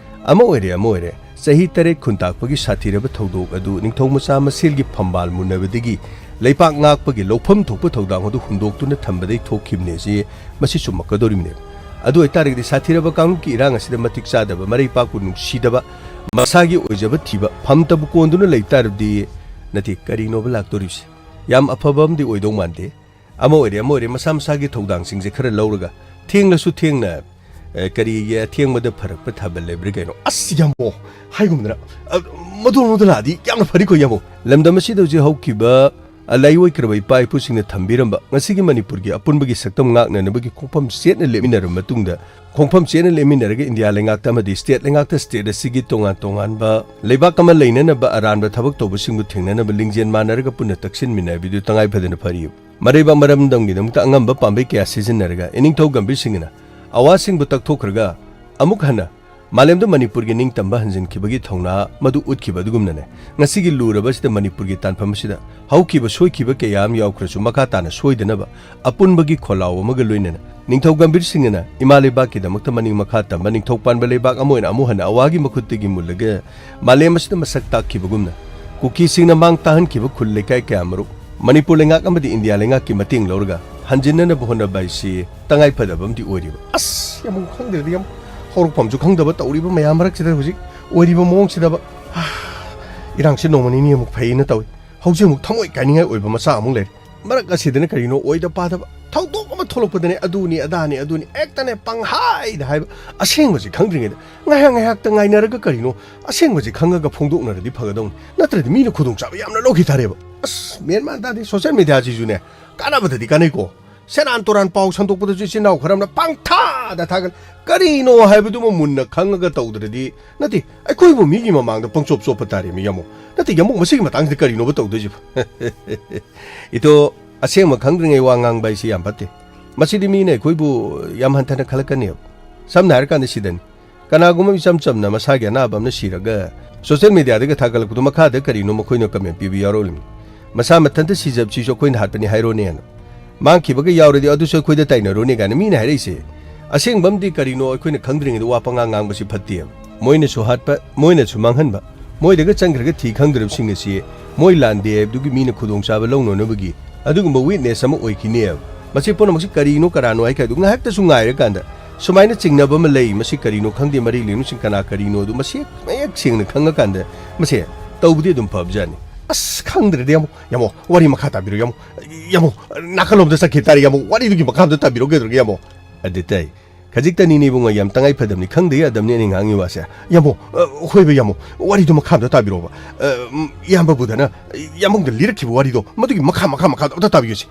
ꯑꯃ ꯑꯣꯏꯔꯦ, ꯑꯃ ꯑꯣꯏꯔꯦ, ꯆꯍꯤ ꯇꯔꯦꯠ ꯈꯨꯟꯇꯥꯛꯄꯒꯤ ꯁꯥꯊꯤꯔꯕ ꯊꯧꯗꯣꯛ ꯑꯗꯨ ꯅꯤꯡꯊꯧ ꯃꯆꯥ ꯃꯁꯦꯜꯒꯤ ꯐꯝꯕꯥꯜ ꯃꯨꯟꯅꯕꯗꯒꯤ ꯂꯩꯄꯥꯛ ꯉꯥꯛꯄꯒꯤ ꯂꯧꯐꯝ ꯊꯣꯛꯄ ꯊꯧꯗꯥꯡ ꯑꯗꯨ ꯍꯨꯟꯗꯣꯛꯇꯨꯅ ꯊꯝꯕꯗꯒꯤ ꯊꯣꯛꯈꯤꯕꯅꯦ ꯁꯤ, ꯃꯁꯤ ꯆꯨꯝꯃꯛꯀꯗꯧꯔꯤꯕꯅꯦꯕ꯫ ꯑꯗꯨ ꯑꯣꯏꯇꯥꯔꯒꯗꯤ ꯁꯥꯊꯤꯔꯕ ꯀꯥꯡꯂꯨꯞꯀꯤ ꯏꯔꯥꯡ ꯑꯁꯤꯗ ꯃꯇꯤꯛ ꯆꯥꯗꯕ, ꯃꯔꯩ ꯄꯥꯛꯄꯨ ꯅꯨꯡꯁꯤꯗꯕ, ꯃꯁꯥꯒꯤ ꯑꯣꯏꯖꯕ ꯊꯤꯕ, ꯐꯝꯇꯕꯨ ꯀꯣꯟꯗꯨꯅ ꯂꯩ ꯇꯥꯔꯕꯗꯤ, ꯅꯠꯇꯦ, ꯀꯔꯤꯅꯣꯕ ꯂꯥꯛꯇꯣꯔꯤꯕꯁꯦ? ꯌꯥꯝ ꯑꯐꯕ ꯑꯃꯗꯤ ꯑꯣꯏꯗꯧ ꯃꯥꯟꯗꯦ꯫ ꯑꯃ ꯑꯣꯏꯔꯦ, ꯑꯃ ꯑꯣꯏꯔꯦ, ꯃꯁꯥ ꯃꯁꯥꯒꯤ ꯊꯧꯗꯥꯡꯁꯤꯡꯁꯦ ꯈꯔ ꯂꯧꯔꯒ ꯊꯦꯡꯂꯁꯨ ꯊꯦꯡꯅ ꯑꯦ, ꯀꯔꯤꯒꯤ ꯑꯊꯦꯡꯕꯗ ꯐꯔꯛꯄ ꯊꯥꯕꯜ ꯂꯩꯕ꯭ꯔꯥ ꯀꯩꯅꯣ? ꯑꯁ, ꯌꯥꯝꯕꯣ, ꯍꯥꯏꯒꯨꯝꯗꯅ, ꯑ, ꯃꯗꯨ ꯃꯗꯨ ꯂꯥꯛꯑꯗꯤ ꯌꯥꯝꯅ ꯐꯔꯤꯀꯣ, ꯌꯥꯝꯕꯣ꯫ ꯂꯝꯗꯝ ꯑꯁꯤꯗ ꯍꯧꯖꯤꯛ ꯍꯧꯈꯤꯕ, ꯑ, ꯂꯥꯏꯑꯣꯏꯈ꯭ꯔꯕ ꯏꯄꯥ ꯏꯄꯨꯁꯤꯡꯅ ꯊꯝꯕꯤꯔꯝꯕ ꯉꯁꯤꯒꯤ ꯃꯅꯤꯄꯨꯔꯒꯤ ꯑꯄꯨꯟꯕꯒꯤ ꯁꯛꯇꯝ ꯉꯥꯛꯅꯅꯕꯒꯤ ꯈꯣꯡꯐꯝ ꯆꯦꯠꯅ ꯂꯦꯞꯃꯤꯟꯅꯔꯕ ꯃꯇꯨꯡꯗ, ꯈꯣꯡꯐꯝ ꯆꯦꯠꯅ ꯂꯦꯞꯃꯤꯟꯅꯔꯒ ꯏꯟꯗꯤꯌꯥ ꯂꯩꯉꯥꯛꯇ ꯑꯃꯗꯤ ꯁ꯭ꯇꯦꯠ ꯂꯩꯉꯥꯛꯇ ꯁ꯭ꯇꯦꯠ ꯑꯁꯤꯒꯤ ꯇꯣꯉꯥꯟ ꯇꯣꯉꯥꯟꯕ ꯂꯩꯕꯥꯛ ꯑꯃ ꯂꯩꯅꯅꯕ ꯑꯔꯥꯟꯕ ꯊꯕꯛ ꯇꯧꯕꯁꯤꯡꯕꯨ ꯊꯦꯡꯅꯅꯕ ꯂꯤꯡꯖꯦꯜ ꯃꯥꯟꯅꯔꯒ ꯄꯨꯟꯅ ꯇꯛꯁꯤꯟꯃꯤꯟꯅꯕꯤꯗꯨ ꯇꯉꯥꯏ ꯐꯗꯅ ꯐꯔꯤ꯫ ꯃꯔꯩꯕꯥꯛ ꯃꯔꯝꯗꯝꯒꯤꯗꯃꯛꯇ ꯑꯉꯝꯕ ꯄꯥꯝꯕꯩ ꯀꯌꯥ ꯁꯤꯖꯤꯟꯅꯔꯒ ꯏꯅꯤꯡꯊꯧ ꯒꯝꯚꯤꯔ ꯁꯤꯡꯅ ꯑꯋꯥꯁꯤꯡꯕꯨ ꯇꯛꯊꯣꯛꯈ꯭ꯔꯒ ꯑꯃꯨꯛ ꯍꯟꯅ ꯃꯥꯂꯦꯝꯗ ꯃꯅꯤꯄꯨꯔꯒꯤ ꯅꯤꯡꯇꯝꯕ ꯍꯟꯖꯤꯟꯈꯤꯕꯒꯤ ꯊꯧꯅꯥ ꯃꯗꯨ ꯎꯠꯈꯤꯕ ꯑꯗꯨꯒꯨꯝꯅꯅꯦ, ꯉꯁꯤꯒꯤ ꯂꯨꯔꯕ ꯑꯁꯤꯗ ꯃꯅꯤꯄꯨꯔꯒꯤ ꯇꯥꯟꯐꯝ ꯑꯁꯤꯗ ꯍꯧꯈꯤꯕ ꯁꯣꯏꯈꯤꯕ ꯀꯌꯥ ꯑꯃ ꯌꯥꯎꯈ꯭ꯔꯁꯨ ꯃꯈꯥ ꯇꯥꯅ ꯁꯣꯏꯗꯅꯕ ꯑꯄꯨꯟꯕꯒꯤ ꯈꯣꯜꯂꯥꯎ ꯑꯃꯒ ꯂꯣꯏꯅꯅ ꯅꯤꯡꯊꯧ ꯒꯝꯚꯤꯔ ꯁꯤꯡꯅ ꯏꯃꯥ ꯂꯩꯕꯥꯛꯀꯤꯗꯃꯛꯇ ꯃꯅꯤꯡ ꯃꯈꯥ ꯇꯝꯕ ꯅꯤꯡꯊꯧ ꯄꯥꯟꯕ ꯂꯩꯕꯥꯛ ꯑꯃ ꯑꯣꯏꯅ ꯑꯃꯨꯛ ꯍꯟꯅ ꯑꯋꯥꯒꯤ ꯃꯈꯨꯠꯇꯒꯤ ꯃꯨꯜꯂꯒ ꯃꯥꯂꯦꯝ ꯑꯁꯤꯗ ꯃꯁꯛ ꯇꯥꯛꯈꯤꯕꯒꯨꯝꯅ ꯀꯨꯀꯤꯁꯤꯡꯅ ꯃꯥꯡ ꯇꯥꯍꯟꯈꯤꯕ ꯈꯨꯜ ꯂꯩꯀꯥꯏ ꯀꯌꯥꯃꯔꯨꯝ ꯃꯅꯤꯄꯨꯔ ꯂꯩꯉꯥꯛ ꯑꯃꯗꯤ ꯏꯟꯗꯤꯌꯥ ꯂꯩꯉꯥꯛꯀꯤ ꯃꯇꯦꯡ ꯂꯧꯔꯒ ꯍꯟꯖꯤꯟꯅꯅꯕ ꯍꯣꯠꯅꯕ ꯍꯥꯏꯁꯤ ꯇꯉꯥꯏ ꯐꯗꯕ ꯑꯃꯗꯤ ꯑꯣꯏꯔꯤꯕ꯫ ꯑꯁ, ꯌꯥꯝ ꯈꯪꯗ꯭ꯔꯗꯤ ꯌꯥꯝ ꯍꯧꯔꯛꯐꯝꯁꯨ ꯈꯪꯗꯕ ꯇꯧꯔꯤꯕ ꯃꯌꯥꯝ ꯃꯔꯛꯁꯤꯗ ꯍꯧꯖꯤꯛ ꯑꯣꯏꯔꯤꯕ ꯃꯑꯣꯡꯁꯤꯗꯕ꯫ ꯏꯔꯥꯡꯁꯤ ꯅꯣꯡꯃ ꯅꯤꯅꯤ ꯑꯃꯨꯛ ꯐꯩꯅ ꯇꯧꯏ, ꯍꯧꯖꯤꯛ ꯑꯃꯨꯛ ꯊꯃꯣꯏ ꯀꯥꯏꯅꯤꯡꯉꯥꯏ ꯑꯣꯏꯕ ꯃꯆꯥ ꯑꯃꯨꯛ ꯂꯩꯔꯦ꯫ ꯃꯔꯛ ꯑꯁꯤꯗꯅ ꯀꯔꯤꯅꯣ ꯑꯣꯏꯗ ꯄꯥꯗꯕ ꯊꯧꯗꯣꯛ ꯑꯃ ꯊꯣꯛꯂꯛꯄꯗꯅꯦ, ꯑꯗꯨꯅꯤ ꯑꯗꯥꯅꯤ ꯑꯗꯨꯅꯤ ꯍꯦꯛꯇꯅꯦ ꯄꯪꯍꯥꯏꯗ ꯍꯥꯏꯕ꯫ ꯑꯁꯦꯡꯕꯁꯤ ꯈꯪꯗ꯭ꯔꯤꯉꯩꯗ ꯉꯥꯏꯍꯥꯛ ꯉꯥꯏꯍꯥꯛꯇ ꯉꯥꯏꯅꯔꯒ ꯀꯔꯤꯅꯣ ꯑꯁꯦꯡꯕꯁꯤ ꯈꯪꯉꯒ ꯐꯣꯡꯗꯣꯛꯅꯔꯗꯤ ꯐꯒꯗꯧꯅꯤ, ꯅꯠꯇ꯭ꯔꯗꯤ ꯃꯤꯅ ꯈꯨꯗꯣꯡꯆꯥꯕ ꯌꯥꯝꯅ ꯂꯧꯈꯤ ꯇꯥꯔꯦꯕ꯫ ꯑꯁ, ꯃꯦꯟ ꯃꯥꯟ ꯇꯥꯗꯦ꯫ ꯁꯣꯁꯤꯌꯦꯜ ꯃꯦꯗꯤꯌꯥꯁꯤꯁꯨꯅꯦ ꯀꯥꯟꯅꯕꯗꯗꯤ ꯀꯥꯟꯅꯩꯀꯣ, ꯁꯦꯔꯥꯟ ꯇꯨꯔꯥꯟ ꯄꯥꯎ ꯁꯟꯗꯣꯛꯄꯗꯁꯨ ꯏꯆꯤꯟ ꯏꯅꯥꯎ ꯈꯔ ꯑꯃꯅ ꯄꯪꯊꯥꯗ ꯊꯥꯒꯠ꯫ ꯀꯔꯤꯅꯣ ꯍꯥꯏꯕꯗꯨꯃ ꯃꯨꯟꯅ ꯈꯪꯉꯒ ꯇꯧꯗ꯭ꯔꯗꯤ, ꯅꯠꯇꯦ, ꯑꯩꯈꯣꯏꯕꯨ ꯃꯤꯒꯤ ꯃꯃꯥꯡꯗ ꯄꯪꯆꯣꯞ ꯆꯣꯞꯄ ꯇꯥꯔꯦ ꯃꯤ ꯌꯥꯝꯃꯣ꯫ ꯅꯠꯇꯦ, ꯌꯥꯝꯃꯣ, ꯃꯁꯤꯒꯤ ꯃꯇꯥꯡꯁꯤꯗ ꯀꯔꯤꯅꯣꯕ ꯇꯧꯗꯣꯏꯁꯤꯕꯣ? ꯏꯇꯣ, ꯑꯁꯦꯡꯕ ꯈꯪꯗ꯭ꯔꯤꯉꯩ ꯋꯥ ꯉꯥꯡꯕ ꯍꯥꯏꯁꯤ ꯌꯥꯝ ꯐꯠꯇꯦ꯫ ꯃꯁꯤꯗꯤ ꯃꯤꯅ ꯑꯩꯈꯣꯏꯕꯨ ꯌꯥꯝ ꯍꯟꯊꯅ ꯈꯜꯂꯛꯀꯅꯦꯕ꯫ ꯁꯝꯅ ꯍꯥꯏꯔꯀꯥꯟꯗ ꯁꯤꯗꯅꯤ꯫ ꯀꯅꯥꯒꯨꯝꯕ ꯏꯆꯝ ꯆꯝꯅ ꯃꯁꯥꯒꯤ ꯑꯅꯥꯕ ꯑꯃꯅ ꯁꯤꯔꯒ ꯁꯣꯁꯤꯌꯦꯜ ꯃꯦꯗꯤꯌꯥꯗꯒ ꯊꯥꯒꯠꯂꯛꯄꯗꯣ ꯃꯈꯥꯗ ꯀꯔꯤꯅꯣ ꯃꯈꯣꯏꯅ ꯀꯃꯦꯟ ꯄꯤꯕ ꯌꯥꯎꯔꯛꯂꯤꯕꯅꯤ꯫ ꯃꯁꯥ ꯃꯊꯟꯇ ꯁꯤꯖꯕꯁꯤꯁꯨ ꯑꯩꯈꯣꯏꯅ ꯍꯥꯠꯄꯅꯤ ꯍꯥꯏꯔꯣꯅꯦꯅ꯫ ꯃꯥꯡꯈꯤꯕꯒ ꯌꯥꯎꯔꯗꯤ ꯑꯗꯨꯁꯨ ꯑꯩꯈꯣꯏꯗ ꯇꯥꯏꯅꯔꯣꯅꯦ ꯀꯥꯏꯅ ꯃꯤꯅ ꯍꯥꯏꯔꯛꯏꯁꯦ꯫ ꯑꯁꯦꯡꯕ ꯑꯃꯗꯤ ꯀꯔꯤꯅꯣ ꯑꯩꯈꯣꯏꯅ ꯈꯪꯗ꯭ꯔꯤꯉꯩꯗ ꯋꯥ ꯄꯉꯥꯡ ꯉꯥꯡꯕꯁꯤ ꯐꯠꯇꯦꯕ꯫ ꯃꯣꯏꯅꯁꯨ ꯍꯥꯠꯄ, ꯃꯣꯏꯅꯁꯨ ꯃꯥꯡꯍꯟꯕ, ꯃꯣꯏꯗꯒ ꯆꯪꯈ꯭ꯔꯒ ꯊꯤ ꯈꯪꯗ꯭ꯔꯕꯁꯤꯡ ꯑꯁꯤ ꯃꯣꯏ ꯂꯥꯟꯗꯦ ꯍꯥꯏꯕꯗꯨꯒꯤ ꯃꯤꯅ ꯈꯨꯗꯣꯡꯆꯥꯕ ꯂꯧꯅꯅꯕꯒꯤ ꯑꯗꯨꯒꯨꯝꯕ ꯋꯤꯠꯅꯦꯁ ꯑꯃ ꯑꯣꯏꯈꯤꯅꯦꯕ꯫ ꯃꯁꯤ ꯄꯨꯝꯅꯃꯛꯁꯤ ꯀꯔꯤꯅꯣ ꯀꯔꯥꯅꯣ ꯍꯥꯏ ꯀꯥꯏꯗꯨ ꯉꯥꯏꯍꯥꯛꯇꯁꯨ ꯉꯥꯏꯔꯀꯥꯟꯗ ꯁꯨꯃꯥꯏꯅ ꯆꯤꯡꯅꯕ ꯑꯃ ꯂꯩ, ꯃꯁꯤ ꯀꯔꯤꯅꯣ ꯈꯪꯗꯦ, ꯃꯔꯤ ꯂꯩꯅꯕꯁꯤꯡ ꯀꯅꯥ ꯀꯔꯤꯅꯣ ꯑꯗꯨ ꯃꯁꯤ ꯃꯌꯦꯛ ꯁꯦꯡꯅ ꯈꯪꯉꯀꯥꯟꯗ ꯃꯁꯦ ꯇꯧꯕꯗꯤ ꯑꯗꯨꯝ ꯐꯕꯖꯥꯠꯅꯤ꯫ ꯑꯁ, ꯈꯪꯗ꯭ꯔꯦꯗ, ꯌꯥꯝꯃꯣ, ꯌꯥꯝꯃꯣ, ꯋꯥꯔꯤ ꯃꯈꯥ ꯇꯥꯕꯤꯔꯣ, ꯌꯥꯝꯃꯣ, ꯌꯥꯃꯣ, ꯅꯥꯀꯜꯂꯣꯝꯗ ꯆꯠꯈꯤ ꯇꯥꯔꯦ, ꯌꯥꯃꯣ, ꯋꯥꯔꯤꯗꯨꯒꯤ ꯃꯈꯥ ꯑꯝꯇ ꯇꯥꯕꯤꯔꯣ, ꯀꯩꯗꯧꯔꯒꯦ, ꯌꯥꯃꯣ? ꯑꯗꯨ ꯇꯥꯏ꯫ ꯈꯖꯤꯛꯇꯅꯤꯅꯦ ꯏꯕꯨꯡꯉꯣ, ꯌꯥꯝ ꯇꯉꯥꯏ ꯐꯗꯕꯅꯤ, ꯈꯪꯗꯦ ꯌꯥꯗꯕꯅꯤ ꯑꯩꯅ ꯉꯥꯡꯉꯤ ꯋꯥꯁꯦ꯫ ꯌꯥꯝꯕꯣ, ꯑ, ꯍꯣꯏꯕ ꯌꯥꯝꯕꯣ, ꯋꯥꯔꯤꯗꯣ ꯃꯈꯥ ꯑꯝꯇ ꯇꯥꯕꯤꯔꯛꯑꯣꯕ꯫ ꯑ, ꯎꯝ, ꯏꯌꯥꯝꯕ ꯕꯨꯙꯅ ꯏꯌꯥꯝꯕꯗ ꯂꯤꯔꯛꯈꯤꯕ ꯋꯥꯔꯤꯗꯣ, ꯃꯗꯨꯒꯤ ꯃꯈꯥ, ꯃꯈꯥ, ꯃꯈꯥꯗꯣ ꯑꯝꯇ ꯇꯥꯕꯤꯌꯨꯁꯦ꯫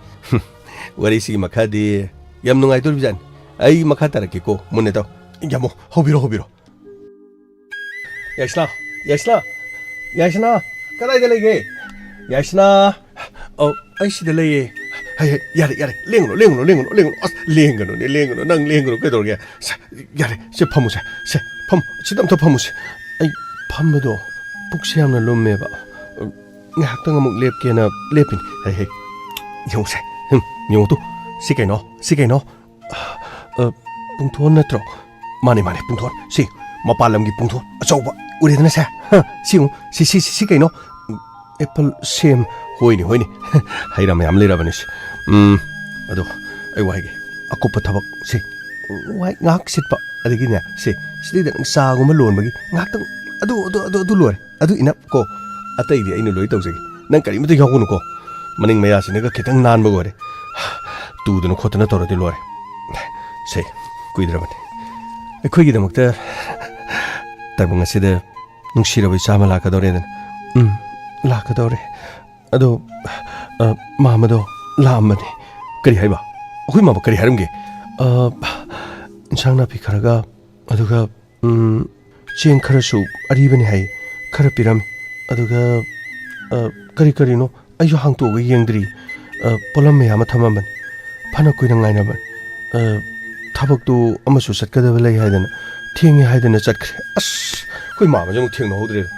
ꯋꯥꯔꯤꯁꯤꯒꯤ ꯃꯈꯥꯗꯤ ꯌꯥꯝ ꯅꯨꯡꯉꯥꯏꯗꯣꯔꯤꯕꯖꯥꯠꯅꯤ꯫ ꯑꯩ ꯃꯈꯥ ꯇꯥꯔꯛꯀꯦꯀꯣ, ꯃꯨꯟꯅ ꯇꯥꯎ꯫ ꯌꯥꯝꯕꯣ, ꯍꯧꯕꯤꯔꯣ, ꯍꯧꯕꯤꯔꯣ꯫ ꯌꯥꯏꯁꯅꯥ, ꯌꯥꯏꯁꯅꯥ, ꯌꯥꯏꯁꯅꯥ, ꯀꯗꯥꯏꯗ ꯂꯩꯒꯦ? ꯌꯥꯏꯁꯅꯥ, ꯑꯧ, ꯑꯩ ꯁꯤꯗ ꯂꯩꯌꯦ꯫ ꯍꯩ, ꯍꯩ, ꯌꯥꯔꯦ, ꯌꯥꯔꯦ, ꯂꯦꯡꯒꯅꯨ, ꯂꯦꯡꯒꯅꯨ, ꯂꯦꯡꯒꯅꯨ, ꯂꯦꯡꯒꯅꯨ꯫ ꯑꯁ, ꯂꯦꯡꯒꯅꯨꯅꯦ, ꯂꯦꯡꯒꯅꯨ, ꯅꯪ ꯂꯦꯡꯒꯅꯨ ꯀꯩꯗꯧꯔꯒꯦ? ꯁꯦ, ꯌꯥꯔꯦ, ꯁꯦ ꯐꯝꯃꯨꯁꯦ, ꯁꯦ, ꯐꯝꯃꯨ, ꯁꯤꯗ ꯑꯝꯇ ꯐꯝꯃꯨꯁꯦ꯫ ꯑꯩ ꯐꯝꯕꯗꯣ ꯄꯨꯛꯁꯦ ꯌꯥꯝꯅ ꯂꯨꯝꯃꯦꯕ꯫ ꯉꯥꯏꯍꯥꯛꯇꯪ ꯑꯃꯨꯛ ꯂꯦꯞꯀꯦꯅ ꯂꯦꯞꯄꯤꯅꯤ꯫ ꯍꯩ, ꯍꯩ, ꯌꯦꯡꯉꯨꯁꯦ, ꯍꯨꯝ, ꯌꯦꯡꯉꯨ ꯇꯨ, ꯁꯤ ꯀꯩꯅꯣ, ꯁꯤ ꯀꯩꯅꯣ? ꯑ, ꯄꯨꯡꯊꯣꯟ ꯅꯠꯇ꯭ꯔꯣ? ꯃꯥꯅꯦ, ꯃꯥꯅꯦ, ꯄꯨꯡꯊꯣꯟ꯫ ꯁꯤ ꯃꯄꯥꯟ ꯂꯝꯒꯤ ꯄꯨꯡꯊꯣꯟ ꯑꯆꯧꯕ ꯎꯔꯦꯗꯅ ꯁꯦ? ꯍ, ꯁꯤ ꯌꯦꯡꯉꯨ꯫ ꯁꯤ, ꯁꯤ, ꯁꯤ, ꯁꯤ ꯀꯩꯅꯣ? ꯑꯦꯄꯜ, ꯁꯦꯝ꯫ ꯍꯣꯏꯅꯦ, ꯍꯣꯏꯅꯦ꯫ ꯍꯩ ꯔꯥ ꯃꯌꯥꯝ ꯂꯩꯔꯕꯅꯤ ꯁꯤ꯫ ꯎꯝ, ꯑꯗꯣ ꯑꯩ ꯋꯥ ꯍꯥꯏꯒꯦ꯫ ꯑꯀꯨꯞꯄ ꯊꯕꯛ ꯁꯤ ꯋꯥꯏ ꯉꯥꯏꯍꯥꯛ ꯁꯤꯠꯄ꯫ ꯑꯗꯒꯤꯅꯦ, ꯁꯤ ꯁꯤꯗꯩꯗ ꯅꯪ ꯆꯥꯒꯨꯝꯕ ꯂꯣꯟꯕꯒꯤ ꯉꯥꯏꯍꯥꯛꯇꯪ ꯑꯗꯨ, ꯑꯗꯨ, ꯑꯗꯨ, ꯑꯗꯨ ꯂꯣꯏꯔꯦ꯫ ꯑꯗꯨ enough ꯀꯣ꯫ ꯑꯇꯩꯗꯤ ꯑꯩꯅ ꯂꯣꯏ ꯇꯧꯖꯒꯦ꯫ ꯅꯪ ꯀꯔꯤꯃꯇ ꯌꯥꯎꯒꯅꯨꯀꯣ꯫ ꯃꯅꯤꯡ ꯃꯌꯥꯁꯤꯅꯒ ꯈꯤꯇꯪ ꯅꯥꯟꯕꯒ ꯑꯣꯏꯔꯦ꯫ ꯇꯨꯗꯅ ꯈꯣꯠꯇꯅ ꯇꯧꯔꯗꯤ ꯂꯣꯏꯔꯦ꯫ ꯁꯦ, ꯀꯨꯏꯗ꯭ꯔꯕꯅꯤ꯫ ꯑꯩꯈꯣꯏꯒꯤꯗꯃꯛꯇ ꯇꯥꯏꯕꯪ ꯑꯁꯤꯗ ꯅꯨꯡꯁꯤꯔꯕ ꯏꯆꯥ ꯑꯃ ꯂꯥꯛꯀꯗꯧꯔꯦꯗꯅ꯫ ꯎꯝ, ꯂꯥꯛꯀꯗꯧꯔꯦ꯫ ꯑꯗꯣ, ꯑ, ꯃꯥꯃꯗꯣ ꯂꯥꯛꯑꯝꯕꯅꯦ꯫ ꯀꯔꯤ ꯍꯥꯏꯕ? ꯑꯩꯈꯣꯏ ꯃꯥꯃ ꯀꯔꯤ ꯍꯥꯏꯔꯝꯒꯦ? ꯑ, ꯏꯟꯁꯥꯡ ꯅꯥꯄꯤ ꯈꯔꯒ, ꯑꯗꯨꯒ ꯎꯝ, ꯆꯦꯡ ꯈꯔꯁꯨ ꯑꯔꯤꯕꯅꯤ ꯍꯥꯏ, ꯈꯔ ꯄꯤꯔꯝꯃꯤ꯫ ꯑꯗꯨꯒ, ꯑ, ꯀꯔꯤ ꯀꯔꯤꯅꯣ ꯑꯩꯁꯨ ꯍꯥꯡꯇꯣꯛꯑꯒ ꯌꯦꯡꯗ꯭ꯔꯤ꯫ ꯑ, ꯄꯣꯠꯂꯝ ꯃꯌꯥꯝ ꯑꯃ ꯊꯝꯃꯝꯕꯅꯤ꯫ ꯐꯅ ꯀꯨꯏꯅ ꯉꯥꯏꯅꯕꯅꯤ꯫ ꯑ, ꯊꯕꯛꯇꯨ ꯑꯃꯁꯨ ꯆꯠꯀꯗꯕ ꯂꯩ ꯍꯥꯏꯗꯅ, ꯊꯦꯡꯉꯦ ꯍꯥꯏꯗꯅ ꯆꯠꯈ꯭ꯔꯦ꯫ ꯑꯁ, ꯑꯩꯈꯣꯏ ꯃꯥꯃꯁꯦ ꯑꯃꯨꯛ ꯊꯦꯡꯅꯍꯧꯗ꯭ꯔꯦꯗ꯫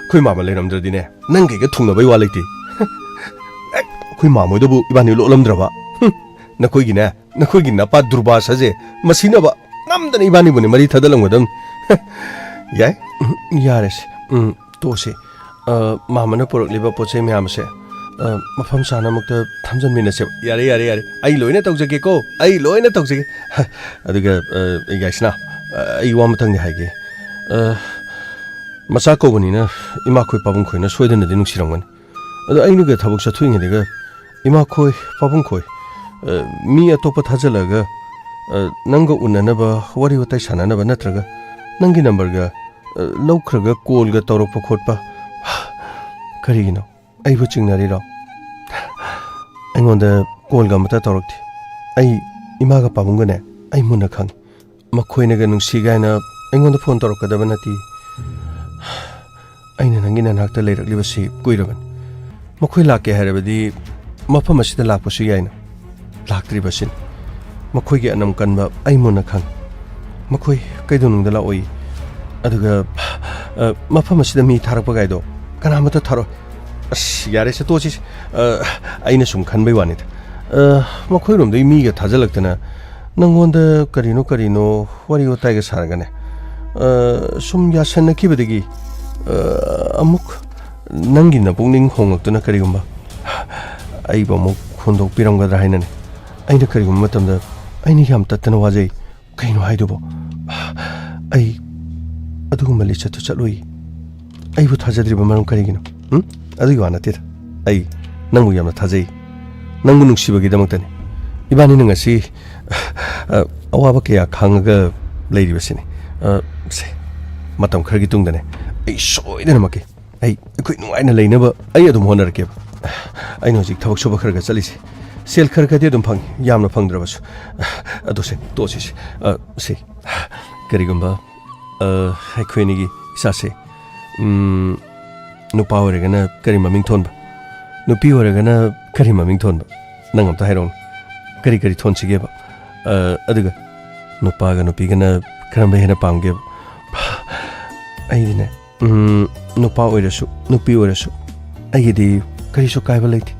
ꯑꯩꯈꯣꯏ ꯃꯥꯃ ꯂꯩꯔꯝꯗ꯭ꯔꯗꯤꯅꯦ, ꯅꯪ ꯀꯩꯒ ꯊꯨꯡꯅꯕꯩ ꯋꯥ ꯂꯩꯇꯦ꯫ ꯑꯦ, ꯑꯩꯈꯣꯏ ꯃꯥꯃꯣꯏꯗꯕꯨ ꯏꯕꯥꯅꯤ ꯂꯣꯠꯂꯝꯗ꯭ꯔꯕ? ꯍꯨꯝ, ꯅꯈꯣꯏꯒꯤꯅꯦ, ꯅꯈꯣꯏꯒꯤ ꯅꯄꯥ ꯗꯨꯔꯕꯥꯁꯥꯁꯦ ꯃꯁꯤꯅꯕ ꯉꯝꯗꯅ ꯏꯕꯥꯅꯤꯕꯨꯅꯦ ꯃꯔꯤ ꯊꯗꯠꯂꯝꯒꯗꯕꯅꯤ꯫ ꯌꯥꯏ? ꯎꯝ, ꯌꯥꯔꯦꯁꯦ꯫ ꯎꯝ, ꯇꯣꯛꯑꯁꯤ꯫ ꯑ, ꯃꯥꯃꯅ ꯄꯨꯔꯛꯂꯤꯕ ꯄꯣꯠ ꯆꯩ ꯃꯌꯥꯝꯁꯦ, ꯑ, ꯃꯐꯝ ꯆꯥꯅ ꯑꯃꯨꯛꯇ ꯊꯝꯖꯟꯃꯤꯟꯅꯁꯦꯕ꯫ ꯌꯥꯔꯦ, ꯌꯥꯔꯦ, ꯌꯥꯔꯦ꯫ ꯑꯩ ꯂꯣꯏꯅ ꯇꯧꯖꯒꯦꯀꯣ꯫ ꯑꯩ ꯂꯣꯏꯅ ꯇꯧꯖꯒꯦ꯫ ꯑꯗꯨꯒ, ꯑ, ꯌꯥꯏꯁꯅꯥ, ꯑ, ꯑꯩ ꯋꯥ ꯑꯃꯇꯪꯗꯤ ꯍꯥꯏꯒꯦ꯫ ꯑ, ꯃꯆꯥ ꯀꯧꯕꯅꯤꯅ ꯏꯃꯥꯈꯣꯏ ꯄꯥꯕꯨꯡꯈꯣꯏꯅ ꯁꯣꯏꯗꯅꯗꯤ ꯅꯨꯡꯁꯤꯔꯝꯒꯅꯤ꯫ ꯑꯗꯣ ꯑꯩꯅꯒ ꯊꯕꯛ ꯆꯠꯊꯣꯛꯏꯉꯩꯗꯒ ꯏꯃꯥꯈꯣꯏ, ꯄꯥꯕꯨꯡꯈꯣꯏ, ꯑ, ꯃꯤ ꯑꯇꯣꯞꯄ ꯊꯥꯖꯤꯜꯂꯒ ꯑ, ꯅꯪꯒ ꯎꯅꯅꯕ, ꯋꯥꯔꯤ ꯋꯥꯇꯥꯏ ꯁꯥꯟꯅꯅꯕ ꯅꯠꯇ꯭ꯔꯒ ꯅꯪꯒꯤ ꯅꯝꯕꯔꯒ, ꯑ, ꯂꯧꯈ꯭ꯔꯒ ꯀꯣꯜꯒ ꯇꯧꯔꯛꯄ ꯈꯣꯠꯄ? ꯀꯔꯤꯒꯤꯅꯣ? ꯑꯩꯕꯨ ꯆꯤꯡꯅꯔꯤꯔꯣ? ꯑꯩꯉꯣꯟꯗ ꯀꯣꯜꯒ ꯑꯃꯠꯇ ꯇꯧꯔꯛꯇꯦ꯫ ꯑꯩ ꯏꯃꯥꯒ ꯄꯥꯕꯨꯡꯒꯅꯦ, ꯑꯩ ꯃꯨꯟꯅ ꯈꯪꯉꯤ꯫ ꯃꯈꯣꯏꯅꯒ ꯅꯨꯡꯁꯤ ꯀꯥꯏꯅ ꯑꯩꯉꯣꯟꯗ ꯐꯣꯟ ꯇꯧꯔꯛꯀꯗꯕ ꯅꯠꯇꯦ꯫ ꯑꯩꯅ ꯅꯪꯒꯤ ꯅꯅꯥꯛꯇ ꯂꯩꯔꯛꯂꯤꯕꯁꯤ ꯀꯨꯏꯔꯕꯅꯤ꯫ ꯃꯈꯣꯏ ꯂꯥꯛꯀꯦ ꯍꯥꯏꯔꯕꯗꯤ ꯃꯐꯝ ꯑꯁꯤꯗ ꯂꯥꯛꯄꯁꯨ ꯌꯥꯏꯅ꯫ ꯂꯥꯛꯇ꯭ꯔꯤꯕꯁꯤꯅꯤ꯫ ꯃꯈꯣꯏꯒꯤ ꯑꯅꯝ ꯀꯟꯕ ꯑꯩ ꯃꯨꯟꯅ ꯈꯪꯏ꯫ ꯃꯈꯣꯏ ꯀꯩꯗꯧꯅꯨꯡꯗ ꯂꯥꯛꯑꯣꯏ꯫ ꯑꯗꯨꯒ, ꯑ, ꯃꯐꯝ ꯑꯁꯤꯗ ꯃꯤ ꯊꯥꯔꯛꯄ ꯀꯥꯏꯗꯣ ꯀꯅꯥꯃꯠꯇ ꯊꯥꯔꯛꯑꯣꯏ꯫ ꯑꯁ, ꯌꯥꯔꯦꯁꯦ, ꯇꯣꯛꯁꯤꯁꯦ꯫ ꯑ, ꯑꯩꯅ ꯁꯨꯝ ꯈꯟꯕꯩ ꯋꯥꯅꯤꯗ꯫ ꯑ, ꯃꯈꯣꯏꯔꯣꯝꯗꯒꯤ ꯃꯤꯒ ꯊꯥꯖꯤꯜꯂꯛꯇꯅ ꯅꯪꯉꯣꯟꯗ ꯀꯔꯤꯅꯣ ꯀꯔꯤꯅꯣ ꯋꯥꯔꯤ ꯋꯥꯇꯥꯏꯒ ꯁꯥꯔꯒꯅꯦ, ꯑ, ꯁꯨꯝ ꯌꯥꯁꯟꯅꯈꯤꯕꯗꯒꯤ, ꯑ, ꯑꯃꯨꯛ ꯅꯪꯒꯤ ꯅꯄꯨꯛꯅꯤꯡ ꯍꯣꯡꯂꯛꯇꯨꯅ ꯀꯔꯤꯒꯨꯝꯕ ꯑꯩꯕꯨ ꯑꯃꯨꯛ ꯍꯨꯟꯗꯣꯛꯄꯤꯔꯝꯒꯗ꯭ꯔꯥ ꯍꯥꯏꯅꯅꯦ꯫ ꯑꯩꯅ ꯀꯔꯤꯒꯨꯝꯕ ꯃꯇꯝꯗ ꯑꯩꯅ ꯌꯥꯝ ꯇꯠꯇꯅ ꯋꯥꯖꯩ꯫ ꯀꯩꯅꯣ ꯍꯥꯏꯗꯨꯕꯣ? ꯑꯩ ꯑꯗꯨꯒꯨꯝꯕ ꯂꯤꯆꯠꯇꯨ ꯆꯠꯂꯨꯏ꯫ ꯑꯩꯕꯨ ꯊꯥꯖꯗ꯭ꯔꯤꯕ ꯃꯔꯝ ꯀꯔꯤꯒꯤꯅꯣ? ꯎꯝ? ꯑꯗꯨꯒꯤ ꯋꯥ ꯅꯠꯇꯦꯗ꯫ ꯑꯩ ꯅꯪꯕꯨ ꯌꯥꯝꯅ ꯊꯥꯖꯩ꯫ ꯅꯪꯕꯨ ꯅꯨꯡꯁꯤꯕꯒꯤꯗꯃꯛꯇꯅꯤ꯫ ꯏꯕꯥꯅꯤꯅ ꯉꯁꯤ, ꯑ, ꯑꯋꯥꯕ ꯀꯌꯥ ꯈꯥꯡꯉꯒ ꯂꯩꯔꯤꯕꯁꯤꯅꯤ꯫ ꯑ, ꯁꯦ, ꯃꯇꯝ ꯈꯔꯒꯤ ꯇꯨꯡꯗꯅꯦ, ꯑꯩ ꯁꯣꯏꯗꯅꯃꯛꯀꯤ, ꯑꯩ, ꯑꯩꯈꯣꯏ ꯅꯨꯡꯉꯥꯏꯅ ꯂꯩꯅꯕ ꯑꯩ ꯑꯗꯨꯝ ꯍꯣꯠꯅꯔꯛꯀꯦꯕ꯫ ꯑꯩꯅ ꯍꯧꯖꯤꯛ ꯊꯕꯛ ꯁꯨꯕ ꯈꯔ ꯈꯔ ꯆꯠꯂꯤꯁꯦ, ꯁꯦꯜ ꯈꯔ ꯈꯔꯗꯤ ꯑꯗꯨꯝ ꯐꯪꯉꯤ, ꯌꯥꯝꯅ ꯐꯪꯗ꯭ꯔꯕꯁꯨ꯫ ꯑꯗꯨ ꯁꯦ, ꯇꯣꯛꯑꯁꯤꯁꯦ꯫ ꯑ, ꯁꯦ, ꯀꯔꯤꯒꯨꯝꯕ, ꯑ, ꯑꯩꯈꯣꯏ ꯑꯅꯤꯒꯤ ꯏꯆꯥꯁꯦ, ꯎꯝ, ꯅꯨꯄꯥ ꯑꯣꯏꯔꯒꯅ ꯀꯔꯤ ꯃꯃꯤꯡ ꯊꯣꯟꯕ? ꯅꯨꯄꯤ ꯑꯣꯏꯔꯒꯅ ꯀꯔꯤ ꯃꯃꯤꯡ ꯊꯣꯟꯕ? ꯅꯪ ꯑꯝꯇ ꯍꯥꯏꯔꯛꯎꯅꯦ꯫ ꯀꯔꯤ ꯀꯔꯤ ꯊꯣꯟꯁꯤꯒꯦꯕ? ꯑ, ꯑꯗꯨꯒ ꯅꯨꯄꯥꯒ ꯅꯨꯄꯤꯒꯅ ꯀꯔꯝꯕ ꯍꯦꯟꯅ ꯄꯥꯝꯒꯦꯕ? ꯑꯩꯗꯤꯅꯦ, ꯎꯝ, ꯅꯨꯄꯥ ꯑꯣꯏꯔꯁꯨ, ꯅꯨꯄꯤ ꯑꯣꯏꯔꯁꯨ, ꯑꯩꯒꯤꯗꯤ ꯀꯔꯤꯁꯨ ꯀꯥꯏꯕ ꯂꯩꯇꯦ꯫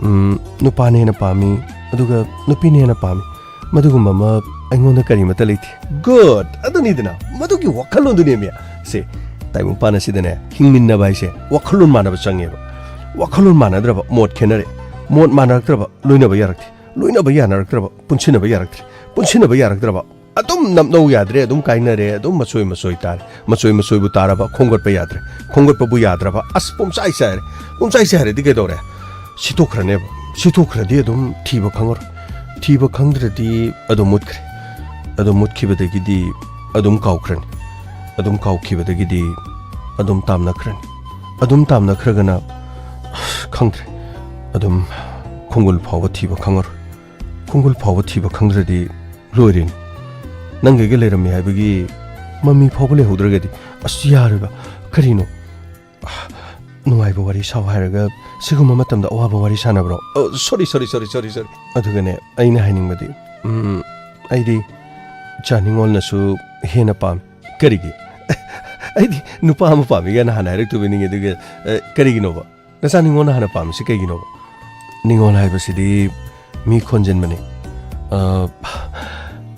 ꯎꯝ, ꯅꯨꯄꯥꯅ ꯍꯦꯟꯅ ꯄꯥꯝꯃꯤ, ꯑꯗꯨꯒ ꯅꯨꯄꯤꯅ ꯍꯦꯟꯅ ꯄꯥꯝꯃꯤ꯫ ꯃꯗꯨꯒꯨꯝꯕ ꯑꯃ ꯑꯩꯉꯣꯟꯗ ꯀꯔꯤꯃꯠꯇ ꯂꯩꯇꯦ꯫ Good! ꯑꯗꯨꯅꯤꯗꯅ, ꯃꯗꯨꯒꯤ ꯋꯥꯈꯜꯂꯣꯟꯗꯨꯅꯦꯃꯤ꯫ ꯁꯦ, ꯇꯥꯏꯕꯪꯄꯥꯟ ꯑꯁꯤꯗꯅꯦ, ꯍꯤꯡꯃꯤꯟꯅꯕ ꯍꯥꯏꯁꯦ ꯋꯥꯈꯜꯂꯣꯟ ꯃꯥꯟꯅꯕ ꯆꯪꯉꯦꯕ꯫ ꯋꯥꯈꯜꯂꯣꯟ ꯃꯥꯟꯅꯗ꯭ꯔꯕ ꯃꯣꯠ ꯈꯦꯠꯅꯔꯦ꯫ ꯃꯣꯠ ꯃꯥꯟꯅꯔꯛꯇ꯭ꯔꯕ ꯂꯣꯏꯅꯕ ꯌꯥꯔꯛꯇꯦ꯫ ꯂꯣꯏꯅꯕ ꯌꯥꯅꯔꯛꯇ꯭ꯔꯕ ꯄꯨꯟꯁꯤꯟꯅꯕ ꯌꯥꯔꯛꯇ꯭ꯔꯦ꯫ ꯄꯨꯟꯁꯤꯟꯅꯕ ꯌꯥꯔꯛꯇ꯭ꯔꯕ ꯑꯗꯨꯝ ꯅꯞꯅꯧ ꯌꯥꯗ꯭ꯔꯦ, ꯑꯗꯨꯝ ꯀꯥꯏꯅꯔꯦ, ꯑꯗꯨꯝ ꯃꯆꯣꯏ ꯃꯆꯣꯏ ꯇꯥꯔꯦ꯫ ꯃꯆꯣꯏ ꯃꯆꯣꯏꯕꯨ ꯇꯥꯔꯕ ꯈꯣꯝꯒꯠꯄ ꯌꯥꯗ꯭ꯔꯦ꯫ ꯈꯣꯝꯒꯠꯄꯕꯨ ꯌꯥꯗ꯭ꯔꯕ, ꯑꯁ, ꯄꯨꯝꯆꯥꯏ ꯆꯥꯏꯔꯦ꯫ ꯄꯨꯝꯆꯥꯏ ꯆꯥꯏꯔꯗꯤ ꯀꯩꯗꯧꯔꯦ? ꯁꯤꯠꯇꯣꯛꯈ꯭ꯔꯅꯦꯕ꯫ ꯁꯤꯠꯇꯣꯛꯈ꯭ꯔꯗꯤ ꯑꯗꯨꯝ ꯊꯤꯕ ꯈꯪꯉꯔꯣꯏ꯫ ꯊꯤꯕ ꯈꯪꯗ꯭ꯔꯗꯤ ꯑꯗꯨꯝ ꯃꯨꯠꯈ꯭ꯔꯦ꯫ ꯑꯗꯨꯝ ꯃꯨꯠꯈꯤꯕꯗꯒꯤꯗꯤ ꯑꯗꯨꯝ ꯀꯥꯎꯈ꯭ꯔꯅꯤ꯫ ꯑꯗꯨꯝ ꯀꯥꯎꯈꯤꯕꯗꯒꯤꯗꯤ ꯑꯗꯨꯝ ꯇꯥꯝꯅꯈ꯭ꯔꯅꯤ꯫ ꯑꯗꯨꯝ ꯇꯥꯝꯅꯈ꯭ꯔꯒꯅ, ꯑꯁ, ꯈꯪꯗ꯭ꯔꯦ꯫ ꯑꯗꯨꯝ ꯈꯣꯡꯒꯨꯜ ꯐꯥꯎꯕ ꯊꯤꯕ ꯈꯪꯉꯔꯣꯏ꯫ ꯈꯣꯡꯒꯨꯜ ꯐꯥꯎꯕ ꯊꯤꯕ ꯈꯪꯗ꯭ꯔꯗꯤ ꯂꯣꯏꯔꯦꯅꯦ꯫ ꯅꯪꯒꯩꯒ ꯂꯩꯔꯝꯃꯤ ꯍꯥꯏꯕꯒꯤ ꯃꯃꯤ ꯐꯥꯎꯕ ꯂꯩꯍꯧꯗ꯭ꯔꯒꯗꯤ, ꯑꯁ, ꯌꯥꯔꯣꯏꯕ꯫ ꯀꯔꯤꯅꯣ? ꯅꯨꯡꯉꯥꯏꯕ ꯋꯥꯔꯤ ꯁꯥꯎ ꯍꯥꯏꯔꯒ ꯁꯤꯒꯨꯝꯕ ꯃꯇꯝꯗ ꯑꯋꯥꯕ ꯋꯥꯔꯤ ꯁꯥꯟꯅꯕ꯭ꯔꯣ? ꯑꯣ, sorry, sorry, sorry, sorry, sorry꯫ ꯑꯗꯨꯒꯅꯦ, ꯑꯩꯅ ꯍꯥꯏꯅꯤꯡꯕꯗꯤ, ꯎꯝ, ꯑꯩꯗꯤ ꯏꯆꯥ ꯅꯤꯉꯣꯜꯅꯁꯨ ꯍꯦꯟꯅ ꯄꯥꯝꯃꯤ꯫ ꯀꯔꯤꯒꯤ? ꯑꯩꯗꯤ ꯅꯨꯄꯥ ꯑꯃ ꯄꯥꯝꯃꯤ ꯀꯥꯏꯅ ꯍꯥꯟꯅ ꯍꯥꯏꯔꯛꯇꯣꯏꯕ ꯅꯤꯡꯉꯦ, ꯑꯗꯨꯒ, ꯑ, ꯀꯔꯤꯒꯤꯅꯣꯕ? ꯅꯆꯥ ꯅꯤꯉꯣꯜꯅ ꯍꯥꯟꯅ ꯄꯥꯝꯃꯤꯁꯤ ꯀꯩꯒꯤꯅꯣꯕ? ꯅꯤꯉꯣꯜ ꯍꯥꯏꯕꯁꯤꯗꯤ ꯃꯤ ꯈꯣꯟꯖꯤꯟꯕꯅꯤ꯫ ꯑ,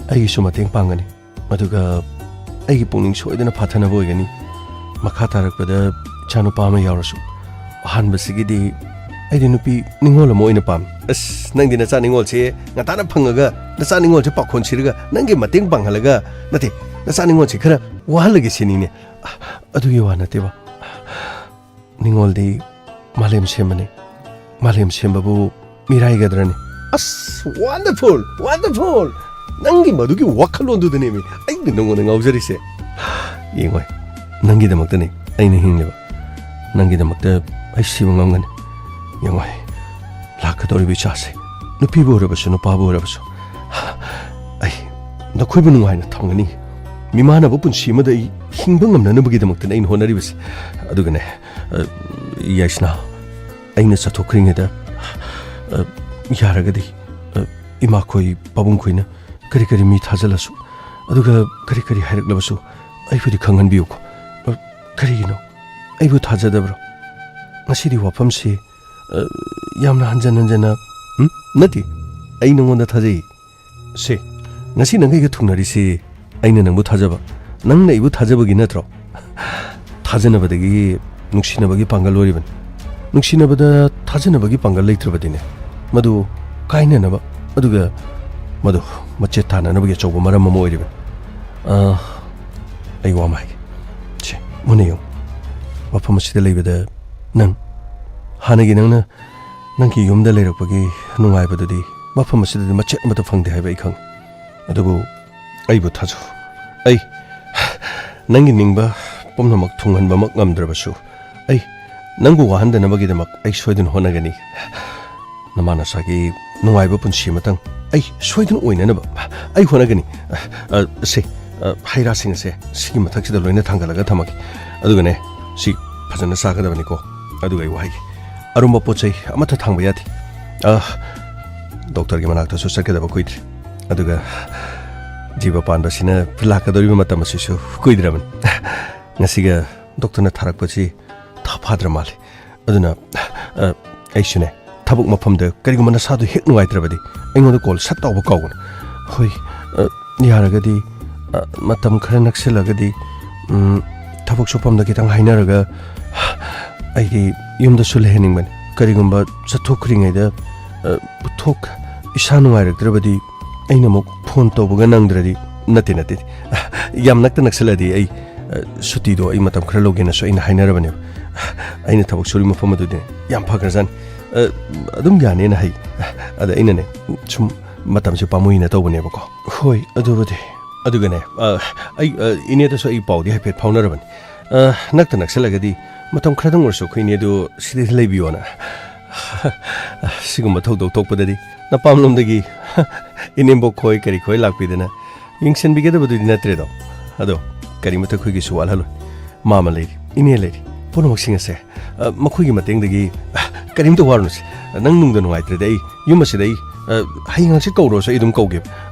ꯑꯩꯒꯤꯁꯨ ꯃꯇꯦꯡ ꯄꯥꯡꯒꯅꯤ꯫ ꯑꯗꯨꯒ ꯑꯩꯒꯤ ꯄꯨꯛꯅꯤꯡ ꯁꯣꯏꯗꯅ ꯐꯥꯊꯅꯕ ꯑꯣꯏꯒꯅꯤ꯫ ꯃꯈꯥ ꯇꯥꯔꯛꯄꯗ ꯏꯆꯥꯅꯨꯄꯥ ꯑꯃ ꯌꯥꯎꯔꯁꯨ꯫ ꯑꯍꯥꯟꯕꯁꯤꯒꯤꯗꯤ ꯑꯩꯗꯤ ꯅꯨꯄꯤ ꯅꯤꯉꯣꯜ ꯑꯃ ꯑꯣꯏꯅ ꯄꯥꯝꯃꯤ꯫ ꯑꯁ, ꯅꯪꯗꯤ ꯅꯆꯥ ꯅꯤꯉꯣꯜꯁꯦ ꯉꯟꯇꯥꯅ ꯐꯪꯉꯒ, ꯅꯆꯥ ꯅꯤꯉꯣꯜꯁꯦ ꯄꯥꯈꯣꯟ ꯁꯤꯔꯒ, ꯅꯪꯒꯤ ꯃꯇꯦꯡ ꯄꯥꯡꯍꯜꯂꯒ, ꯅꯠꯇꯦ, ꯅꯆꯥ ꯅꯤꯉꯣꯜꯁꯦ ꯈꯔ ꯋꯥꯍꯜꯂꯒꯦ ꯁꯤꯅꯤꯅꯦ꯫ ꯑꯗꯨꯒꯤ ꯋꯥ ꯅꯠꯇꯦꯕ꯫ ꯅꯤꯉꯣꯜꯗꯤ ꯃꯥꯂꯦꯝ ꯁꯦꯝꯕꯅꯤ꯫ ꯃꯥꯂꯦꯝ ꯁꯦꯝꯕꯕꯨ ꯃꯤꯔꯥꯏꯒꯗ꯭ꯔꯅꯤ? ꯑꯁ, wonderful, wonderful! ꯅꯪꯒꯤ ꯃꯗꯨꯒꯤ ꯋꯥꯈꯜꯂꯣꯟꯗꯨꯗꯅꯦꯃꯤ ꯑꯩꯅ ꯅꯉꯣꯟꯗ ꯉꯥꯎꯖꯔꯤꯁꯦ꯫ ꯌꯦꯡꯉꯣꯏ, ꯅꯪꯒꯤꯗꯃꯛꯇꯅꯤ ꯑꯩꯅ ꯍꯤꯡꯂꯤꯕ꯫ ꯅꯪꯒꯤꯗꯃꯛꯇ ꯑꯩ ꯁꯤꯕ ꯉꯝꯒꯅꯤ꯫ ꯌꯦꯡꯉꯣꯏ, ꯂꯥꯛꯀꯗꯧꯔꯤꯕ ꯏꯆꯥꯁꯦ, ꯅꯨꯄꯤꯕꯨ ꯑꯣꯏꯔꯕꯁꯨ ꯅꯨꯄꯥꯕꯨ ꯑꯣꯏꯔꯕꯁꯨ, ꯑꯩ ꯅꯈꯣꯏꯕꯨ ꯅꯨꯡꯉꯥꯏꯅ ꯊꯝꯒꯅꯤ꯫ ꯃꯤꯃꯥꯟꯅꯕ ꯄꯨꯟꯁꯤ ꯑꯃꯗ ꯑꯩ ꯍꯤꯡꯕ ꯉꯝꯅꯅꯕꯒꯤꯗꯃꯛꯇꯅꯤ ꯑꯩꯅ ꯍꯣꯠꯅꯔꯤꯕꯁꯦ꯫ ꯑꯗꯨꯒꯅꯦ, ꯑ, ꯌꯥꯏꯁꯅꯥ, ꯑꯩꯅ ꯆꯠꯊꯣꯛꯈ꯭ꯔꯤꯉꯩꯗ, ꯑ, ꯌꯥꯔꯒꯗꯤ, ꯑ, ꯏꯃꯥꯈꯣꯏ, ꯄꯥꯕꯨꯡꯈꯣꯏꯅ ꯀꯔꯤ ꯀꯔꯤ ꯃꯤ ꯊꯥꯖꯜꯂꯁꯨ, ꯑꯗꯨꯒ ꯀꯔꯤ ꯀꯔꯤ ꯍꯥꯏꯔꯛꯂꯕꯁꯨ ꯑꯩꯕꯨꯗꯤ ꯈꯪꯍꯟꯕꯤꯌꯨꯀꯣ꯫ ꯑ, ꯀꯔꯤꯒꯤꯅꯣ? ꯑꯩꯕꯨ ꯊꯥꯖꯗꯕ꯭ꯔꯣ? ꯉꯁꯤꯗꯤ ꯋꯥꯐꯝꯁꯤ, ꯑ, ꯌꯥꯝꯅ ꯍꯟꯖꯟ ꯍꯟꯖꯟꯅ, ꯎꯝ? ꯅꯠꯇꯦ, ꯑꯩ ꯅꯉꯣꯟꯗ ꯊꯥꯖꯩ꯫ ꯁꯦ, ꯉꯁꯤ ꯅꯪꯒ ꯑꯩꯒ ꯊꯨꯡꯅꯔꯤꯁꯤ ꯑꯩꯅ ꯅꯪꯕꯨ ꯊꯥꯖꯕ, ꯅꯪꯅ ꯑꯩꯕꯨ ꯊꯥꯖꯕꯒꯤ ꯅꯠꯇ꯭ꯔꯣ? ꯊꯥꯖꯅꯕꯗꯒꯤ ꯅꯨꯡꯁꯤꯅꯕꯒꯤ ꯄꯥꯡꯒꯜ ꯑꯣꯏꯔꯤꯕꯅꯤ꯫ ꯅꯨꯡꯁꯤꯅꯕꯗ ꯊꯥꯖꯅꯕꯒꯤ ꯄꯥꯡꯒꯜ ꯂꯩꯇ꯭ꯔꯕꯗꯤꯅꯦ, ꯃꯗꯨ ꯀꯥꯏꯅꯅꯕ, ꯑꯗꯨꯒ ꯃꯗꯨ ꯃꯆꯦꯠ ꯇꯥꯅꯅꯕꯒꯤ ꯑꯆꯧꯕ ꯃꯔꯝ ꯑꯃ ꯑꯣꯏꯔꯤꯕꯅꯤ꯫ ꯑ, ꯑꯩ ꯋꯥ ꯑꯃ ꯍꯥꯏꯒꯦ꯫ ꯁꯦ, ꯃꯨꯟꯅ ꯌꯦꯡꯉꯨ꯫ ꯃꯐꯝ ꯑꯁꯤꯗ ꯂꯩꯕꯗ ꯅꯪ, ꯍꯥꯟꯅꯒꯤ ꯅꯪꯅ ꯅꯪꯒꯤ ꯌꯨꯝꯗ ꯂꯩꯔꯛꯄꯒꯤ ꯅꯨꯡꯉꯥꯏꯕꯗꯨꯗꯤ ꯃꯐꯝ ꯑꯁꯤꯗꯗꯤ ꯃꯆꯦꯠ ꯑꯃꯠꯇ ꯐꯪꯗꯦ ꯍꯥꯏꯕ ꯑꯩ ꯈꯪꯏ꯫ ꯑꯗꯨꯕꯨ ꯑꯩꯕꯨ ꯊꯥꯖꯧ꯫ ꯑꯩ ꯅꯪꯒꯤ ꯅꯤꯡꯕ ꯄꯨꯝꯅꯃꯛ ꯊꯨꯡꯍꯟꯕꯃꯛ ꯉꯝꯗ꯭ꯔꯕꯁꯨ, ꯑꯩ ꯅꯪꯕꯨ ꯋꯥꯍꯟꯗꯅꯕꯒꯤꯗꯃꯛ ꯑꯩ ꯁꯣꯏꯗꯅ ꯍꯣꯠꯅꯒꯅꯤ꯫ ꯅꯃꯥ ꯅꯆꯥꯒꯤ ꯅꯨꯡꯉꯥꯏꯕ ꯄꯨꯟꯁꯤ ꯑꯃꯇꯪ ꯑꯩ ꯁꯣꯏꯗꯅ ꯑꯣꯏꯅꯅꯕ ꯑꯩ ꯍꯣꯠꯅꯒꯅꯤ꯫ ꯑ, ꯑ, ꯁꯦ, ꯑ, ꯍꯩ ꯔꯥꯁꯤꯡ ꯑꯁꯦ ꯁꯤꯒꯤ ꯃꯊꯛꯁꯤꯗ ꯂꯣꯏꯅ ꯊꯥꯡꯒꯠꯂꯒ ꯊꯝꯃꯒꯦ꯫ ꯑꯗꯨꯒꯅꯦ, ꯁꯤ ꯐꯖꯅ ꯆꯥꯒꯗꯕꯅꯤꯀꯣ꯫ ꯑꯗꯨꯒ ꯑꯩ ꯋꯥꯍꯩꯒꯦ, ꯑꯔꯨꯝꯕ ꯄꯣꯠ ꯆꯩ ꯑꯃꯠꯇ ꯊꯥꯡꯕ ꯌꯥꯗꯦ꯫ ꯑ, ꯗꯣꯛꯇꯔꯒꯤ ꯃꯅꯥꯛꯇꯁꯨ ꯆꯠꯀꯗꯕ ꯀꯨꯏꯗ꯭ꯔꯦ꯫ ꯑꯗꯨꯒ ꯖꯤꯕ ꯄꯥꯟꯕꯁꯤꯅ ꯂꯥꯛꯀꯗꯧꯔꯤꯕ ꯃꯇꯝ ꯑꯁꯤꯁꯨ ꯀꯨꯏꯗ꯭ꯔꯕꯅꯤ꯫ ꯉꯁꯤꯒ ꯗꯣꯛꯇꯔꯅ ꯊꯥꯔꯛꯄꯁꯤ ꯊꯥ ꯐꯥꯗ꯭ꯔ ꯃꯥꯜꯂꯦ꯫ ꯑꯗꯨꯅ, ꯑ, ꯑꯩꯁꯨꯅꯦ, ꯊꯕꯛ ꯃꯐꯝꯗ ꯀꯔꯤꯒꯨꯝꯕ ꯅꯁꯥꯗꯨ ꯍꯦꯛ ꯅꯨꯡꯉꯥꯏꯇ꯭ꯔꯕꯗꯤ ꯑꯩꯉꯣꯟꯗ ꯀꯣꯜ ꯁꯠ ꯇꯧꯕ ꯀꯥꯎꯒꯅꯨ꯫ ꯍꯣꯏ, ꯑ, ꯌꯥꯔꯒꯗꯤ, ꯑ, ꯃꯇꯝ ꯈꯔ ꯅꯛꯁꯤꯜꯂꯒꯗꯤ, ꯎꯝ, ꯊꯕꯛ ꯁꯨꯐꯝꯗ ꯈꯤꯇꯪ ꯍꯥꯏꯅꯔꯒ ꯑꯩꯗꯤ ꯌꯨꯝꯗꯁꯨ ꯂꯩꯍꯟꯅꯤꯡꯕꯅꯤ꯫ ꯀꯔꯤꯒꯨꯝꯕ ꯆꯠꯊꯣꯛꯈ꯭ꯔꯤꯉꯩꯗ, ꯑ, ꯄꯨꯊꯣꯛ ꯏꯁꯥ ꯅꯨꯡꯉꯥꯏꯔꯛꯇ꯭ꯔꯕꯗꯤ ꯑꯩꯅ ꯑꯃꯨꯛ ꯐꯣꯟ ꯇꯧꯕꯒ ꯅꯪꯗ꯭ꯔꯗꯤ, ꯅꯠꯇꯦ, ꯅꯠꯇꯦ, ꯌꯥꯝ ꯅꯛꯇ ꯅꯛꯁꯤꯜꯂꯗꯤ ꯑꯩ, ꯑ, ꯁꯨꯇꯤꯗꯣ ꯑꯩ ꯃꯇꯝ ꯈꯔ ꯂꯧꯒꯦꯅꯁꯨ ꯑꯩꯅ ꯍꯥꯏꯅꯔꯕꯅꯦꯕ꯫ ꯑꯩꯅ ꯊꯕꯛ ꯁꯨꯔꯤ ꯃꯐꯝ ꯑꯗꯨꯗꯤ ꯌꯥꯝ ꯐꯈ꯭ꯔꯖꯥꯠꯅꯤ꯫ ꯑ, ꯑꯗꯨꯝ ꯌꯥꯅꯦꯅ ꯍꯥꯏ꯫ ꯑꯗ ꯑꯩꯅꯅꯦ, ꯁꯨꯝ ꯃꯇꯝꯁꯦ ꯄꯥꯝꯃꯨꯏꯅ ꯇꯧꯕꯅꯦꯕꯀꯣ꯫ ꯍꯣꯏ, ꯑꯗꯨꯕꯨꯗꯤ꯫ ꯑꯗꯨꯒꯅꯦ, ꯑ, ꯑꯩ, ꯑ, ꯏꯅꯦꯗꯁꯨ ꯑꯩ ꯄꯥꯎꯗꯤ ꯍꯥꯏꯐꯦꯠ ꯐꯥꯎꯅꯔꯕꯅꯤ꯫ ꯑ, ꯅꯛꯇ ꯅꯛꯁꯜꯂꯒꯗꯤ ꯃꯇꯝ ꯈꯔꯗꯪ ꯑꯣꯏꯔꯁꯨ ꯑꯩꯈꯣꯏ ꯏꯅꯦꯗꯨ ꯁꯤꯗ ꯂꯩꯕꯤꯌꯣꯅ꯫ ꯁꯤꯒꯨꯝꯕ ꯊꯧꯗꯣꯛ ꯊꯣꯛꯄꯗꯗꯤ ꯅꯄꯥꯝꯂꯣꯝꯗꯒꯤ ꯏꯅꯦꯝꯕꯣꯛ ꯈꯣꯏ ꯀꯔꯤ ꯈꯣꯏ ꯂꯥꯛꯄꯤꯗꯅ ꯌꯦꯡꯁꯤꯟꯕꯤꯒꯗꯕꯗꯨꯗꯤ ꯅꯠꯇ꯭ꯔꯦꯗꯣ꯫ ꯑꯗꯣ ꯀꯔꯤꯃꯇ ꯑꯩꯈꯣꯏꯒꯤꯁꯨ ꯋꯥꯠꯍꯜꯂꯣꯏ꯫ ꯃꯥꯃ ꯂꯩꯔꯤ, ꯏꯅꯦ ꯂꯩꯔꯤ, ꯄꯨꯝꯅꯃꯛꯁꯤꯡ ꯑꯁꯦ, ꯑ, ꯃꯈꯣꯏꯒꯤ ꯃꯇꯦꯡꯗꯒꯤ, ꯑ, ꯀꯔꯤꯝꯇ ꯋꯥꯔꯨꯅꯨꯁꯦ꯫ ꯅꯪ ꯅꯨꯡꯗ ꯅꯨꯡꯉꯥꯏꯇ꯭ꯔꯗꯤ ꯑꯩ ꯌꯨꯝ ꯑꯁꯤꯗ ꯑꯩ, ꯑ, ꯍꯌꯦꯡ ꯍꯪꯆꯤꯠ ꯀꯧꯔꯨꯔꯁꯨ ꯑꯩ ꯑꯗꯨꯝ ꯀꯧꯒꯦ꯫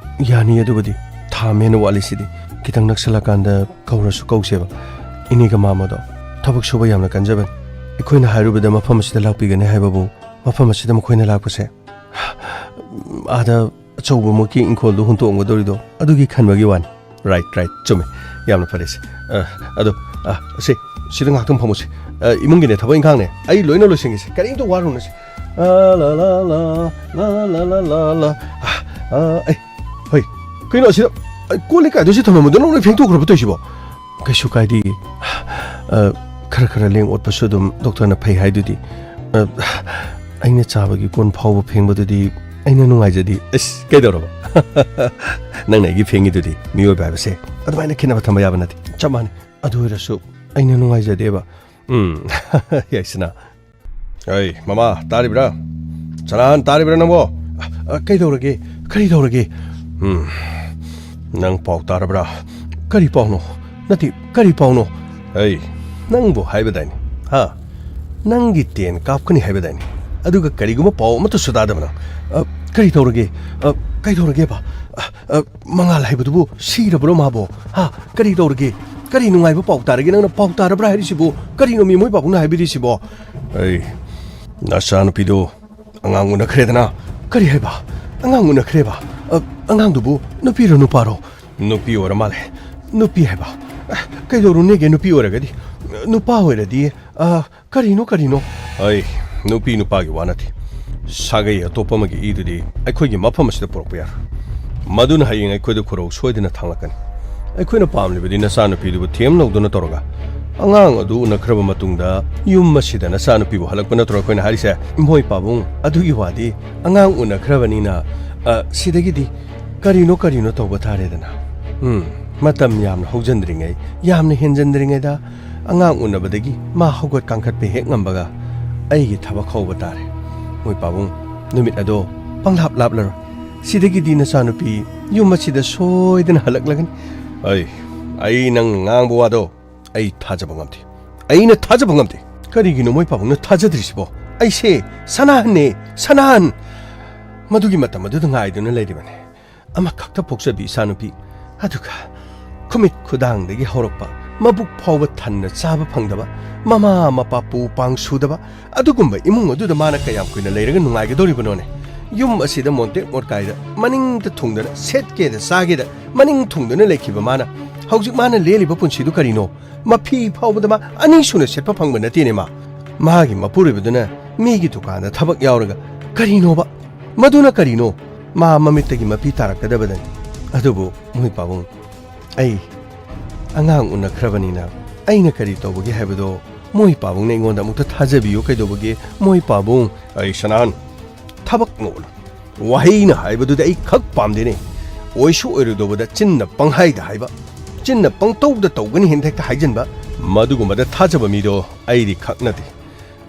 ꯌꯥꯅꯤ, ꯑꯗꯨꯕꯨꯗꯤ꯫ ꯊꯥ ꯑꯃ ꯍꯦꯟꯅ ꯋꯥꯠꯂꯤꯁꯤꯗꯤ꯫ ꯈꯤꯇꯪ ꯅꯛꯁꯜꯂꯀꯥꯟꯗ ꯀꯧꯔꯁꯨ ꯀꯧꯁꯦꯕ꯫ ꯏꯅꯦꯒ ꯃꯥꯃꯗꯣ ꯊꯕꯛ ꯁꯨꯕ ꯌꯥꯝꯅ ꯀꯟꯖꯕꯅꯤ꯫ ꯑꯩꯈꯣꯏꯅ ꯍꯥꯏꯔꯨꯕꯗ ꯃꯐꯝ ꯑꯁꯤꯗ ꯂꯥꯛꯄꯤꯒꯅꯤ ꯍꯥꯏꯕꯕꯨ, ꯃꯐꯝ ꯑꯁꯤꯗ ꯃꯈꯣꯏꯅ ꯂꯥꯛꯄꯁꯦ ꯑꯥꯗ ꯑꯆꯧꯕꯃꯛꯀꯤ ꯏꯪꯈꯣꯜꯗꯣ ꯍꯨꯟꯇꯣꯛꯑꯝꯒꯗꯧꯔꯤꯗꯣ, ꯑꯗꯨꯒꯤ ꯈꯟꯕꯒꯤ ꯋꯥꯅꯤ꯫ ꯔꯥꯏꯠ, ꯔꯥꯏꯠ, ꯆꯨꯝꯃꯦ꯫ ꯌꯥꯝꯅ ꯐꯔꯦ ꯁꯦ꯫ ꯑ, ꯑꯗꯣ, ꯑ, ꯁꯦ, ꯁꯤꯗ ꯉꯥꯏꯍꯥꯛꯇꯪ ꯐꯝꯃꯨꯁꯦ꯫ ꯑ, ꯏꯃꯨꯡꯒꯤꯅꯦ, ꯊꯕꯛ ꯏꯪꯈꯥꯡꯅꯦ, ꯑꯩ ꯂꯣꯏꯅ ꯂꯣꯏꯁꯤꯟꯒꯦꯁꯦ, ꯀꯔꯤꯝꯇ ꯋꯥꯔꯨꯅꯨꯁꯦ꯫ ꯑ, ꯂꯥ, ꯂꯥ, ꯂꯥ, ꯂꯥ, ꯂꯥ, ꯂꯥ, ꯂꯥ, ꯂꯥ꯫ ꯑ, ꯑ, ꯑꯩ, ꯍꯣꯏ, ꯀꯩꯅꯣ ꯑꯁꯤꯗ, ꯑꯩ ꯀꯣꯜ ꯂꯤꯛ ꯀꯥꯏꯗꯣ ꯁꯤ ꯊꯝꯃꯝꯕꯗꯣ ꯅꯪ ꯂꯣꯏ ꯐꯦꯡꯗꯣꯛꯈ꯭ꯔꯕ ꯇꯧꯏꯁꯤꯕꯣ? ꯀꯩꯁꯨ ꯀꯥꯏꯗꯦ꯫ ꯑ, ꯈꯔ ꯈꯔ ꯂꯦꯡ ꯑꯣꯠꯄꯁꯨ ꯑꯗꯨꯝ ꯗꯣꯛꯇꯔꯅ ꯐꯩ ꯍꯥꯏꯗꯨꯗꯤ꯫ ꯑ, ꯑꯩꯅ ꯆꯥꯕꯒꯤ ꯀꯣꯟ ꯐꯥꯎꯕ ꯐꯦꯡꯕꯗꯨꯗꯤ ꯑꯩꯅ ꯅꯨꯡꯉꯥꯏꯖꯗꯦ꯫ ꯑꯁ, ꯀꯩꯗꯧꯔꯕ? ꯅꯪꯅ ꯑꯩꯒꯤ ꯐꯦꯡꯉꯤꯗꯨꯗꯤ꯫ ꯃꯤꯑꯣꯏꯕ ꯍꯥꯏꯕꯁꯦ ꯑꯗꯨꯃꯥꯏꯅ ꯈꯦꯠꯅꯕ ꯊꯝꯕ ꯌꯥꯕ ꯅꯠꯇꯦ꯫ ꯆꯞ ꯃꯥꯟꯅꯩ꯫ ꯑꯗꯨ ꯑꯣꯏꯔꯁꯨ ꯑꯩꯅ ꯅꯨꯡꯉꯥꯏꯖꯗꯦꯕ꯫ ꯎꯝ꯫ ꯌꯥꯏꯁꯅꯥ꯫ ꯑꯩ, ꯃꯃꯥ, ꯇꯥꯔꯤꯕ꯭ꯔꯥ? ꯁꯅꯥꯍꯟ, ꯇꯥꯔꯤꯕ꯭ꯔꯥ ꯅꯪꯕꯣ? ꯑ, ꯀꯩꯗꯧꯔꯒꯦ? ꯀꯔꯤ ꯇꯧꯔꯒꯦ? ꯎꯝ꯫ ꯅꯪ ꯄꯥꯎ ꯇꯥꯔꯕ꯭ꯔꯥ? ꯀꯔꯤ ꯄꯥꯎꯅꯣ? ꯅꯠꯇꯦ, ꯀꯔꯤ ꯄꯥꯎꯅꯣ? ꯑꯩ, ꯅꯪꯕꯨ ꯍꯥꯏꯕꯗꯥꯏꯅꯦ? ꯍꯥ? ꯅꯪꯒꯤ ꯇꯦꯟ ꯀꯥꯞꯀꯅꯤ ꯍꯥꯏꯕꯗꯥꯏꯅꯦ? ꯑꯗꯨꯒ ꯀꯔꯤꯒꯨꯝꯕ ꯄꯥꯎ ꯑꯃꯠꯇꯁꯨ ꯇꯥꯗꯕ ꯅꯪ? ꯑ, ꯀꯔꯤ ꯇꯧꯔꯒꯦ? ꯑ, ꯀꯩꯗꯧꯔꯒꯦꯕ? ꯑ, ꯑ, ꯃꯉꯥꯜ ꯍꯥꯏꯕꯗꯨꯕꯨ ꯁꯤꯔꯕ꯭ꯔꯣ ꯃꯥꯕꯣ? ꯍꯥ? ꯀꯔꯤ ꯇꯧꯔꯒꯦ? ꯀꯔꯤ ꯅꯨꯡꯉꯥꯏꯕ ꯄꯥꯎ ꯇꯥꯔꯒꯦ ꯅꯪꯅ ꯄꯥꯎ ꯇꯥꯔꯕ꯭ꯔꯥ ꯍꯥꯏꯔꯤꯁꯤꯕꯨ? ꯀꯔꯤꯅꯣ ꯃꯤ ꯃꯣꯏ ꯄꯥꯕꯨꯡꯅ ꯍꯥꯏꯕꯤꯔꯤꯁꯤꯕꯣ? ꯑꯩ, ꯅꯆꯥꯅꯨꯄꯤꯗꯨ ꯑꯉꯥꯡ ꯎꯅꯈ꯭ꯔꯦꯗꯅ꯫ ꯀꯔꯤ ꯍꯥꯏꯕ? ꯑꯉꯥꯡ ꯎꯅꯈ꯭ꯔꯦꯕ? ꯑ, ꯑꯉꯥꯡꯗꯨꯕꯨ ꯅꯨꯄꯤꯔꯣ ꯅꯨꯄꯥꯔꯣ? ꯅꯨꯄꯤ ꯑꯣꯏꯔ ꯃꯥꯜꯂꯦ꯫ ꯅꯨꯄꯤ ꯍꯥꯏꯕ? ꯑ, ꯀꯩꯗꯧꯔꯨꯅꯦꯒꯦ ꯅꯨꯄꯤ ꯑꯣꯏꯔꯒꯗꯤ? ꯅꯨꯄꯥ ꯑꯣꯏꯔꯗꯤ, ꯑ, ꯀꯔꯤꯅꯣ, ꯀꯔꯤꯅꯣ? ꯑꯩ, ꯅꯨꯄꯤ ꯅꯨꯄꯥꯒꯤ ꯋꯥ ꯅꯠꯇꯦ꯫ ꯁꯥꯒꯩ ꯑꯇꯣꯞꯄ ꯑꯃꯒꯤ ꯏꯗꯨꯗꯤ ꯑꯩꯈꯣꯏꯒꯤ ꯃꯐꯝ ꯑꯁꯤꯗ ꯄꯨꯔꯛꯄ ꯌꯥꯔꯣꯏ꯫ ꯃꯗꯨꯅ ꯍꯌꯦꯡ ꯑꯩꯈꯣꯏꯗ ꯈꯨꯔꯧ ꯁꯣꯏꯗꯅ ꯊꯥꯡꯂꯛꯀꯅꯤ꯫ ꯑꯩꯈꯣꯏꯅ ꯄꯥꯝꯂꯤꯕꯗꯤ ꯅꯆꯥꯅꯨꯄꯤꯗꯨꯕꯨ ꯊꯦꯝꯅꯧꯗꯨꯅ ꯇꯧꯔꯒ ꯑꯉꯥꯡ ꯑꯗꯨ ꯎꯅꯈ꯭ꯔꯕ ꯃꯇꯨꯡꯗ ꯌꯨꯝ ꯑꯁꯤꯗ ꯅꯆꯥꯅꯨꯄꯤꯕꯨ ꯍꯜꯂꯛꯄ ꯅꯠꯇ꯭ꯔꯣ ꯑꯩꯈꯣꯏꯅ ꯍꯥꯏꯔꯤꯁꯦ? ꯏꯃꯣꯏ ꯄꯥꯕꯨꯡ, ꯑꯗꯨꯒꯤ ꯋꯥꯗꯤ ꯑꯉꯥꯡ ꯎꯅꯈ꯭ꯔꯕꯅꯤꯅ, ꯑ, ꯁꯤꯗꯒꯤꯗꯤ ꯀꯔꯤꯅꯣ ꯀꯔꯤꯅꯣ ꯇꯧꯕ ꯇꯥꯔꯦꯗꯅ꯫ ꯎꯝ, ꯃꯇꯝ ꯌꯥꯝꯅ ꯍꯧꯖꯤꯟꯗ꯭ꯔꯤꯉꯩ, ꯌꯥꯝꯅ ꯍꯦꯟꯖꯤꯟꯗ꯭ꯔꯤꯉꯩꯗ ꯑꯉꯥꯡ ꯎꯅꯕꯗꯒꯤ ꯃꯥ ꯍꯧꯒꯠ ꯀꯥꯡꯈꯠꯄ ꯍꯦꯛ ꯉꯝꯕꯒ ꯑꯩꯒꯤ ꯊꯕꯛ ꯍꯧꯕ ꯇꯥꯔꯦ꯫ ꯃꯣꯏ ꯄꯥꯕꯨꯡ, ꯅꯨꯃꯤꯠ ꯑꯗꯣ ꯄꯪꯂꯥꯞ ꯂꯥꯞꯂꯔꯣꯏ꯫ ꯁꯤꯗꯒꯤꯗꯤ ꯅꯆꯥꯅꯨꯄꯤ ꯌꯨꯝ ꯑꯁꯤꯗ ꯁꯣꯏꯗꯅ ꯍꯜꯂꯛꯂꯒꯅꯤ꯫ ꯑꯩ, ꯑꯩ ꯅꯪ ꯉꯥꯡꯕ ꯋꯥꯗꯣ ꯑꯩ ꯊꯥꯖꯕ ꯉꯝꯗꯦ꯫ ꯑꯩꯅ ꯊꯥꯖꯕ ꯉꯝꯗꯦ꯫ ꯀꯔꯤꯒꯤꯅꯣ ꯃꯣꯏ ꯄꯥꯕꯨꯡꯅ ꯊꯥꯖꯗ꯭ꯔꯤꯁꯤꯕꯣ? ꯑꯩꯁꯦ ꯁꯅꯥꯍꯟꯅꯦ, ꯁꯅꯥꯍꯟ! ꯃꯗꯨꯒꯤ ꯃꯇꯝ ꯑꯗꯨꯗ ꯉꯥꯏꯗꯨꯅ ꯂꯩꯔꯤꯕꯅꯦ꯫ ꯑꯃꯈꯛꯇ ꯄꯣꯛꯆꯕꯤ ꯏꯆꯥꯅꯨꯄꯤ, ꯑꯗꯨꯒ ꯈꯨꯃꯤꯠ ꯈꯨꯗꯥꯡꯗꯒꯤ ꯍꯧꯔꯛꯄ, ꯃꯕꯨꯛ ꯐꯥꯎꯕ ꯊꯟꯅ ꯆꯥꯕ ꯐꯪꯗꯕ, ꯃꯃꯥ ꯃꯄꯥ ꯄꯨ ꯄꯥꯡ ꯁꯨꯗꯕ, ꯑꯗꯨꯒꯨꯝꯕ ꯏꯃꯨꯡ ꯑꯗꯨꯗ ꯃꯥꯅ ꯀꯌꯥꯝ ꯀꯨꯏꯅ ꯂꯩꯔꯒ ꯅꯨꯡꯉꯥꯏꯒꯗꯧꯔꯤꯕꯅꯣꯅꯦ? ꯌꯨꯝ ꯑꯁꯤꯗ ꯃꯣꯟꯇꯦꯛ ꯃꯣꯠꯀꯥꯏꯗ, ꯃꯅꯤꯡꯗ ꯊꯨꯡꯗꯅ, ꯁꯦꯠꯀꯦꯗ ꯆꯥꯒꯦꯗ ꯃꯅꯤꯡ ꯊꯨꯡꯗꯨꯅ ꯂꯩꯈꯤꯕ ꯃꯥꯅ ꯍꯧꯖꯤꯛ ꯃꯥꯅ ꯂꯦꯜꯂꯤꯕ ꯄꯨꯟꯁꯤꯗꯨ ꯀꯔꯤꯅꯣ? ꯃꯐꯤ ꯐꯥꯎꯕꯗ ꯃꯥ ꯑꯅꯤ ꯁꯨꯅ ꯁꯦꯠꯄ ꯐꯪꯕ ꯅꯠꯇꯦꯅꯦ ꯃꯥ꯫ ꯃꯥꯒꯤ ꯃꯄꯨꯔꯣꯏꯕꯗꯨꯅ ꯃꯤꯒꯤ ꯗꯨꯀꯥꯟꯗ ꯊꯕꯛ ꯌꯥꯎꯔꯒ ꯀꯔꯤꯅꯣꯕ? ꯃꯗꯨꯅ ꯀꯔꯤꯅꯣ? ꯃꯥ ꯃꯃꯤꯠꯇꯒꯤ ꯃꯄꯤ ꯇꯥꯔꯛꯀꯗꯕꯗꯅꯤ꯫ ꯑꯗꯨꯕꯨ ꯃꯣꯏ ꯄꯥꯕꯨꯡ, ꯑꯩ ꯑꯉꯥꯡ ꯎꯅꯈ꯭ꯔꯕꯅꯤꯅ ꯑꯩꯅ ꯀꯔꯤ ꯇꯧꯕꯒꯦ ꯍꯥꯏꯕꯗꯣ ꯃꯣꯏ ꯄꯥꯕꯨꯡꯅ ꯑꯩꯉꯣꯟꯗ ꯑꯃꯨꯛꯇ ꯊꯥꯖꯕꯤꯌꯨ꯫ ꯀꯩꯗꯧꯕꯒꯦ ꯃꯣꯏ ꯄꯥꯕꯨꯡ? ꯑꯩ ꯁꯅꯥꯍꯟ, ꯊꯕꯛ ꯅꯣꯛꯂꯨ꯫ ꯋꯥꯍꯩꯅ ꯍꯥꯏꯕꯗꯨꯗꯤ ꯑꯩ ꯈꯛ ꯄꯥꯝꯗꯦꯅꯦ꯫ ꯑꯣꯏꯁꯨ ꯑꯣꯏꯔꯣꯏꯗꯧꯕꯗ ꯆꯤꯟꯅ ꯄꯪꯍꯥꯏꯗ ꯍꯥꯏꯕ, ꯆꯤꯟꯅ ꯄꯪꯇꯧꯗ ꯇꯧꯒꯅꯤ ꯍꯦꯟꯅ ꯍꯦꯛꯇ ꯍꯥꯏꯖꯤꯟꯕ, ꯃꯗꯨꯒꯨꯝꯕꯗ ꯊꯥꯖꯕ ꯃꯤꯗꯣ ꯑꯩꯗꯤ ꯈꯛ ꯅꯠꯇꯦ꯫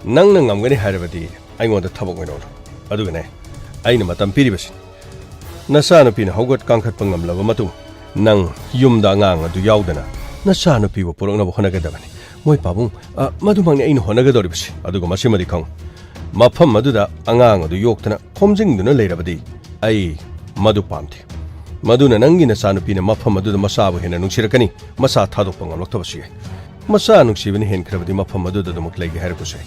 ꯅꯪꯅ ꯉꯝꯒꯅꯤ ꯍꯥꯏꯔꯕꯗꯤ ꯑꯩꯉꯣꯟꯗ ꯊꯕꯛ ꯑꯣꯏꯅ ꯑꯣꯜꯂꯣ꯫ ꯑꯗꯨꯒꯅꯦ, ꯑꯩꯅ ꯃꯇꯝ ꯄꯤꯔꯤꯕꯁꯤ, ꯅꯆꯥꯅꯨꯄꯤꯅ ꯍꯧꯒꯠ ꯀꯥꯡꯈꯠꯄ ꯉꯝꯂꯕ ꯃꯇꯨꯡ, ꯅꯪ ꯌꯨꯝꯗ ꯑꯉꯥꯡ ꯑꯗꯨ ꯌꯥꯎꯗꯅ ꯅꯆꯥꯅꯨꯄꯤꯕꯨ ꯄꯨꯔꯛꯅꯕ ꯍꯣꯠꯅꯒꯗꯕꯅꯤ꯫ ꯃꯣꯏ ꯄꯥꯕꯨꯡ, ꯑ, ꯃꯗꯨꯃꯛꯅꯤ ꯑꯩꯅ ꯍꯣꯠꯅꯒꯗꯧꯔꯤꯕꯁꯤ꯫ ꯑꯗꯨꯒ ꯃꯁꯤꯃꯗꯤ ꯈꯪꯉꯨ, ꯃꯐꯝ ꯑꯗꯨꯗ ꯑꯉꯥꯡ ꯑꯗꯨ ꯌꯣꯛꯇꯅ ꯈꯣꯝꯖꯤꯟꯗꯨꯅ ꯂꯩꯔꯕꯗꯤ ꯑꯩ ꯃꯗꯨ ꯄꯥꯝꯗꯦ꯫ ꯃꯗꯨꯅ ꯅꯪꯒꯤ ꯅꯆꯥꯅꯨꯄꯤꯅ ꯃꯐꯝ ꯑꯗꯨꯗ ꯃꯆꯥꯕꯨ ꯍꯦꯟꯅ ꯅꯨꯡꯁꯤꯔꯛꯀꯅꯤ, ꯃꯆꯥ ꯊꯥꯗꯣꯛꯄ ꯉꯝꯂꯛꯇꯕꯁꯨ ꯌꯥꯏ꯫ ꯃꯆꯥ ꯅꯨꯡꯁꯤꯕꯅ ꯍꯦꯟꯈ꯭ꯔꯕꯗꯤ ꯃꯐꯝ ꯑꯗꯨꯗ ꯑꯗꯨꯃꯛ ꯂꯩꯒꯦ ꯍꯥꯏꯔꯛꯄꯁꯨ ꯌꯥꯏ꯫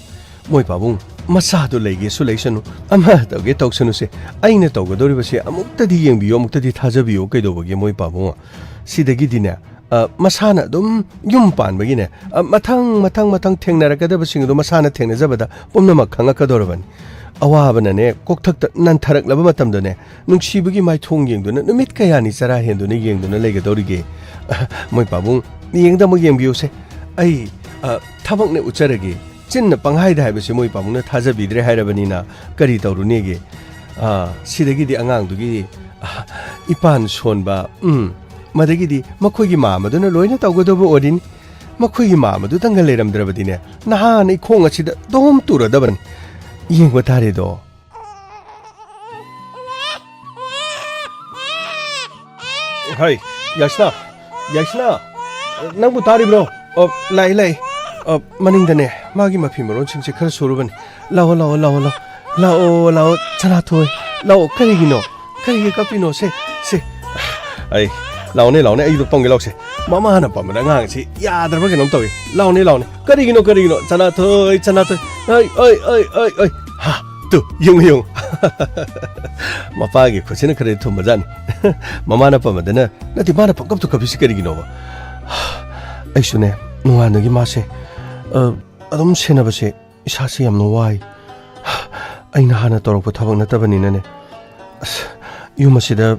ꯃꯣꯏ ꯄꯥꯕꯨꯡ, ꯃꯆꯥꯗꯣ ꯂꯩꯒꯦꯁꯨ ꯂꯩꯁꯅꯨ, ꯑꯃ ꯇꯧꯒꯦ ꯇꯧꯁꯅꯨꯁꯦ, ꯑꯩꯅ ꯇꯧꯒꯗꯧꯔꯤꯕꯁꯦ ꯑꯃꯨꯛꯇꯗꯤ ꯌꯦꯡꯕꯤꯌꯨ, ꯑꯃꯨꯛꯇꯗꯤ ꯊꯥꯖꯕꯤꯌꯨ꯫ ꯀꯩꯗꯧꯕꯒꯦ ꯃꯣꯏ ꯄꯥꯕꯨꯡ? ꯁꯤꯗꯒꯤꯗꯤꯅꯦ, ꯑ, ꯃꯁꯥꯅ ꯑꯗꯨꯝ ꯌꯨꯝ ꯄꯥꯟꯕꯒꯤꯅꯦ, ꯑ, ꯃꯊꯪ, ꯃꯊꯪ, ꯃꯊꯪ ꯊꯦꯡꯅꯔꯛꯀꯗꯕꯁꯤꯡ ꯑꯗꯣ ꯃꯁꯥꯅ ꯊꯦꯡꯅꯖꯕꯗ ꯄꯨꯝꯅꯃꯛ ꯈꯪꯉꯛꯀꯗꯧꯔꯕꯅꯤ꯫ ꯑꯋꯥꯕꯅꯅꯦ, ꯀꯣꯛꯊꯛꯇ ꯅꯟꯊꯔꯛꯂꯕ ꯃꯇꯝꯗꯅꯦ, ꯅꯨꯡꯁꯤꯕꯒꯤ ꯃꯥꯏꯊꯣꯡ ꯌꯦꯡꯗꯨꯅ ꯅꯨꯃꯤꯠ ꯀꯌꯥꯅꯤ ꯆꯔꯥ ꯍꯦꯟꯗꯨꯅ ꯌꯦꯡꯗꯨꯅ ꯂꯩꯒꯗꯧꯔꯤꯒꯦ? ꯑ, ꯃꯣꯏ ꯄꯥꯕꯨꯡ, ꯌꯦꯡꯗ ꯑꯃꯨꯛ ꯌꯦꯡꯕꯤꯌꯨꯁꯦ꯫ ꯑꯩ, ꯑ, ꯊꯕꯛꯅꯦ ꯎꯠꯆꯔꯒꯦ꯫ ꯆꯤꯟꯅ ꯄꯪꯍꯥꯏꯗ ꯍꯥꯏꯕꯁꯦ ꯃꯣꯏ ꯄꯥꯕꯨꯡꯅ ꯊꯥꯖꯕꯤꯗ꯭ꯔꯦ ꯍꯥꯏꯔꯕꯅꯤꯅ ꯀꯔꯤ ꯇꯧꯔꯨꯅꯦꯒꯦ? ꯑ, ꯁꯤꯗꯒꯤꯗꯤ ꯑꯉꯥꯡꯗꯨꯒꯤ, ꯑ, ꯏꯄꯥꯟ ꯁꯣꯟꯕ, ꯎꯝ, ꯃꯗꯒꯤꯗꯤ ꯃꯈꯣꯏꯒꯤ ꯃꯥꯝꯃꯗꯨꯅ ꯂꯣꯏꯅ ꯇꯧꯒꯗꯧꯕ ꯑꯣꯏꯔꯤꯅꯤ꯫ ꯃꯈꯣꯏꯒꯤ ꯃꯥꯝꯃꯗꯨꯇꯪꯒ ꯂꯩꯔꯝꯗ꯭ꯔꯕꯗꯤꯅꯦ, ꯅꯍꯥꯟ ꯏꯈꯣꯡ ꯑꯁꯤꯗ ꯗꯣꯝ ꯇꯨꯔꯗꯕꯅꯤ꯫ ꯌꯦꯡꯕ ꯇꯥꯔꯦꯗꯣ꯫ ꯍꯩ, ꯌꯥꯏꯁꯅꯥ, ꯌꯥꯏꯁꯅꯥ, ꯅꯪꯕꯨ ꯇꯥꯔꯤꯕ꯭ꯔꯣ? ꯑꯣ, ꯂꯥꯛꯏ, ꯂꯥꯛꯏ꯫ ꯑꯣ, ꯃꯅꯤꯡꯗꯅꯦ, ꯃꯥꯒꯤ ꯃꯐꯤ ꯃꯔꯣꯟꯁꯤꯡꯁꯦ ꯈꯔ ꯁꯨꯔꯨꯕꯅꯤ꯫ ꯂꯥꯛꯑꯣ, ꯂꯥꯛꯑꯣ, ꯂꯥꯛꯑꯣ, ꯂꯥꯛꯑꯣ꯫ ꯂꯥꯛꯑꯣ, ꯂꯥꯛꯑꯣ, ꯁꯅꯥꯊꯣꯏ꯫ ꯂꯥꯛꯑꯣ, ꯀꯔꯤꯒꯤꯅꯣ? ꯀꯔꯤꯒꯤ ꯀꯞꯄꯤꯅꯣ? ꯁꯦ, ꯁꯦ꯫ ꯑꯩ, ꯂꯥꯛꯑꯣꯅꯦ, ꯂꯥꯛꯑꯣꯅꯦ, ꯑꯩꯗꯣ ꯄꯪꯒꯦ ꯂꯥꯛꯁꯦ꯫ ꯃꯃꯥꯅ ꯄꯝꯕꯗ ꯑꯉꯥꯡꯁꯤ ꯌꯥꯗ꯭ꯔꯕ ꯀꯩꯅꯣꯝ ꯇꯧꯏ꯫ ꯂꯥꯛꯑꯣꯅꯦ, ꯂꯥꯛꯑꯣꯅꯦ꯫ ꯀꯔꯤꯒꯤꯅꯣ, ꯀꯔꯤꯒꯤꯅꯣ? ꯁꯅꯥꯊꯣꯏ, ꯁꯅꯥꯊꯣꯏ꯫ ꯑꯩ, ꯑꯩ, ꯑꯩ, ꯑꯩ, ꯑꯩ꯫ ꯍꯥ, ꯇꯨ, ꯌꯦꯡꯉꯨ, ꯌꯦꯡꯉꯨ꯫ ꯃꯄꯥꯒꯤ ꯈꯨꯠꯁꯤꯅ ꯈꯔꯗꯤ ꯊꯨꯝꯕꯖꯥꯠꯅꯤ꯫ ꯃꯃꯥꯅ ꯄꯝꯕꯗꯅ, ꯅꯠꯇꯦ, ꯃꯥꯅ ꯄꯪꯀꯞꯇ ꯀꯞꯄꯤꯁꯤ ꯀꯔꯤꯒꯤꯅꯣꯕ? ꯑꯩꯁꯨꯅꯦ, ꯅꯣꯡꯉꯥꯟꯕꯒꯤ ꯃꯥꯁꯦ, ꯑ, ꯑꯗꯨꯝ ꯁꯦꯟꯅꯕꯁꯦ ꯏꯁꯥꯁꯦ ꯌꯥꯝꯅ ꯋꯥꯏ꯫ ꯑꯩꯅ ꯍꯥꯟꯅ ꯇꯧꯔꯛꯄ ꯊꯕꯛ ꯅꯠꯇꯕꯅꯤꯅꯅꯦ꯫ ꯑꯁ, ꯌꯨꯝ ꯑꯁꯤꯗ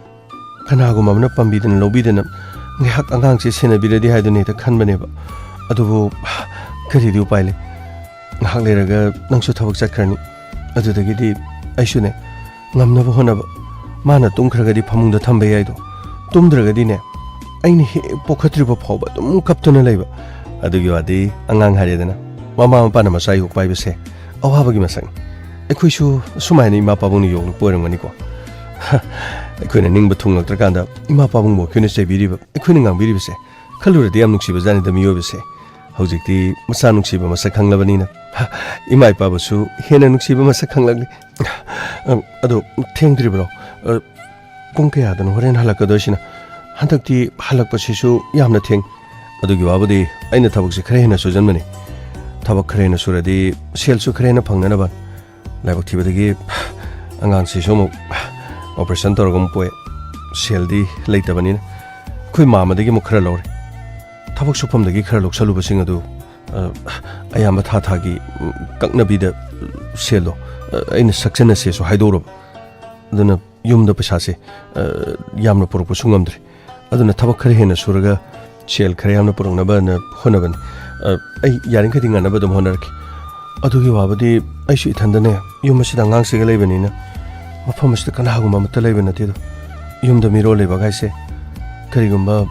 ꯀꯅꯥꯒꯨꯝꯕ ꯑꯃꯅ ꯄꯝꯕꯤꯗꯅ ꯂꯧꯕꯤꯗꯅ ꯉꯥꯏꯍꯥꯛ ꯑꯉꯥꯡꯁꯦ ꯁꯦꯟꯅꯕꯤꯔꯗꯤ ꯍꯥꯏꯗꯨꯅ ꯍꯦꯛꯇ ꯈꯟꯕꯅꯦꯕ꯫ ꯑꯗꯨꯕꯨ ꯀꯔꯤꯗꯤ ꯎꯄꯥꯏ ꯂꯩ? ꯉꯥꯏꯍꯥꯛ ꯂꯩꯔꯒ ꯅꯪꯁꯨ ꯊꯕꯛ ꯆꯠꯈ꯭ꯔꯅꯤ꯫ ꯑꯗꯨꯗꯒꯤꯗꯤ ꯑꯩꯁꯨꯅꯦ, ꯉꯝꯅꯕ ꯍꯣꯠꯅꯕ꯫ ꯃꯥꯅ ꯇꯨꯝꯈ꯭ꯔꯒꯗꯤ ꯐꯃꯨꯡꯗ ꯊꯝꯕ ꯌꯥꯏꯗꯣ, ꯇꯨꯝꯗ꯭ꯔꯒꯗꯤꯅꯦ, ꯑꯩꯅ ꯍꯦꯛ ꯄꯣꯛꯈꯠꯇ꯭ꯔꯤꯕ ꯐꯥꯎꯕ ꯑꯗꯨꯝ ꯀꯞꯇꯨꯅ ꯂꯩꯕ꯫ ꯑꯗꯨꯒꯤ ꯋꯥꯗꯤ ꯑꯉꯥꯡ ꯍꯥꯏꯔꯦꯗꯅ, ꯃꯃꯥ ꯃꯄꯥꯅ ꯃꯆꯥ ꯌꯣꯛꯄ ꯍꯥꯏꯕꯁꯦ ꯑꯋꯥꯕꯒꯤ ꯃꯁꯛꯅꯤ꯫ ꯑꯩꯈꯣꯏꯁꯨ ꯑꯁꯨꯃꯥꯏꯅ ꯏꯃꯥ ꯄꯥꯕꯨꯡꯅ ꯌꯣꯛꯂꯛꯄ ꯑꯣꯏꯔꯝꯒꯅꯤꯀꯣ꯫ ꯑꯩꯈꯣꯏꯅ ꯅꯤꯡꯕ ꯊꯨꯡꯂꯛꯇ꯭ꯔꯀꯥꯟꯗ ꯏꯃꯥ ꯄꯥꯕꯨꯡꯕꯨ ꯑꯩꯈꯣꯏꯅ ꯆꯩꯕꯤꯔꯤꯕ, ꯑꯩꯈꯣꯏꯅ ꯉꯥꯡꯕꯤꯔꯤꯕꯁꯦ ꯈꯜꯂꯨꯔꯗꯤ ꯌꯥꯝ ꯅꯨꯡꯁꯤꯕ ꯖꯥꯠꯅꯤꯗ ꯃꯤꯑꯣꯏꯕꯁꯦ꯫ ꯍꯧꯖꯤꯛꯇꯤ ꯃꯆꯥ ꯅꯨꯡꯁꯤꯕ ꯃꯁꯛ ꯈꯪꯂꯕꯅꯤꯅ, ꯏꯃꯥ ꯏꯄꯥꯕꯨꯁꯨ ꯍꯦꯟꯅ ꯅꯨꯡꯁꯤꯕ ꯃꯁꯛ ꯈꯪꯂꯛꯂꯤ꯫ ꯑ, ꯑꯗꯣ ꯊꯦꯡꯗ꯭ꯔꯤꯕ꯭ꯔꯣ? ꯑ, ꯄꯨꯡ ꯀꯌꯥꯗꯅꯣ ꯍꯣꯔꯦꯟ ꯍꯜꯂꯛꯀꯗꯣꯏꯁꯤꯅ? ꯍꯟꯗꯛꯇꯤ ꯍꯜꯂꯛꯄꯁꯤꯁꯨ ꯌꯥꯝꯅ ꯊꯦꯡ꯫ ꯑꯗꯨꯒꯤ ꯋꯥꯕꯨꯗꯤ ꯑꯩꯅ ꯊꯕꯛꯁꯦ ꯈꯔ ꯍꯦꯟꯅ ꯁꯨꯖꯟꯕꯅꯤ꯫ ꯊꯕꯛ ꯈꯔ ꯍꯦꯟꯅ ꯁꯨꯔꯗꯤ ꯁꯦꯜꯁꯨ ꯈꯔ ꯍꯦꯟꯅ ꯐꯪꯅꯅꯕ꯫ ꯂꯥꯏꯕꯛ ꯊꯤꯕꯗꯒꯤ ꯑꯉꯥꯡꯁꯤꯁꯨ ꯑꯃꯨꯛ operation ꯇꯧꯔꯒ ꯑꯃꯨꯛ ꯄꯣꯛꯑꯦ꯫ ꯁꯦꯜꯗꯤ ꯂꯩꯇꯕꯅꯤꯅ꯫ ꯑꯩꯈꯣꯏ ꯃꯥꯃꯗꯒꯤ ꯑꯃꯨꯛ ꯈꯔ ꯂꯧꯔꯦ꯫ ꯊꯕꯛ ꯁꯨꯐꯝꯗꯒꯤ ꯈꯔ ꯂꯧꯁꯜꯂꯨꯕꯁꯤꯡ ꯑꯗꯨ, ꯑ, ꯑꯌꯥꯝꯕ ꯊꯥ ꯊꯥꯒꯤ, ꯎꯝ, ꯀꯛꯅꯕꯤꯗ ꯁꯦꯜꯗꯣ, ꯑ, ꯑꯩꯅ ꯁꯛꯆꯟꯅꯁꯦꯁꯨ ꯍꯥꯏꯗꯣꯛꯎꯔꯕ꯫ ꯑꯗꯨꯅ ꯌꯨꯝꯗ ꯄꯩꯁꯥꯁꯦ, ꯑ, ꯌꯥꯝꯅ ꯄꯨꯔꯛꯄꯁꯨ ꯉꯝꯗ꯭ꯔꯦ꯫ ꯑꯗꯨꯅ ꯊꯕꯛ ꯈꯔ ꯍꯦꯟꯅ ꯁꯨꯔꯒ ꯁꯦꯜ ꯈꯔ ꯌꯥꯝꯅ ꯄꯨꯔꯛꯅꯕꯅ ꯍꯣꯠꯅꯕꯅꯤ꯫ ꯑ, ꯑꯩ ꯌꯥꯔꯤꯈꯩꯗꯤ ꯉꯝꯅꯕ ꯑꯗꯨꯝ ꯍꯣꯠꯅꯔꯛꯀꯦ꯫ ꯑꯗꯨꯒꯤ ꯋꯥꯕꯨꯗꯤ ꯑꯩꯁꯨ ꯏꯊꯟꯗꯅꯦ, ꯌꯨꯝ ꯑꯁꯤꯗ ꯑꯉꯥꯡꯁꯤꯒ ꯂꯩꯕꯅꯤꯅ, ꯃꯐꯝ ꯑꯁꯤꯗ ꯀꯅꯥꯒꯨꯝꯕ ꯑꯃꯠꯇ ꯂꯩꯕ ꯅꯠꯇꯦꯗꯣ꯫ ꯌꯨꯝꯗ ꯃꯤꯔꯣꯜ ꯂꯩꯕ ꯍꯥꯏꯁꯦ, ꯀꯔꯤꯒꯨꯝꯕ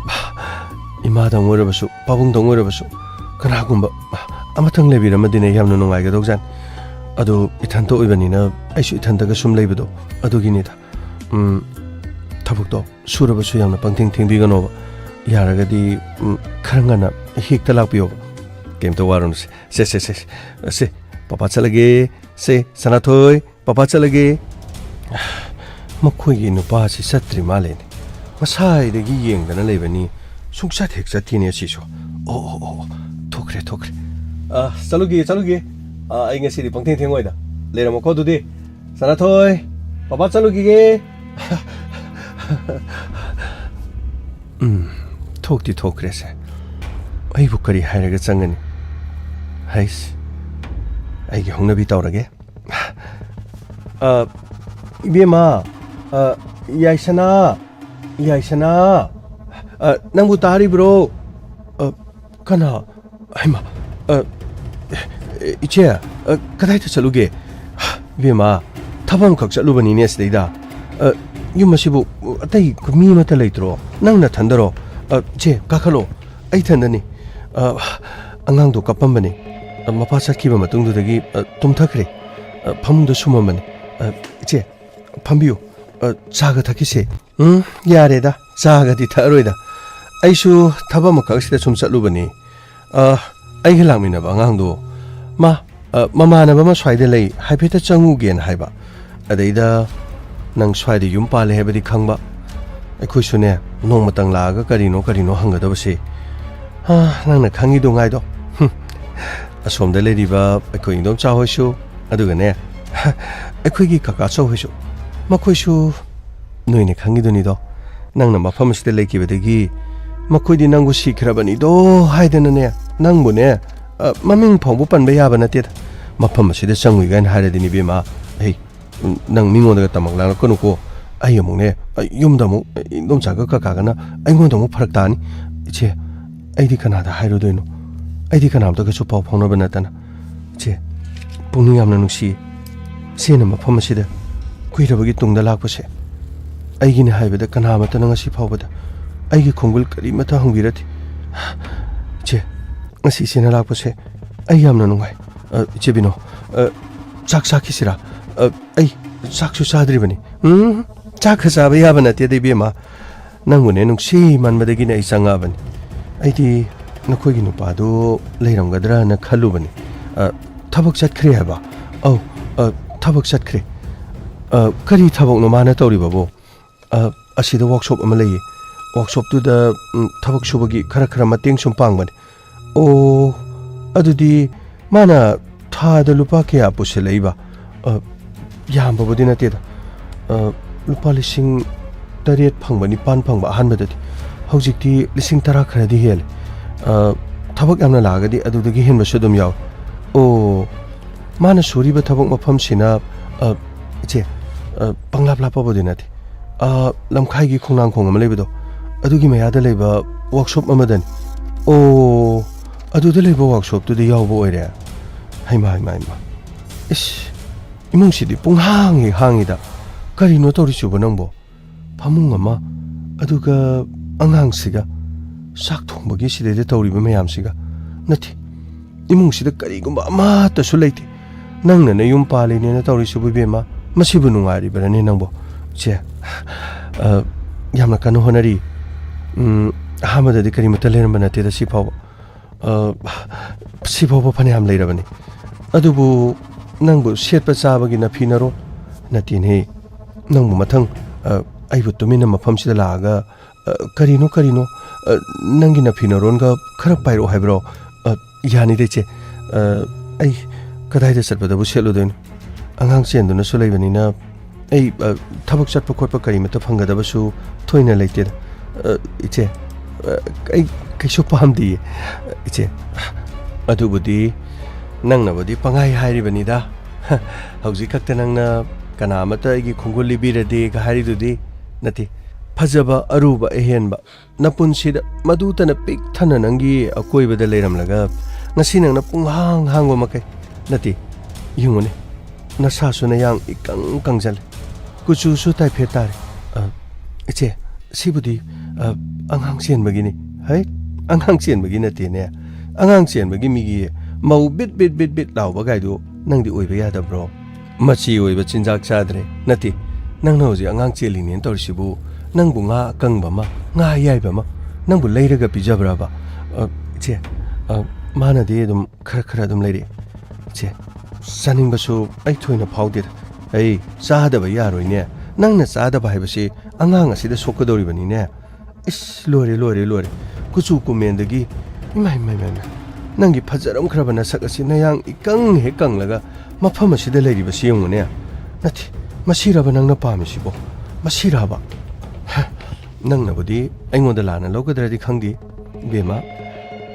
ꯏꯃꯥꯗꯪ ꯑꯣꯏꯔꯕꯁꯨ, ꯄꯥꯕꯨꯡꯗꯪ ꯑꯣꯏꯔꯕꯁꯨ, ꯀꯅꯥꯒꯨꯝꯕ ꯑꯃꯇꯪ ꯂꯩꯕꯤꯔꯝꯃꯗꯤꯅꯦ, ꯌꯥꯝꯅ ꯅꯨꯡꯉꯥꯏꯒꯗꯧꯖꯥꯠꯅꯤ꯫ ꯑꯗꯣ ꯏꯊꯟꯇ ꯑꯣꯏꯕꯅꯤꯅ, ꯑꯩꯁꯨ ꯏꯊꯟꯇꯒ ꯁꯨꯝ ꯂꯩꯕꯗꯣ, ꯑꯗꯨꯒꯤꯅꯤꯗ꯫ ꯎꯝ, ꯊꯕꯛꯇꯣ ꯁꯨꯔꯕꯁꯨ ꯌꯥꯝꯅ ꯄꯪꯊꯦꯡ ꯊꯦꯡꯕꯤꯒꯅꯣꯕ꯫ ꯌꯥꯔꯒꯗꯤ, ꯎꯝ, ꯈꯔ ꯉꯟꯅ ꯍꯦꯛꯇ ꯂꯥꯛꯄꯤꯌꯣꯕ꯫ ꯀꯩꯝꯇ ꯋꯥꯔꯨꯅꯨꯁꯦ꯫ ꯁꯦ, ꯁꯦ, ꯁꯦ, ꯁꯦ, ꯄꯄꯥ ꯆꯠꯂꯒꯦ꯫ ꯁꯦ, ꯁꯅꯥꯊꯣꯏ, ꯄꯄꯥ ꯆꯠꯂꯒꯦ꯫ ꯃꯈꯣꯏꯒꯤ ꯅꯨꯄꯥꯁꯤ ꯆꯠꯇ꯭ꯔꯤ ꯃꯥꯜꯂꯦꯅꯦ꯫ ꯉꯁꯥꯏꯗꯒꯤ ꯌꯦꯡꯗꯅ ꯂꯩꯕꯅꯤ꯫ ꯁꯨꯡꯆꯠ ꯍꯦꯛ ꯆꯠꯇꯦꯅꯦ ꯑꯁꯤꯁꯨ꯫ ꯑꯣ, ꯑꯣ, ꯑꯣ, ꯑꯣ꯫ ꯊꯣꯛꯈ꯭ꯔꯦ, ꯊꯣꯛꯈ꯭ꯔꯦ꯫ ꯑ, ꯆꯠꯂꯨꯒꯦ, ꯆꯠꯂꯨꯒꯦ꯫ ꯑ, ꯑꯩ ꯉꯁꯤꯗꯤ ꯄꯪꯊꯦꯡ ꯊꯦꯡꯉꯣꯏꯗ꯫ ꯂꯩꯔꯝꯃꯣꯀꯣ ꯑꯗꯨꯗꯤ꯫ ꯁꯅꯥꯊꯣꯏ, ꯄꯄꯥ ꯆꯠꯂꯨꯈꯤꯒꯦ꯫ ꯎꯝ, ꯊꯣꯛꯇꯤ ꯊꯣꯛꯈ꯭ꯔꯦꯁꯦ꯫ ꯑꯩꯕꯨ ꯀꯔꯤ ꯍꯥꯏꯔꯒ ꯆꯪꯒꯅꯤ? ꯍꯩꯁ, ꯑꯩꯒꯤ ꯍꯧꯅꯕꯤ ꯇꯧꯔꯒꯦ꯫ ꯑ, ꯏꯕꯦꯝꯃ, ꯑ, ꯌꯥꯏꯁꯅꯥ, ꯌꯥꯏꯁꯅꯥ, ꯑ, ꯅꯪꯕꯨ ꯇꯥꯔꯤꯕ꯭ꯔꯣ? ꯑ, ꯀꯅꯥ? ꯍꯩꯃꯥ, ꯑ, ꯏꯆꯦ, ꯑ, ꯀꯗꯥꯏꯗ ꯆꯠꯂꯨꯒꯦ? ꯏꯕꯦꯝꯃ, ꯊꯕꯛ ꯑꯃꯈꯛ ꯆꯠꯂꯨꯕꯅꯤꯅꯦ ꯁꯤꯗꯩꯗ꯫ ꯑ, ꯌꯨꯝ ꯑꯁꯤꯕꯨ ꯑꯇꯩ ꯃꯤ ꯑꯃꯠꯇ ꯂꯩꯇ꯭ꯔꯣ? ꯅꯪ ꯅꯊꯟꯗꯔꯣ? ꯑ, ꯆꯦ, ꯀꯥꯈꯠꯂꯣ꯫ ꯑꯩ ꯏꯊꯟꯗꯅꯤ꯫ ꯑ, ꯑꯉꯥꯡꯗꯣ ꯀꯞꯄꯝꯕꯅꯤ꯫ ꯑ, ꯃꯄꯥ ꯆꯠꯈꯤꯕ ꯃꯇꯨꯡꯗꯨꯗꯒꯤ, ꯑ, ꯇꯨꯝꯊꯈ꯭ꯔꯦ꯫ ꯑ, ꯐꯃꯨꯡꯗ ꯁꯨꯝꯃꯝꯕꯅꯤ꯫ ꯑ, ꯏꯆꯦ, ꯐꯝꯕꯤꯌꯨ꯫ ꯑ, ꯆꯥꯒ ꯊꯛꯈꯤꯁꯦ꯫ ꯎꯝ, ꯌꯥꯔꯦꯗ, ꯆꯥꯒꯗꯤ ꯊꯛꯑꯔꯣꯏꯗ꯫ ꯑꯩꯁꯨ ꯊꯕꯛ ꯑꯃꯈꯛ ꯁꯤꯗ ꯁꯨꯝ ꯆꯠꯂꯨꯕꯅꯤ꯫ ꯑ, ꯑꯩꯒ ꯂꯥꯛꯃꯤꯟꯅꯕ ꯑꯉꯥꯡꯗꯣ, ꯃꯥ, ꯑ, ꯃꯃꯥꯟꯅꯕ ꯑꯃ ꯁ꯭ꯋꯥꯏꯗ ꯂꯩ, ꯍꯥꯏꯐꯦꯠꯇ ꯆꯪꯉꯨꯒꯦꯅ ꯍꯥꯏꯕ꯫ ꯑꯗꯩꯗ ꯅꯪ ꯁ꯭ꯋꯥꯏꯗ ꯌꯨꯝ ꯄꯥꯜꯂꯦ ꯍꯥꯏꯕꯗꯤ ꯈꯪꯕ꯫ ꯑꯩꯈꯣꯏꯁꯨꯅꯦ, ꯅꯣꯡꯃꯇꯪ ꯂꯥꯛꯑꯒ ꯀꯔꯤꯅꯣ ꯀꯔꯤꯅꯣ ꯍꯪꯒꯗꯕꯁꯦ꯫ ꯍꯥ, ꯅꯪꯅ ꯈꯪꯉꯤꯗꯣ ꯉꯥꯏꯗꯣ꯫ ꯍꯨꯝ꯫ ꯑꯁꯣꯝꯗ ꯂꯩꯔꯤꯕ ꯑꯩꯈꯣꯏ ꯏꯟꯗꯣꯝꯆꯥ ꯍꯣꯏꯁꯨ, ꯑꯗꯨꯒꯅꯦ, ꯑꯩꯈꯣꯏꯒꯤ ꯀꯀꯥ ꯆꯧ ꯍꯣꯏꯁꯨ, ꯃꯈꯣꯏꯁꯨ ꯅꯣꯏꯅ ꯈꯪꯉꯤꯗꯨꯅꯤꯗꯣ꯫ ꯅꯪꯅ ꯃꯐꯝ ꯑꯁꯤꯗ ꯂꯩꯈꯤꯕꯗꯒꯤ ꯃꯈꯣꯏꯗꯤ ꯅꯪꯕꯨ ꯁꯤꯈ꯭ꯔꯕꯅꯤꯗꯣ ꯍꯥꯏꯗꯅꯅꯦ, ꯅꯪꯕꯨꯅꯦ, ꯑ, ꯃꯃꯤꯡ ꯐꯥꯎꯕ ꯄꯟꯕ ꯌꯥꯕ ꯅꯠꯇꯦꯗ꯫ ꯃꯐꯝ ꯑꯁꯤꯗ ꯆꯪꯉꯨꯏ ꯀꯥꯏꯅ ꯍꯥꯏꯔꯗꯤꯅꯦ, ꯏꯕꯦꯝꯃ, ꯑꯩ, ꯅꯪ ꯃꯤꯉꯣꯟꯗꯒ ꯇꯝꯃꯛ ꯂꯥꯡꯂꯛꯀꯅꯨꯀꯣ꯫ ꯑꯩ ꯑꯃꯨꯛꯅꯦ, ꯑꯩ ꯌꯨꯝꯗ ꯑꯃꯨꯛ, ꯏꯟꯗꯣꯝꯆꯥꯒ ꯀꯀꯥꯒꯅ ꯑꯩꯉꯣꯟꯗ ꯑꯃꯨꯛ ꯐꯔꯛ ꯇꯥꯅꯤ꯫ ꯏꯆꯦ, ꯑꯩꯗꯤ ꯀꯅꯥꯗ ꯍꯥꯏꯔꯨꯗꯣꯏꯅꯣ? ꯑꯩꯗꯤ ꯀꯅꯥꯝꯇꯒꯁꯨ ꯄꯥꯎ ꯐꯥꯎꯅꯕ ꯅꯠꯇꯅ꯫ ꯏꯆꯦ, ꯄꯨꯛꯅꯤꯡ ꯌꯥꯝꯅ ꯅꯨꯡꯁꯤꯌꯦ꯫ ꯏꯆꯦꯅ ꯃꯐꯝ ꯑꯁꯤꯗ ꯀꯨꯏꯔꯕꯒꯤ ꯇꯨꯡꯗ ꯂꯥꯛꯄꯁꯦ꯫ ꯑꯩꯒꯤꯅꯤ ꯍꯥꯏꯕꯗ ꯀꯅꯥꯃꯠꯇꯅ ꯉꯁꯤ ꯐꯥꯎꯕꯗ ꯑꯩꯒꯤ ꯈꯣꯡꯒꯨꯜ ꯀꯔꯤꯃꯠꯇ ꯍꯪꯕꯤꯔꯗꯦ꯫ ꯏꯆꯦ, ꯉꯁꯤ ꯏꯆꯦꯅ ꯂꯥꯛꯄꯁꯦ ꯑꯩ ꯌꯥꯝꯅ ꯅꯨꯡꯉꯥꯏ꯫ ꯑ, ꯏꯆꯦ ꯕꯤꯅꯣ, ꯑ, ꯆꯥꯛ ꯆꯥꯈꯤꯁꯤꯔꯥ? ꯑ, ꯑꯩ ꯆꯥꯛꯁꯨ ꯆꯥꯗ꯭ꯔꯤꯕꯅꯤ꯫ ꯎꯝ, ꯆꯥꯛ ꯈ ꯆꯥꯕ ꯌꯥꯕ ꯅꯠꯇꯦꯗ, ꯏꯕꯦꯝꯃ꯫ ꯅꯪꯕꯨꯅꯦ ꯅꯨꯡꯁꯤꯃꯟꯕꯗꯒꯤꯅꯦ ꯑꯩ ꯆꯪꯉꯛꯑꯕꯅꯤ꯫ ꯑꯩꯗꯤ ꯅꯈꯣꯏꯒꯤ ꯅꯨꯄꯥꯗꯨ ꯂꯩꯔꯝꯒꯗ꯭ꯔꯥꯅ ꯈꯜꯂꯨꯕꯅꯤ꯫ ꯑ, ꯊꯕꯛ ꯆꯠꯈ꯭ꯔꯦ ꯍꯥꯏꯕ? ꯑꯧ, ꯑ, ꯊꯕꯛ ꯆꯠꯈ꯭ꯔꯦ꯫ ꯑ, ꯀꯔꯤ ꯊꯕꯛꯅꯣ ꯃꯥꯅ ꯇꯧꯔꯤꯕꯕꯣ? ꯑ, ꯑꯁꯤꯗ ꯋꯥꯛꯁꯣꯞ ꯑꯃ ꯂꯩꯌꯦ꯫ ꯋꯥꯛꯁꯣꯞꯇꯨꯗ, ꯎꯝ, ꯊꯕꯛ ꯁꯨꯕꯒꯤ ꯈꯔ ꯈꯔ ꯃꯇꯦꯡ ꯁꯨꯝ ꯄꯥꯡꯕꯅꯤ꯫ ꯑꯣ, ꯑꯗꯨꯗꯤ ꯃꯥꯅ ꯊꯥꯗ ꯂꯨꯄꯥ ꯀꯌꯥ ꯄꯨꯁꯤꯜꯂꯛꯏꯕ? ꯑ, ꯌꯥꯝꯕꯕꯨꯗꯤ ꯅꯠꯇꯦꯗ꯫ ꯑ, ꯂꯨꯄꯥ ꯂꯤꯁꯤꯡ ꯇꯔꯦꯠ ꯐꯪꯕ, ꯅꯤꯄꯥꯟ ꯐꯪꯕ ꯑꯍꯥꯟꯕꯗꯗꯤ꯫ ꯍꯧꯖꯤꯛꯇꯤ ꯂꯤꯁꯤꯡ ꯇꯔꯥ ꯈꯔꯗꯤ ꯍꯦꯜꯂꯦ꯫ ꯑ, ꯊꯕꯛ ꯌꯥꯝꯅ ꯂꯥꯛꯑꯒꯗꯤ ꯑꯗꯨꯗꯒꯤ ꯍꯦꯟꯕꯁꯨ ꯑꯗꯨꯝ ꯌꯥꯎꯏ꯫ ꯑꯣ, ꯃꯥꯅ ꯁꯨꯔꯤꯕ ꯊꯕꯛ ꯃꯐꯝꯁꯤꯅ, ꯑ, ꯏꯆꯦ, ꯑ, ꯄꯪꯂꯥꯞ ꯂꯥꯞꯄꯕꯨꯗꯤ ꯅꯠꯇꯦ꯫ ꯑ, ꯂꯝꯈꯥꯏꯒꯤ ꯈꯣꯡꯅꯥꯡꯈꯣꯡ ꯑꯃ ꯂꯩꯕꯗꯣ, ꯑꯗꯨꯒꯤ ꯃꯌꯥꯗ ꯂꯩꯕ ꯋꯥꯛꯁꯣꯞ ꯑꯃꯗꯅꯤ꯫ ꯑꯣ, ꯑꯗꯨꯗ ꯂꯩꯕ ꯋꯥꯛꯁꯣꯞꯇꯨꯗ ꯌꯥꯎꯕ ꯑꯣꯏꯔꯦ꯫ ꯍꯩꯃꯥ, ꯍꯩꯃꯥ, ꯍꯩꯃꯥ꯫ ꯏꯁ, ꯏꯃꯨꯡꯁꯤꯗꯤ ꯄꯨꯡꯍꯥꯡ ꯍꯦꯛ ꯍꯥꯡꯉꯤꯗ꯫ ꯀꯔꯤꯅꯣ ꯇꯧꯔꯤꯁꯤꯕꯣ ꯅꯪꯕꯣ? ꯐꯃꯨꯡ ꯑꯃ, ꯑꯗꯨꯒ ꯑꯉꯥꯡꯁꯤꯒ, ꯆꯥꯛ ꯊꯣꯡꯕꯒꯤ ꯁꯤꯗꯩꯗ ꯇꯧꯔꯤꯕ ꯃꯌꯥꯝꯁꯤꯒ꯫ ꯅꯠꯇꯦ, ꯏꯃꯨꯡꯁꯤꯗ ꯀꯔꯤꯒꯨꯝꯕ ꯑꯃꯠꯇꯁꯨ ꯂꯩꯇꯦ꯫ ꯅꯪꯅ ꯅꯌꯨꯝ ꯄꯥꯜꯂꯤꯅꯦꯅ ꯇꯧꯔꯤꯁꯤꯕꯨ ꯏꯕꯦꯝꯃ, ꯃꯁꯤꯕꯨ ꯅꯨꯡꯉꯥꯏꯔꯤꯕ꯭ꯔꯅꯦ ꯅꯪꯕꯣ? ꯏꯆꯦ, ꯑ, ꯌꯥꯝꯅ ꯀꯟꯅ ꯍꯣꯠꯅꯔꯤ꯫ ꯎꯝ, ꯑꯍꯥꯟꯕꯗꯗꯤ ꯀꯔꯤꯃꯠꯇ ꯂꯩꯔꯝꯕ ꯅꯠꯇꯦꯗ ꯁꯤ ꯐꯥꯎꯕ꯫ ꯑ, ꯁꯤ ꯐꯥꯎꯕ ꯐꯅꯌꯥꯝ ꯂꯩꯔꯕꯅꯤ꯫ ꯑꯗꯨꯕꯨ ꯅꯪꯕꯨ ꯁꯦꯠꯄ ꯆꯥꯕꯒꯤ ꯅꯐꯤ ꯅꯔꯣꯟ ꯅꯠꯇꯦꯅꯦ꯫ ꯅꯪꯕꯨ ꯃꯊꯪ, ꯑ, ꯑꯩꯕꯨ ꯇꯨꯃꯤꯟꯅ ꯃꯐꯝꯁꯤꯗ ꯂꯥꯛꯑꯒ, ꯑ, "ꯀꯔꯤꯅꯣ, ꯀꯔꯤꯅꯣ? ꯑ, ꯅꯪꯒꯤ ꯅꯐꯤ ꯅꯔꯣꯟꯒ ꯈꯔ ꯄꯥꯏꯔꯛꯑꯣ ꯍꯥꯏꯕ꯭ꯔꯣ?" ꯑ, ꯌꯥꯅꯤꯗ, ꯏꯆꯦ꯫ ꯑ, ꯑꯩ ꯀꯗꯥꯏꯗ ꯆꯠꯄꯗꯕꯨ ꯁꯦꯠꯂꯨꯗꯣꯏꯅꯣ? ꯑꯉꯥꯡ ꯆꯦꯟꯗꯨꯅꯁꯨ ꯂꯩꯕꯅꯤꯅ ꯑꯩ, ꯑ, ꯊꯕꯛ ꯆꯠꯄ ꯈꯣꯠꯄ ꯀꯔꯤꯃꯠꯇ ꯐꯪꯒꯗꯕꯁꯨ ꯊꯣꯏꯅ ꯂꯩꯇꯦꯗ꯫ ꯑ, ꯏꯆꯦ, ꯑ, ꯑꯩ ꯀꯩꯁꯨ ꯄꯥꯝꯗꯤꯌꯦ, ꯏꯆꯦ꯫ ꯑꯗꯨꯕꯨꯗꯤ ꯅꯪꯅꯕꯨꯗꯤ ꯄꯪꯍꯥꯏ ꯍꯥꯏꯔꯤꯕꯅꯤꯗ꯫ ꯍꯧꯖꯤꯛ ꯈꯛꯇ ꯅꯪꯅ "ꯀꯅꯥ ꯑꯃꯠꯇ ꯑꯩꯒꯤ ꯈꯣꯡꯒꯨꯜ ꯂꯤꯕꯤꯔꯗꯦꯒ" ꯍꯥꯏꯔꯤꯗꯨꯗꯤ꯫ ꯅꯠꯇꯦ, ꯐꯖꯕ ꯑꯔꯨꯕ ꯑꯍꯦꯟꯕ ꯅꯄꯨꯟꯁꯤꯗ ꯃꯗꯨꯇꯅ ꯄꯤꯛ ꯊꯟꯅ ꯅꯪꯒꯤ ꯑꯀꯣꯏꯕꯗ ꯂꯩꯔꯝꯂꯒ ꯉꯁꯤ ꯅꯪꯅ ꯄꯨꯡꯍꯥꯡ ꯍꯥꯡꯕ ꯃꯈꯩ꯫ ꯅꯠꯇꯦ, ꯌꯦꯡꯉꯨꯅꯦ, ꯅꯁꯥꯁꯨ ꯅꯌꯥꯡ ꯏꯀꯪ ꯀꯪꯖꯜꯂꯦ, ꯀꯨꯆꯨꯁꯨ ꯇꯥꯏꯐꯦꯠ ꯇꯥꯔꯦ꯫ ꯑ, ꯏꯆꯦ, ꯁꯤꯕꯨꯗꯤ, ꯑ, ꯑꯉꯥꯡ ꯆꯦꯟꯕꯒꯤꯅꯤ꯫ ꯍꯩ, ꯑꯉꯥꯡ ꯆꯦꯟꯕꯒꯤ ꯅꯠꯇꯦꯅꯦ꯫ ꯑꯉꯥꯡ ꯆꯦꯟꯕꯒꯤ ꯃꯤꯒꯤ ꯃꯧ ꯕꯤꯠ ꯕꯤꯠ ꯕꯤꯠ ꯕꯤꯠ ꯂꯥꯎꯕ ꯒꯥꯏꯗꯨ ꯅꯪꯗꯤ ꯑꯣꯏꯕ ꯌꯥꯗꯕ꯭ꯔꯣ? ꯃꯆꯤ ꯑꯣꯏꯕ ꯆꯤꯟꯖꯥꯛ ꯆꯥꯗ꯭ꯔꯦ꯫ ꯅꯠꯇꯦ, ꯅꯪꯅ ꯍꯧꯖꯤꯛ ꯑꯉꯥꯡ ꯆꯦꯜꯂꯤꯅꯦꯅ ꯇꯧꯔꯤꯁꯤꯕꯨ, ꯅꯪꯕꯨ ꯉꯥ ꯑꯀꯪꯕ ꯑꯃ, ꯉꯥ ꯑꯌꯥꯏꯕ ꯑꯃ ꯅꯪꯕꯨ ꯂꯩꯔꯒ ꯄꯤꯖꯕ꯭ꯔꯕ? ꯑ, ꯏꯆꯦ, ꯑ, ꯃꯥꯅꯗꯤ ꯑꯗꯨꯝ ꯈꯔ ꯈꯔ ꯑꯗꯨꯝ ꯂꯩꯔꯛꯑꯦ꯫ ꯏꯆꯦ, ꯆꯥꯅꯤꯡꯕꯁꯨ ꯑꯩ ꯊꯣꯏꯅ ꯐꯥꯎꯗꯦꯗ꯫ ꯑꯩ ꯆꯥꯗꯕ ꯌꯥꯔꯣꯏꯅꯦ꯫ ꯅꯪꯅ ꯆꯥꯗꯕ ꯍꯥꯏꯕꯁꯤ ꯑꯉꯥꯡ ꯑꯁꯤꯗ ꯁꯣꯛꯀꯗꯧꯔꯤꯕꯅꯤꯅꯦ꯫ ꯏꯁ, ꯂꯣꯏꯔꯦ, ꯂꯣꯏꯔꯦ, ꯂꯣꯏꯔꯦ꯫ ꯀꯨꯆꯨ ꯀꯨꯃꯦꯟꯗꯒꯤ, ꯏꯃꯥꯏ, ꯏꯃꯥꯏ, ꯏꯃꯥꯏ, ꯏꯃꯥꯏ꯫ ꯅꯪꯒꯤ ꯐꯖꯔꯝꯈ꯭ꯔꯕ ꯅꯁꯛ ꯑꯁꯤ ꯅꯌꯥꯡ ꯏꯀꯪ ꯍꯦꯛ ꯀꯪꯂꯒ ꯃꯐꯝ ꯑꯁꯤꯗ ꯂꯩꯔꯤꯕꯁꯤ ꯌꯦꯡꯉꯨꯅꯦ꯫ ꯅꯠꯇꯦ, ꯃꯁꯤꯔꯕ ꯅꯪꯅ ꯄꯥꯝꯃꯤꯁꯤꯕꯣ? ꯃꯁꯤꯔꯕ? ꯍ, ꯅꯪꯅꯕꯨꯗꯤ ꯑꯩꯉꯣꯟꯗ ꯂꯥꯟꯅ ꯂꯧꯒꯗ꯭ꯔꯗꯤ ꯈꯪꯗꯦ, ꯏꯕꯦꯝꯃ꯫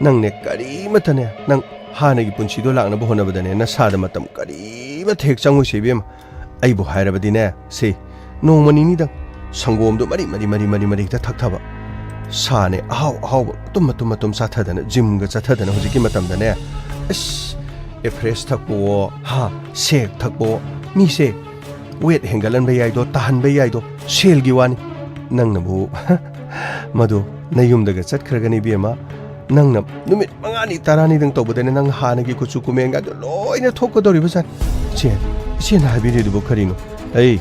ꯅꯪꯅꯦ ꯀꯔꯤꯃꯠꯇꯅꯦ, ꯅꯪ ꯍꯥꯟꯅꯒꯤ ꯄꯨꯟꯁꯤꯗꯣ ꯂꯥꯛꯅꯕ ꯍꯣꯠꯅꯕꯗꯅꯦ, ꯅꯁꯥꯗ ꯃꯇꯝ ꯀꯔꯤꯃꯠꯇ ꯍꯦꯛ ꯆꯪꯉꯣꯏꯁꯦ, ꯏꯕꯦꯝꯃ꯫ ꯑꯩꯕꯨ ꯍꯥꯏꯔꯕꯗꯤꯅꯦ, ꯁꯤ ꯅꯣꯡꯃ ꯅꯤꯅꯤꯗꯪ ꯁꯪꯒꯣꯝꯗꯣ ꯃꯔꯤ ꯃꯔꯤ ꯃꯔꯤ ꯃꯔꯤ ꯃꯔꯤ ꯍꯦꯛꯇ ꯊꯛꯊꯕ꯫ ꯁꯥꯅꯦ ꯑꯍꯥꯎ ꯑꯍꯥꯎꯕ ꯃꯇꯨꯝ ꯃꯇꯨꯝ ꯃꯇꯨꯝ ꯆꯥꯊꯗꯅ, ꯖꯤꯝꯒ ꯆꯠꯊꯗꯅ ꯍꯧꯖꯤꯛꯀꯤ ꯃꯇꯝꯗꯅꯦ, ꯑꯁ, ꯑꯦꯐ꯭ꯔꯦꯁ ꯊꯛꯄꯋꯣ, ꯍꯥ, ꯁꯦꯛ ꯊꯛꯄꯋꯣ, ꯃꯤꯁꯦ ꯋꯦꯠ ꯍꯦꯟꯒꯠꯍꯟꯕ ꯌꯥꯏꯗꯣ, ꯇꯥꯍꯟꯕ ꯌꯥꯏꯗꯣ ꯁꯦꯜꯒꯤ ꯋꯥꯅꯤ꯫ ꯅꯪꯅꯕꯨ ꯃꯗꯨ ꯅꯌꯨꯝꯗꯒ ꯆꯠꯈ꯭ꯔꯒꯅꯤ ꯏꯕꯦꯝꯃ, ꯅꯪꯅ ꯅꯨꯃꯤꯠ ꯃꯉꯥꯅꯤ ꯇꯔꯥꯅꯤꯗꯪ ꯇꯧꯕꯗꯅꯦ ꯅꯪ ꯍꯥꯟꯅꯒꯤ ꯀꯨꯆꯨ ꯀꯨꯃꯦꯟꯒꯗꯣ ꯂꯣꯏꯅ ꯊꯣꯛꯀꯗꯧꯔꯤꯕꯖꯥꯠꯅꯤ꯫ ꯏꯆꯦ, ꯏꯆꯦꯅ ꯍꯥꯏꯕꯤꯔꯤꯗꯨꯕꯨ ꯀꯔꯤꯅꯣ? ꯑꯩ,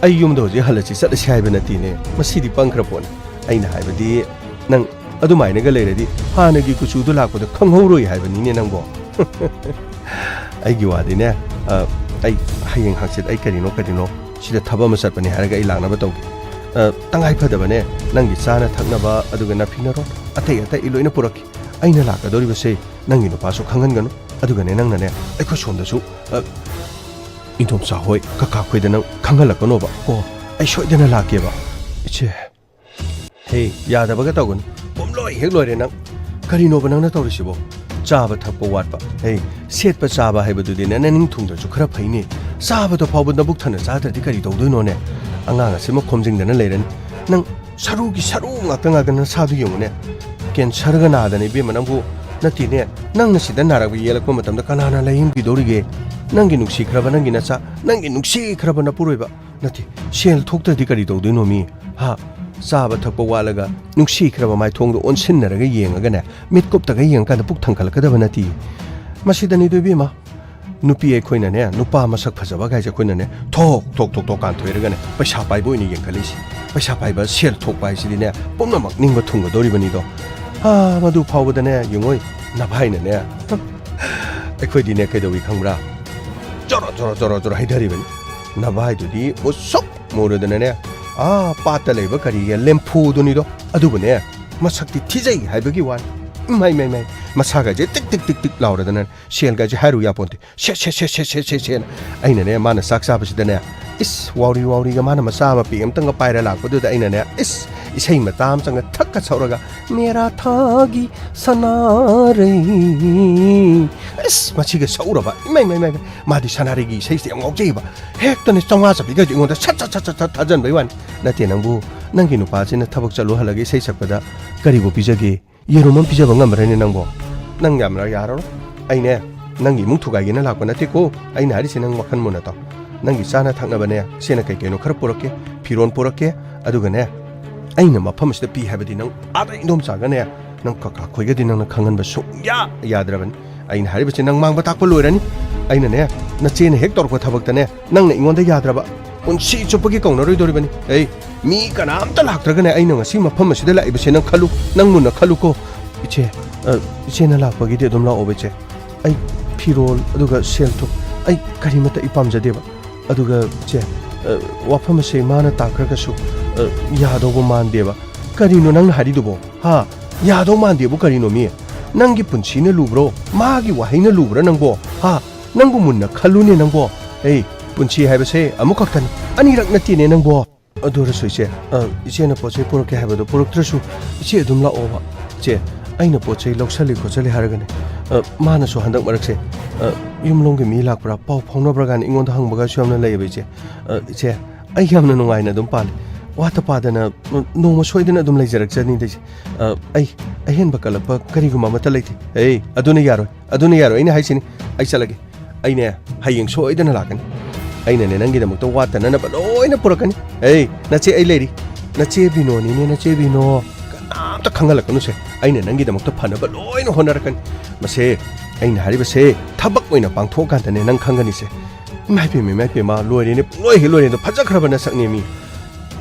ꯑꯩ ꯌꯨꯝꯗ ꯍꯧꯖꯤꯛ ꯍꯜꯂꯁꯤ ꯆꯠꯂꯁꯤ ꯍꯥꯏꯕ ꯅꯠꯇꯦꯅꯦ꯫ ꯃꯁꯤꯗꯤ ꯄꯪꯈ꯭ꯔ ꯄꯣꯠꯅꯤ꯫ ꯑꯩꯅ ꯍꯥꯏꯕꯗꯤ ꯅꯪ ꯑꯗꯨꯃꯥꯏꯅꯒ ꯂꯩꯔꯗꯤ ꯍꯥꯟꯅꯒꯤ ꯀꯨꯆꯨꯗꯣ ꯂꯥꯛꯄꯗ ꯈꯪꯍꯧꯔꯣꯏ ꯍꯥꯏꯕꯅꯤꯅꯦ ꯅꯪꯕꯣ꯫ ꯑꯩꯒꯤ ꯋꯥꯗꯤꯅꯦ, ꯑ, ꯑꯩ ꯍꯌꯦꯡ ꯍꯪꯆꯤꯠ ꯑꯩ ꯀꯔꯤꯅꯣ ꯀꯔꯤꯅꯣ ꯁꯤꯗ ꯊꯕꯛ ꯑꯃ ꯆꯠꯄꯅꯦ ꯍꯥꯏꯔꯒ ꯑꯩ ꯂꯥꯛꯅꯕ ꯇꯧꯒꯦ꯫ ꯑ, ꯇꯉꯥꯏ ꯐꯗꯕꯅꯦ ꯅꯪꯒꯤ ꯆꯥꯅ ꯊꯛꯅꯕ ꯑꯗꯨꯒ ꯅꯥꯐꯤ ꯅꯔꯣꯟ ꯑꯇꯩ ꯑꯇꯩ ꯑꯩ ꯂꯣꯏꯅ ꯄꯨꯔꯛꯀꯦ꯫ ꯑꯩꯅ ꯂꯥꯛꯀꯗꯧꯔꯤꯕꯁꯦ ꯅꯪꯒꯤ ꯅꯨꯄꯥꯁꯨ ꯈꯪꯍꯟꯒꯅꯨ꯫ ꯑꯗꯨꯒꯅꯦ ꯅꯪꯅꯅꯦ ꯑꯩꯈꯣꯏ ꯁꯣꯝꯗꯁꯨ, ꯑ, ꯏꯟꯗꯣꯝꯆꯥ ꯍꯣꯏ ꯀꯀꯥ ꯈꯣꯏꯗ ꯅꯪ ꯈꯪꯍꯜꯂꯛꯀꯅꯣꯕ ꯀꯣ꯫ ꯑꯩ ꯁꯣꯏꯗꯅ ꯂꯥꯛꯀꯦꯕ꯫ ꯏꯆꯦ꯫ ꯍꯦ, ꯌꯥꯗꯕꯒ ꯇꯧꯒꯅꯨ꯫ ꯄꯨꯝꯂꯣꯏ ꯍꯦꯛ ꯂꯣꯏꯔꯦ ꯅꯪ꯫ ꯀꯔꯤꯅꯣꯕ ꯅꯪꯅ ꯇꯧꯔꯤꯁꯤꯕꯣ? ꯆꯥꯕ ꯊꯛꯄ ꯋꯥꯠꯄ꯫ ꯍꯦ, ꯁꯦꯠꯄ ꯆꯥꯕ ꯍꯥꯏꯕꯗꯨꯗꯤ ꯅꯪ ꯅꯅꯤꯡ ꯊꯨꯡꯗ꯭ꯔꯁꯨ ꯈꯔ ꯐꯩꯅꯦ꯫ ꯆꯥꯕꯗꯣ ꯐꯥꯎꯕ ꯅꯕꯨꯛ ꯊꯟꯅ ꯆꯥꯗ꯭ꯔꯗꯤ ꯀꯔꯤ ꯇꯧꯗꯣꯏꯅꯣꯅꯦ? ꯑꯉꯥꯡ ꯑꯁꯤꯃ ꯈꯣꯝꯖꯤꯟꯗꯅ ꯂꯩꯔꯅꯤ꯫ ꯅꯪ ꯁꯔꯨꯒꯤ ꯁꯔꯨ ꯉꯥꯛꯇ ꯉꯥꯛꯇ ꯅꯁꯥꯗꯨ ꯌꯦꯡꯉꯨꯅꯦ꯫ ꯀꯦꯟꯁꯔꯒ ꯅꯥꯗꯅ ꯏꯕꯦꯝꯃ ꯅꯪꯕꯨ, ꯅꯠꯇꯦꯅꯦ, ꯅꯪꯅ ꯁꯤꯗ ꯅꯥꯔꯛꯄ ꯌꯦꯛꯂꯛꯄ ꯃꯇꯝꯗ ꯀꯅꯥꯅ ꯂꯥꯌꯦꯡꯕꯤꯗꯧꯔꯤꯒꯦ? ꯅꯪꯒꯤ ꯅꯨꯡꯁꯤꯈ꯭ꯔꯕ ꯅꯪꯒꯤ ꯅꯆꯥ, ꯅꯪꯒꯤ ꯅꯨꯡꯁꯤꯈ꯭ꯔꯕ ꯅꯄꯨꯔꯣꯏꯕ꯫ ꯅꯠꯇꯦ, ꯁꯦꯜ ꯊꯣꯛꯇ꯭ꯔꯗꯤ ꯀꯔꯤ ꯇꯧꯗꯣꯏꯅꯣ ꯃꯤ? ꯍꯥ? ꯆꯥꯕ ꯊꯛꯄ ꯋꯥꯠꯂꯒ ꯅꯨꯡꯁꯤꯈ꯭ꯔꯕ ꯃꯥꯏꯊꯣꯡꯗꯣ ꯑꯣꯟꯁꯤꯟꯅꯔꯒ ꯌꯦꯡꯉꯒꯅꯦ, ꯃꯤꯠ ꯀꯨꯞꯇꯒ ꯌꯦꯡꯉꯀꯥꯟꯗ ꯄꯨꯛ ꯊꯟꯒꯠꯂꯛꯀꯗꯕ ꯅꯠꯇꯦ꯫ ꯃꯁꯤꯗꯅꯤꯗꯣ ꯏꯕꯦꯝꯃ, ꯅꯨꯄꯤ ꯑꯩꯈꯣꯏꯅꯅꯦ, ꯅꯨꯄꯥ ꯃꯁꯛ ꯐꯖꯕ ꯀꯥꯏꯁꯦ ꯑꯩꯈꯣꯏꯅꯅꯦ, ꯊꯣꯛ ꯊꯣꯛ ꯊꯣꯛ ꯊꯣꯛ ꯀꯥꯟꯊꯣꯏꯔꯒꯅꯦ ꯄꯩꯁꯥ ꯄꯥꯏꯕ ꯑꯣꯏꯅ ꯌꯦꯡꯈꯠꯂꯤꯁꯦ꯫ ꯄꯩꯁꯥ ꯄꯥꯏꯕ, ꯁꯦꯜ ꯊꯣꯛꯄ ꯍꯥꯏꯁꯤꯗꯤꯅꯦ ꯄꯨꯝꯅꯃꯛ ꯅꯤꯡꯕ ꯊꯨꯡꯒꯗꯧꯔꯤꯕꯅꯤꯗꯣ꯫ ꯑꯥ, ꯃꯗꯨ ꯐꯥꯎꯕꯗꯅꯦ ꯌꯦꯡꯉꯣꯏ, ꯅꯚꯥꯏꯅꯅꯦ꯫ ꯑꯩꯈꯣꯏꯗꯤꯅꯦ ꯀꯩꯗꯧꯏ ꯈꯪꯕ꯭ꯔꯥ? ꯖꯣꯔꯣ ꯖꯣꯔꯣ ꯖꯣꯔꯣ ꯖꯣꯔꯣ ꯍꯩꯊꯔꯤꯕꯅꯤ꯫ ꯅꯚꯥꯏꯗꯨꯗꯤ ꯃꯨꯁꯨꯛ ꯃꯨꯔꯗꯅꯅꯦ, ꯑꯥ, ꯄꯥꯠꯇ ꯂꯩꯕ ꯀꯔꯤꯒꯤ ꯂꯦꯝꯐꯨꯗꯨꯅꯤꯗꯣ꯫ ꯑꯗꯨꯕꯨꯅꯦ, ꯃꯁꯛꯇꯤ ꯊꯤꯖꯩ ꯍꯥꯏꯕꯒꯤ ꯋꯥꯅꯤ꯫ ꯏꯃꯥꯏ, ꯃꯥꯏ, ꯃꯥꯏ, ꯃꯁꯥꯒꯁꯦ ꯇꯤꯛ ꯇꯤꯛ ꯇꯤꯛ ꯇꯤꯛ ꯂꯥꯎꯔꯗꯅ ꯁꯦꯜꯒꯁꯦ ꯍꯥꯏꯔꯨ ꯌꯥꯄꯣꯟꯇꯦ꯫ ꯁꯦ, ꯁꯦ, ꯁꯦ, ꯁꯦ, ꯁꯦ, ꯁꯦ, ꯁꯦꯅ꯫ ꯑꯩꯅꯅꯦ, ꯃꯥꯅ ꯆꯥꯛ ꯆꯥꯕꯁꯤꯗꯅꯦ, ꯏꯁ, ꯋꯥꯎꯔꯤ ꯋꯥꯎꯔꯤꯒ ꯃꯥꯅ ꯃꯆꯥ ꯑꯃ ꯄꯦꯛ ꯑꯃꯇꯪꯒ ꯄꯥꯏꯔ ꯂꯥꯛꯄꯗꯨꯗ ꯑꯩꯅꯅꯦ, ꯏꯁ, ꯏꯁꯩ ꯃꯇꯥ ꯑꯃ ꯆꯪꯉ ꯊꯛꯀ ꯁꯛꯎꯔꯒ, "ꯃꯦꯔꯥ ꯊꯥꯒꯤ ꯁꯅꯥꯔꯩ", ꯏꯁ, ꯃꯁꯤꯒ ꯁꯛꯎꯔꯕ꯫ ꯏꯃꯥꯏ, ꯃꯥꯏ, ꯃꯥꯏ, ꯃꯥꯏ꯫ ꯃꯥꯗꯤ ꯁꯅꯥꯔꯩꯒꯤ ꯏꯁꯩꯁꯦ ꯌꯥꯝ ꯉꯥꯎꯖꯩꯑꯕ꯫ ꯍꯦꯛꯇꯅꯦ ꯆꯥꯝꯃꯉꯥ ꯆꯥꯄꯤꯒꯁꯦ ꯑꯩꯉꯣꯟꯗ ꯁꯠ, ꯁꯠ, ꯁꯠ, ꯁꯠ, ꯁꯠ ꯊꯥꯖꯟꯕꯩ ꯋꯥꯅꯤ꯫ ꯅꯠꯇꯦ ꯅꯪꯕꯨ, ꯅꯪꯒꯤ ꯅꯨꯄꯥꯁꯤꯅ ꯊꯕꯛ ꯆꯠꯂꯨ ꯍꯜꯂꯒ ꯏꯁꯩ ꯁꯛꯄꯗ ꯀꯔꯤꯕꯨ ꯄꯤꯖꯒꯦ? ꯌꯦꯔꯨꯝ ꯑꯃ ꯄꯤꯖꯕ ꯉꯝꯕ꯭ꯔꯅꯦ ꯅꯪꯕꯣ? ꯅꯪ ꯌꯥꯝꯅ ꯌꯥꯔꯔꯣꯏ꯫ ꯑꯩꯅꯦ, ꯅꯪꯒꯤ ꯏꯃꯨꯡ ꯊꯨꯒꯥꯏꯒꯦꯅ ꯂꯥꯛꯄ ꯅꯠꯇꯦꯀꯣ꯫ ꯑꯩꯅ ꯍꯥꯏꯔꯤꯁꯦ ꯅꯪ ꯋꯥꯈꯜ ꯃꯨꯟꯅ ꯇꯥꯎ꯫ ꯅꯪꯒꯤ ꯆꯥꯅ ꯊꯛꯅꯕꯅꯦ, ꯁꯦꯅ ꯀꯩ ꯀꯩꯅꯣ ꯈꯔ ꯄꯨꯔꯛꯀꯦ, ꯐꯤꯔꯣꯜ ꯄꯨꯔꯛꯀꯦ꯫ ꯑꯗꯨꯒꯅꯦ, ꯑꯩꯅ ꯃꯐꯝ ꯑꯁꯤꯗ ꯄꯤ ꯍꯥꯏꯕꯗꯤ ꯅꯪ ꯑꯥꯗ ꯏꯟꯗꯣꯝꯆꯥꯒꯅꯦ, ꯅꯪ ꯀꯀꯥ ꯈꯣꯏꯒꯗꯤ ꯅꯪꯅ ꯈꯪꯍꯟꯕ ꯁꯨꯡꯌꯥ ꯌꯥꯗ꯭ꯔꯕꯅꯤ꯫ ꯑꯩꯅ ꯍꯥꯏꯔꯤꯕꯁꯦ ꯅꯪ ꯃꯥꯡꯕ ꯇꯥꯛꯄ ꯂꯣꯏꯔꯅꯤ꯫ ꯑꯩꯅꯅꯦ, ꯅꯆꯦꯅ ꯍꯦꯛ ꯇꯧꯔꯛꯄ ꯊꯕꯛꯇꯅꯦ, ꯅꯪꯅ ꯑꯩꯉꯣꯟꯗ ꯌꯥꯗ꯭ꯔꯕ, ꯄꯨꯟꯁꯤ ꯆꯨꯞꯄꯒꯤ ꯀꯧꯅꯔꯣꯏꯗꯧꯔꯤꯕꯅꯤ꯫ ꯑꯩ ꯃꯤ ꯀꯅꯥꯝꯇ ꯂꯥꯛꯇ꯭ꯔꯒꯅꯦ, ꯑꯩꯅ ꯉꯁꯤ ꯃꯐꯝ ꯑꯁꯤꯗ ꯂꯥꯛꯏꯕꯁꯦ ꯅꯪ ꯈꯜꯂꯨ, ꯅꯪ ꯃꯨꯟꯅ ꯈꯜꯂꯨꯀꯣ꯫ ꯏꯆꯦ, ꯑ, ꯏꯆꯦꯅ ꯂꯥꯛꯄꯒꯤꯗꯤ ꯑꯗꯨꯝ ꯂꯥꯛꯑꯣꯕ, ꯏꯆꯦ꯫ ꯑꯩ ꯐꯤꯔꯣꯜ ꯑꯗꯨꯒ ꯁꯦꯜ ꯊꯨꯝ, ꯑꯩ ꯀꯔꯤꯃꯠꯇ ꯑꯩ ꯄꯥꯝꯖꯗꯦꯕ꯫ ꯑꯗꯨꯒ ꯏꯆꯦ, ꯑ, ꯋꯥꯐꯝ ꯑꯁꯦ ꯃꯥꯅ ꯇꯥꯈ꯭ꯔꯒꯁꯨ, ꯑ, ꯌꯥꯗꯧꯕ ꯃꯥꯟꯗꯦꯕ꯫ ꯀꯔꯤꯅꯣ ꯅꯪꯅ ꯍꯥꯏꯔꯤꯗꯨꯕꯣ? ꯍꯥ? ꯌꯥꯗꯧ ꯃꯥꯟꯗꯦꯕꯨ ꯀꯔꯤꯅꯣ ꯃꯤ? ꯅꯪꯒꯤ ꯄꯨꯟꯁꯤꯅ ꯂꯨꯕ꯭ꯔꯣ? ꯃꯥꯒꯤ ꯋꯥꯍꯩꯅ ꯂꯨꯕ꯭ꯔꯥ ꯅꯪꯕꯣ? ꯍꯥ? ꯅꯪꯕꯨ ꯃꯨꯟꯅ ꯈꯜꯂꯨꯅꯦ ꯅꯪꯕꯣ꯫ ꯑꯩ ꯄꯨꯟꯁꯤ ꯍꯥꯏꯕꯁꯦ ꯑꯃꯨꯛꯈꯛꯇꯅꯤ, ꯑꯅꯤꯔꯛ ꯅꯠꯇꯦꯅꯦ ꯅꯪꯕꯣ꯫ ꯑꯗꯨ ꯑꯣꯏꯔꯁꯨ ꯏꯆꯦ, ꯑ, ꯏꯆꯦꯅ ꯄꯣꯠ ꯆꯩ ꯄꯨꯔꯛꯀꯦ ꯍꯥꯏꯕꯗꯣ ꯄꯨꯔꯛꯇ꯭ꯔꯁꯨ ꯏꯆꯦ ꯑꯗꯨꯝ ꯂꯥꯛꯑꯣꯕ꯫ ꯏꯆꯦ, ꯑꯩꯅ ꯄꯣꯠ ꯆꯩ ꯂꯧꯁꯜꯂꯤ ꯈꯣꯠꯆꯜꯂꯤ ꯍꯥꯏꯔꯒꯅꯦ, ꯑ, ꯃꯥꯅꯁꯨ ꯍꯟꯗꯛ ꯃꯔꯛꯁꯦ, ꯑ, ꯌꯨꯝꯂꯣꯝꯒꯤ ꯃꯤ ꯂꯥꯛꯄ꯭ꯔꯥ, ꯄꯥꯎ ꯐꯥꯎꯅꯕ꯭ꯔꯥ ꯀꯥꯏꯅ ꯑꯩꯉꯣꯟꯗ ꯍꯪꯕꯒꯁꯨ ꯌꯥꯝꯅ ꯂꯩꯌꯦꯕ ꯏꯆꯦ꯫ ꯑ, ꯏꯆꯦ, ꯑꯩ ꯌꯥꯝꯅ ꯅꯨꯡꯉꯥꯏꯅ ꯑꯗꯨꯝ ꯄꯥꯜꯂꯤ꯫ ꯋꯥꯠꯇ ꯄꯥꯗꯅ, ꯑ, ꯅꯣꯡꯃ ꯁꯣꯏꯗꯅ ꯑꯗꯨꯝ ꯂꯩꯖꯔꯛꯆꯅꯤꯗ ꯏꯆꯦ꯫ ꯑ, ꯑꯩ ꯑꯍꯦꯟꯕ ꯀꯜꯂꯛꯄ ꯀꯔꯤꯒꯨꯝꯕ ꯑꯃꯠꯇ ꯂꯩꯇꯦ꯫ ꯑꯦ, ꯑꯗꯨꯅ ꯌꯥꯔꯣꯏ, ꯑꯗꯨꯅ ꯌꯥꯔꯣꯏ, ꯑꯩꯅ ꯍꯥꯏꯁꯤꯅꯤ꯫ ꯑꯩ ꯆꯠꯂꯒꯦ꯫ ꯑꯩꯅꯦ, ꯍꯌꯦꯡ ꯁꯣꯏꯗꯅ ꯂꯥꯛꯀꯅꯤ꯫ ꯑꯩꯅꯅꯦ, ꯅꯪꯒꯤꯗꯃꯛꯇ ꯋꯥꯠꯇꯅꯅꯕ ꯂꯣꯏꯅ ꯄꯨꯔꯛꯀꯅꯤ꯫ ꯑꯦ, ꯅꯆꯦ ꯑꯩ ꯂꯩꯔꯤ꯫ ꯅꯆꯦ ꯕꯤꯅꯣꯅꯤꯅꯦ, ꯅꯆꯦ ꯕꯤꯅꯣ꯫ ꯀꯅꯥꯝꯇ ꯈꯪꯍꯜꯂꯛꯀꯅꯨꯁꯦ꯫ ꯑꯩꯅ ꯅꯪꯒꯤꯗꯃꯛꯇ ꯐꯅꯕ ꯂꯣꯏꯅ ꯍꯣꯠꯅꯔꯛꯀꯅꯤ꯫ ꯃꯁꯦ, ꯑꯩꯅ ꯍꯥꯏꯔꯤꯕꯁꯦ ꯊꯕꯛ ꯑꯣꯏꯅ ꯄꯥꯡꯊꯣꯛꯑꯀꯥꯟꯗꯅꯦ ꯅꯪ ꯈꯪꯒꯅꯤꯁꯦ꯫ ꯏꯃꯥ ꯏꯄꯦꯝꯃ, ꯏꯃꯥ ꯏꯄꯦꯝꯃ, ꯂꯣꯏꯔꯦꯅꯦ, ꯄꯨꯡꯂꯣꯏ ꯍꯦꯛ ꯂꯣꯏꯔꯦ꯫ ꯑꯗꯣ ꯐꯖꯈ꯭ꯔꯕ ꯅꯁꯛꯅꯦ ꯃꯤ꯫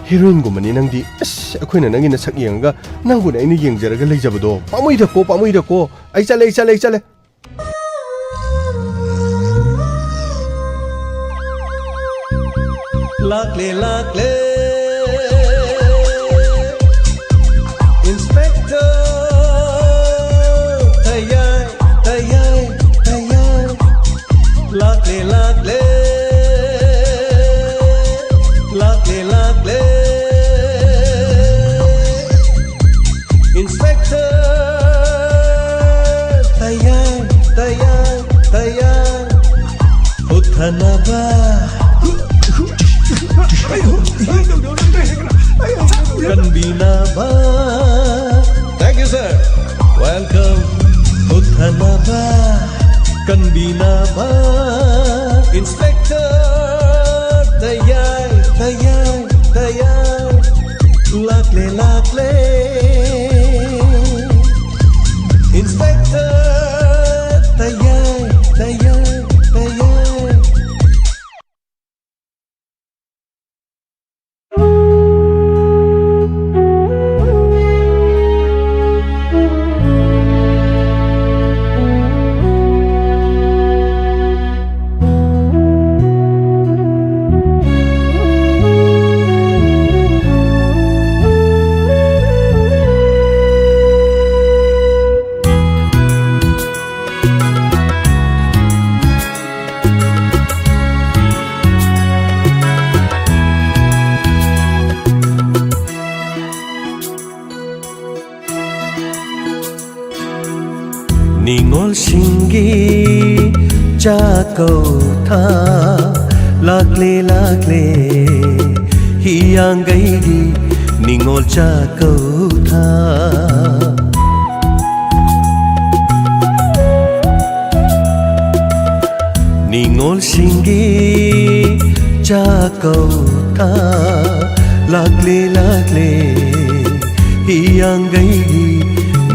ꯍꯤꯔꯣꯏꯟꯒꯨꯝꯕꯅꯤ ꯅꯪꯗꯤ꯫ ꯑꯁ, ꯑꯩꯈꯣꯏꯅ ꯅꯪꯒꯤ ꯅꯁꯛ ꯌꯦꯡꯉꯒ ꯅꯪꯕꯨꯅꯦ ꯑꯩꯅ ꯌꯦꯡꯖꯔꯒ ꯂꯩꯖꯕꯗꯣ꯫ ꯄꯥꯝꯃꯨꯏꯗꯀꯣ, ꯄꯥꯝꯃꯨꯏꯗꯀꯣ꯫ ꯑꯩ ꯆꯠꯂꯦ, ꯑꯩ ꯆꯠꯂꯦ, ꯑꯩ ꯆꯠꯂꯦ꯫ ꯂꯥꯛꯂꯦ, ꯂꯥꯛꯂꯦ, Inspector꯫ ꯇꯌꯥꯏ, ꯇꯌꯥꯏ, ꯇꯌꯥꯏ꯫ ꯂꯥꯛꯂꯦ, ꯂꯥꯛꯂꯦ, ꯂꯥꯛꯂꯦ, ꯂꯥꯛꯂꯦ꯫ Inspector꯫ ꯇꯌꯥꯏ, ꯇꯌꯥꯏ, ꯇꯌꯥꯏ꯫ ꯍꯨꯠꯊꯅꯕ꯫ ꯀꯟꯕꯤꯅꯕ꯫ Thank you, sir. Welcome. ꯍꯨꯠꯊꯅꯕ꯫ ꯀꯟꯕꯤꯅꯕ꯫ Inspector꯫ ꯂꯥꯛꯂꯦ, ꯂꯥꯛꯂꯦ꯫ Inspector ꯇꯌꯥꯏ, ꯇꯌꯥꯏ, ꯇꯌꯥꯏ꯫ ꯅꯤꯉꯣꯜꯁꯤꯡꯒꯤ ꯆꯥꯛꯀꯧꯊꯥ ꯂꯥꯛꯂꯦ, ꯂꯥꯛꯂꯦ꯫ ꯍꯤꯌꯥꯡꯒꯩꯒꯤ ꯅꯤꯉꯣꯜ ꯆꯥꯛꯀꯧꯊꯥ꯫ ꯅꯤꯉꯣꯜꯁꯤꯡꯒꯤ ꯆꯥꯛꯀꯧꯊꯥ ꯂꯥꯛꯂꯦ, ꯂꯥꯛꯂꯦ꯫ ꯍꯤꯌꯥꯡꯒꯩꯒꯤ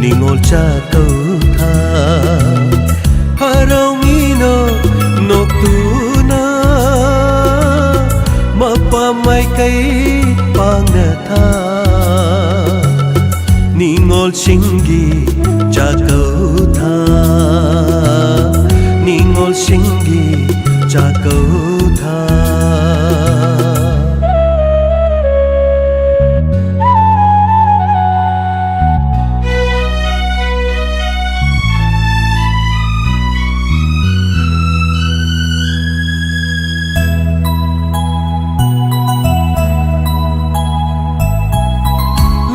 ꯅꯤꯉꯣꯜ ꯆꯥꯛꯀꯧꯊꯥ꯫ ꯍꯔꯥꯎꯃꯤꯅꯣ ꯅꯣꯛꯇꯨꯅ ꯃꯄꯥ ꯃꯥꯏꯀꯩ ꯄꯥꯡꯅ ꯊꯥ꯫ ꯅꯤꯉꯣꯜꯁꯤꯡꯒꯤ ꯆꯥꯛꯀꯧꯊꯥ, ꯅꯤꯉꯣꯜꯁꯤꯡꯒꯤ ꯆꯥꯛꯀꯧꯊꯥ꯫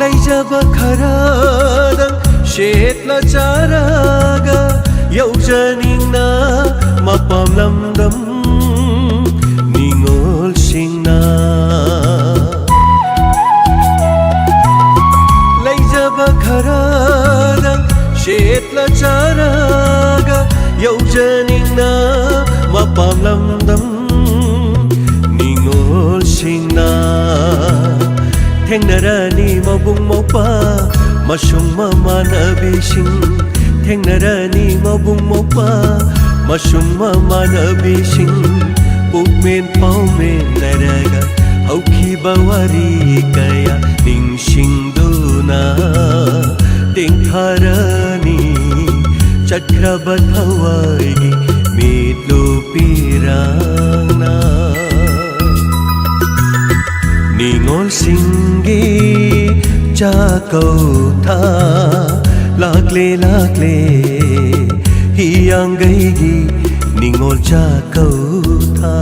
ꯂꯩꯖꯕ ꯈꯔꯗꯪ ꯁꯦꯠꯂ ꯆꯥꯔꯒ ꯌꯧꯖꯅꯤꯡꯅ ꯃꯄꯥꯝ ꯂꯝꯗꯝ ꯅꯤꯉꯣꯜꯁꯤꯡꯅ꯫ ꯂꯩꯖꯕ ꯈꯔꯗꯪ ꯁꯦꯠꯂ ꯆꯥꯔꯒ ꯌꯧꯖꯅꯤꯡꯅ ꯃꯄꯥꯝ ꯂꯝꯗꯝ ꯅꯤꯉꯣꯜꯁꯤꯡꯅ꯫ ꯊꯦꯡꯅꯔꯅꯤ ꯃꯕꯨꯡ ꯃꯧꯄ꯭ꯋꯥ, ꯃꯁꯨꯡ ꯃꯃꯥꯟꯅꯕꯤꯁꯤꯡ꯫ ꯊꯦꯡꯅꯔꯅꯤ ꯃꯕꯨꯡ ꯃꯧꯄ꯭ꯋꯥ, ꯃꯁꯨꯡ ꯃꯃꯥꯟꯅꯕꯤꯁꯤꯡ꯫ ꯄꯨꯛꯃꯦꯟ ꯄꯥꯎꯃꯦꯟꯅꯔꯒ ꯍꯧꯈꯤꯕ ꯋꯥꯔꯤ ꯀꯌꯥ ꯅꯤꯡꯁꯤꯡꯗꯨꯅ ꯇꯦꯡꯊꯥꯔꯅꯤ ꯆꯠꯈ꯭ꯔꯕ ꯊꯋꯥꯏꯒꯤ ꯃꯤꯠꯂꯨ ꯄꯤꯔꯥꯡꯅ꯫ ꯅꯤꯉꯣꯜꯁꯤꯡꯒꯤ ꯆꯥꯛꯀꯧꯊꯥ ꯂꯥꯛꯂꯦ, ꯂꯥꯛꯂꯦ, ꯍꯤꯌꯥꯡꯒꯩꯒꯤ ꯅꯤꯉꯣꯜ ꯆꯥꯛꯀꯧꯊꯥ꯫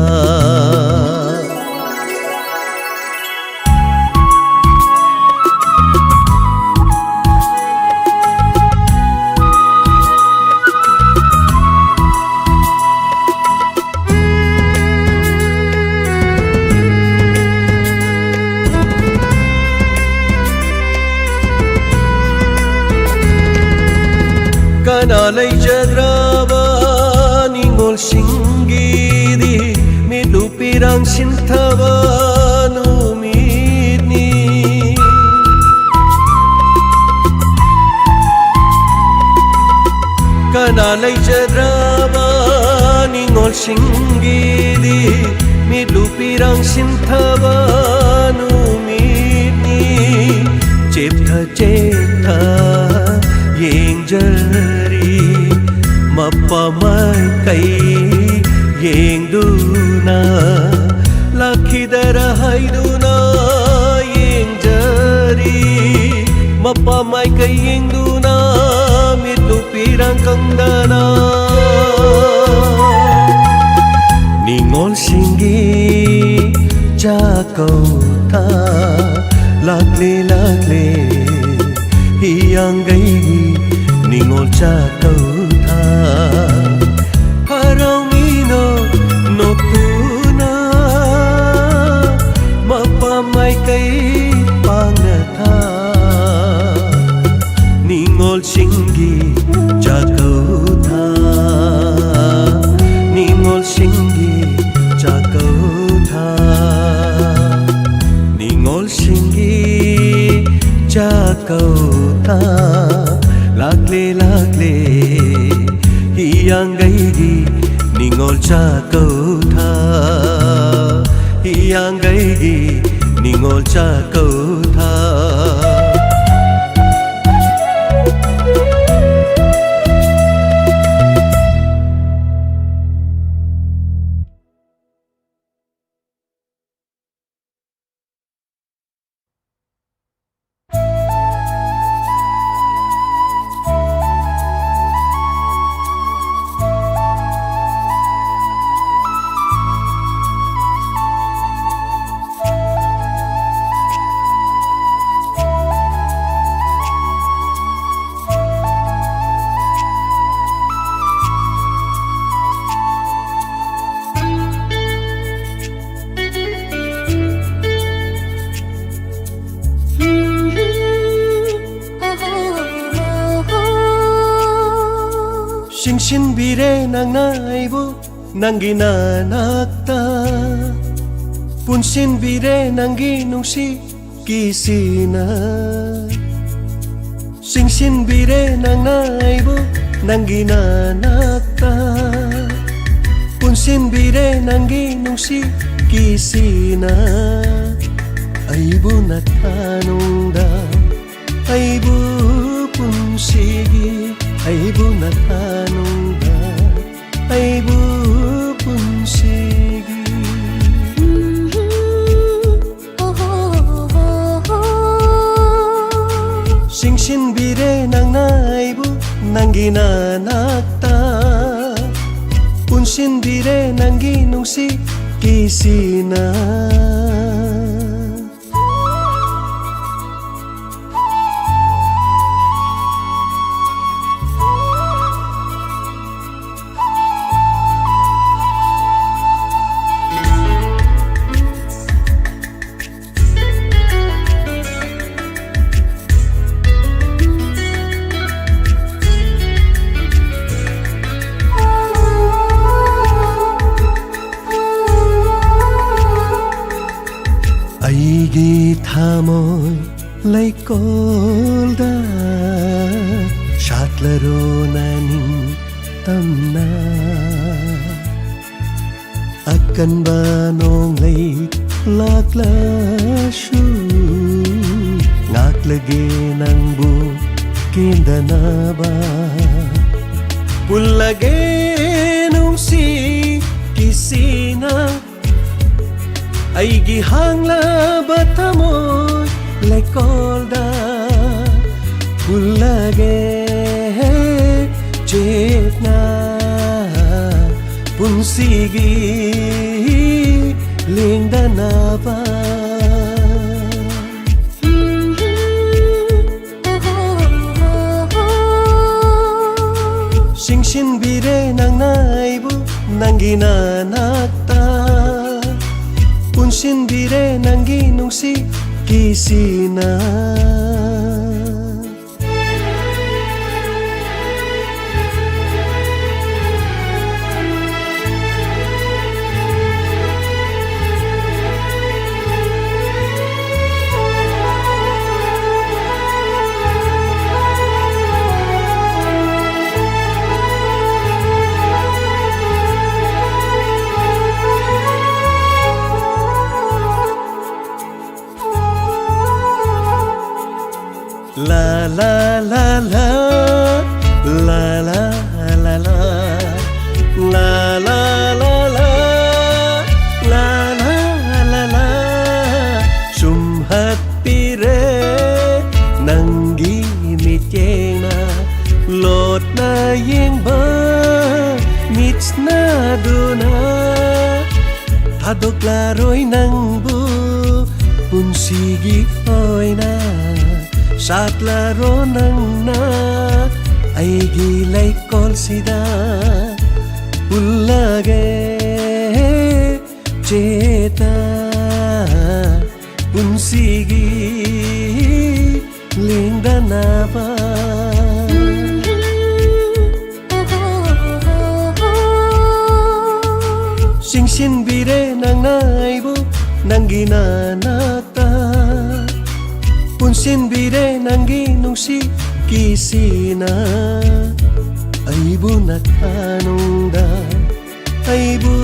ꯀꯅꯥ ꯂꯩꯖꯗ꯭ꯔꯕ ꯅꯤꯉꯣꯜꯁꯤꯡꯒꯤꯗꯤ ꯃꯤꯠꯂꯨ ꯄꯤꯔꯥꯡ ꯁꯤꯟꯊꯕ ꯅꯨꯃꯤꯠꯅꯤ꯫ ꯀꯅꯥ ꯂꯩꯖꯗ꯭ꯔꯕ ꯅꯤꯉꯣꯜꯁꯤꯡꯒꯤꯗꯤ ꯃꯤꯠꯂꯨ ꯄꯤꯔꯥꯡ ꯁꯤꯟꯊꯕ ꯅꯨꯃꯤꯠꯅꯤ꯫ ꯆꯦꯞꯊ ꯆꯦꯞꯊ ꯌꯦꯡꯖꯔꯤ ꯃꯄꯥ ꯃꯥꯏꯀꯩ ꯌꯦꯡꯗꯨꯅ꯫ ꯂꯥꯛꯈꯤꯗꯔ ꯍꯥꯏꯗꯨꯅ ꯌꯦꯡꯖꯔꯤ ꯃꯄꯥ ꯃꯥꯏꯀꯩ ꯌꯦꯡꯗꯨꯅ꯫ ꯃꯤꯠꯂꯨ ꯄꯤꯔꯥꯡ ꯀꯪꯗꯅ꯫ ꯅꯤꯉꯣꯜꯁꯤꯡꯒꯤ ꯆꯥꯛꯀꯧꯊꯥ ꯂꯥꯛꯂꯦ, ꯂꯥꯛꯂꯦ, ꯍꯤꯌꯥꯡꯒꯩꯒꯤ ꯅꯤꯉꯣꯜ ꯆꯥꯛꯀꯧꯊꯥ꯫ ꯍꯔꯥꯎꯃꯤꯅꯣ ꯅꯣꯛꯇꯨꯅ ꯃꯄꯥ ꯃꯥꯏꯀꯩ ꯄꯥꯡꯅ ꯊꯥ꯫ ꯅꯤꯉꯣꯜꯁꯤꯡꯒꯤ ꯆꯥꯛꯀꯧꯊꯥ, ꯅꯤꯉꯣꯜꯁꯤꯡꯒꯤ ꯆꯥꯛꯀꯧꯊꯥ, ꯅꯤꯉꯣꯜꯁꯤꯡꯒꯤ ꯆꯥꯛꯀꯧꯊꯥ ꯂꯥꯛꯂꯦ ꯂꯥꯛꯂꯦ, ꯍꯤꯌꯥꯡꯒꯩꯒꯤ ꯅꯤꯉꯣꯜ ꯆꯥꯛꯀꯧꯊꯥ, ꯍꯤꯌꯥꯡꯒꯩꯒꯤ ꯅꯤꯉꯣꯜ ꯆꯥꯛꯀꯧꯊꯥ꯫ ꯆꯤꯡꯁꯤꯟꯕꯤꯔꯦ ꯅꯪꯅ ꯑꯩꯕꯨ ꯅꯪꯒꯤ ꯅꯅꯥꯛꯇ, ꯄꯨꯟꯁꯤꯟꯕꯤꯔꯦ ꯅꯪꯒꯤ ꯅꯨꯡꯁꯤ ꯀꯤꯁꯤꯅ꯫ ꯆꯤꯡꯁꯤꯟꯕꯤꯔꯦ ꯅꯪꯅ ꯑꯩꯕꯨ ꯅꯪꯒꯤ ꯅꯅꯥꯛꯇ, ꯄꯨꯟꯁꯤꯟꯕꯤꯔꯦ ꯅꯪꯒꯤ ꯅꯨꯡꯁꯤ ꯀꯤꯁꯤꯅ꯫ ꯑꯩꯕꯨ ꯅꯊꯥꯅꯨꯡꯗ, ꯑꯩꯕꯨ ꯄꯨꯟꯁꯤꯒꯤ, ꯑꯩꯕꯨ ꯅꯊꯥꯅꯨꯡꯗ, ꯑꯩꯕꯨ ꯄꯨꯟꯁꯤꯒꯤ꯫ ꯆꯤꯡꯁꯤꯟꯕꯤꯔꯦ ꯅꯪꯅ ꯑꯩꯕꯨ ꯅꯪꯒꯤ ꯅꯅꯥꯛꯇ, ꯄꯨꯟꯁꯤꯟꯕꯤꯔꯦ ꯅꯪꯒꯤ ꯅꯨꯡꯁꯤ ꯀꯤꯁꯤꯅ꯫ ꯂꯩꯀꯣꯜꯗ ꯁꯥꯠꯂꯔꯣ ꯅꯅꯤꯡ ꯇꯝꯅ꯫ ꯑꯀꯟꯕ ꯅꯣꯡꯂꯩ ꯂꯥꯛꯂꯁꯨ, ꯉꯥꯛꯂꯒꯦ ꯅꯪꯕꯨ ꯀꯦꯟꯗꯅꯕ꯫ ꯄꯨꯜꯂꯒꯦ ꯅꯨꯡꯁꯤ ꯀꯤꯁꯤꯅ, ꯑꯩꯒꯤ ꯍꯥꯡꯂꯕ ꯊꯃꯣꯏ ꯂꯩꯀꯣꯜꯗ ꯄꯨꯜꯂꯒꯦ ꯆꯦꯠꯅ, ꯄꯨꯟꯁꯤꯒꯤ ꯂꯦꯡꯗꯅꯕ꯫ ꯆꯤꯡꯁꯤꯟꯕꯤꯔꯦ ꯅꯪꯅ ꯑꯩꯕꯨ ꯅꯪꯒꯤ ꯅꯅꯥꯛꯇ, ꯄꯨꯟꯁꯤꯟꯕꯤꯔꯦ ꯅꯪꯒꯤ ꯅꯨꯡꯁꯤ ꯀꯤꯁꯤꯅ꯫ La la la la, la la la la, la la la la, la la la la. ꯆꯨꯝꯍꯠꯄꯤꯔꯦ ꯅꯪꯒꯤ ꯃꯤꯠꯌꯦꯡꯅ, ꯂꯣꯠꯅ ꯌꯦꯡꯕ ꯃꯤꯠꯁꯅꯗꯨꯅ꯫ ꯊꯥꯗꯣꯛꯂꯔꯣꯏ ꯅꯪꯕꯨ ꯄꯨꯟꯁꯤꯒꯤ ꯑꯣꯏꯅ꯫ ꯁꯥꯠꯂꯔꯣ ꯅꯪꯅ ꯑꯩꯒꯤ ꯂꯩꯀꯣꯜꯁꯤꯗ, ꯄꯨꯜꯂꯒꯦ ꯆꯦꯠꯅ, ꯄꯨꯟꯁꯤꯒꯤ ꯂꯦꯡꯗꯅꯕ꯫ ꯆꯤꯡꯁꯤꯟꯕꯤꯔꯦ ꯅꯪꯅ ꯑꯩꯕꯨ ꯅꯪꯒꯤ ꯅꯅꯥꯛꯇ꯫ ꯄꯨꯟꯁꯤꯟꯕꯤꯔꯦ ꯅꯪꯒꯤ ꯅꯨꯡꯁꯤ ꯀꯤꯁꯤꯅ ꯑꯩꯕꯨ ꯅꯊꯥꯅꯨꯡꯗ, ꯑꯩꯕꯨ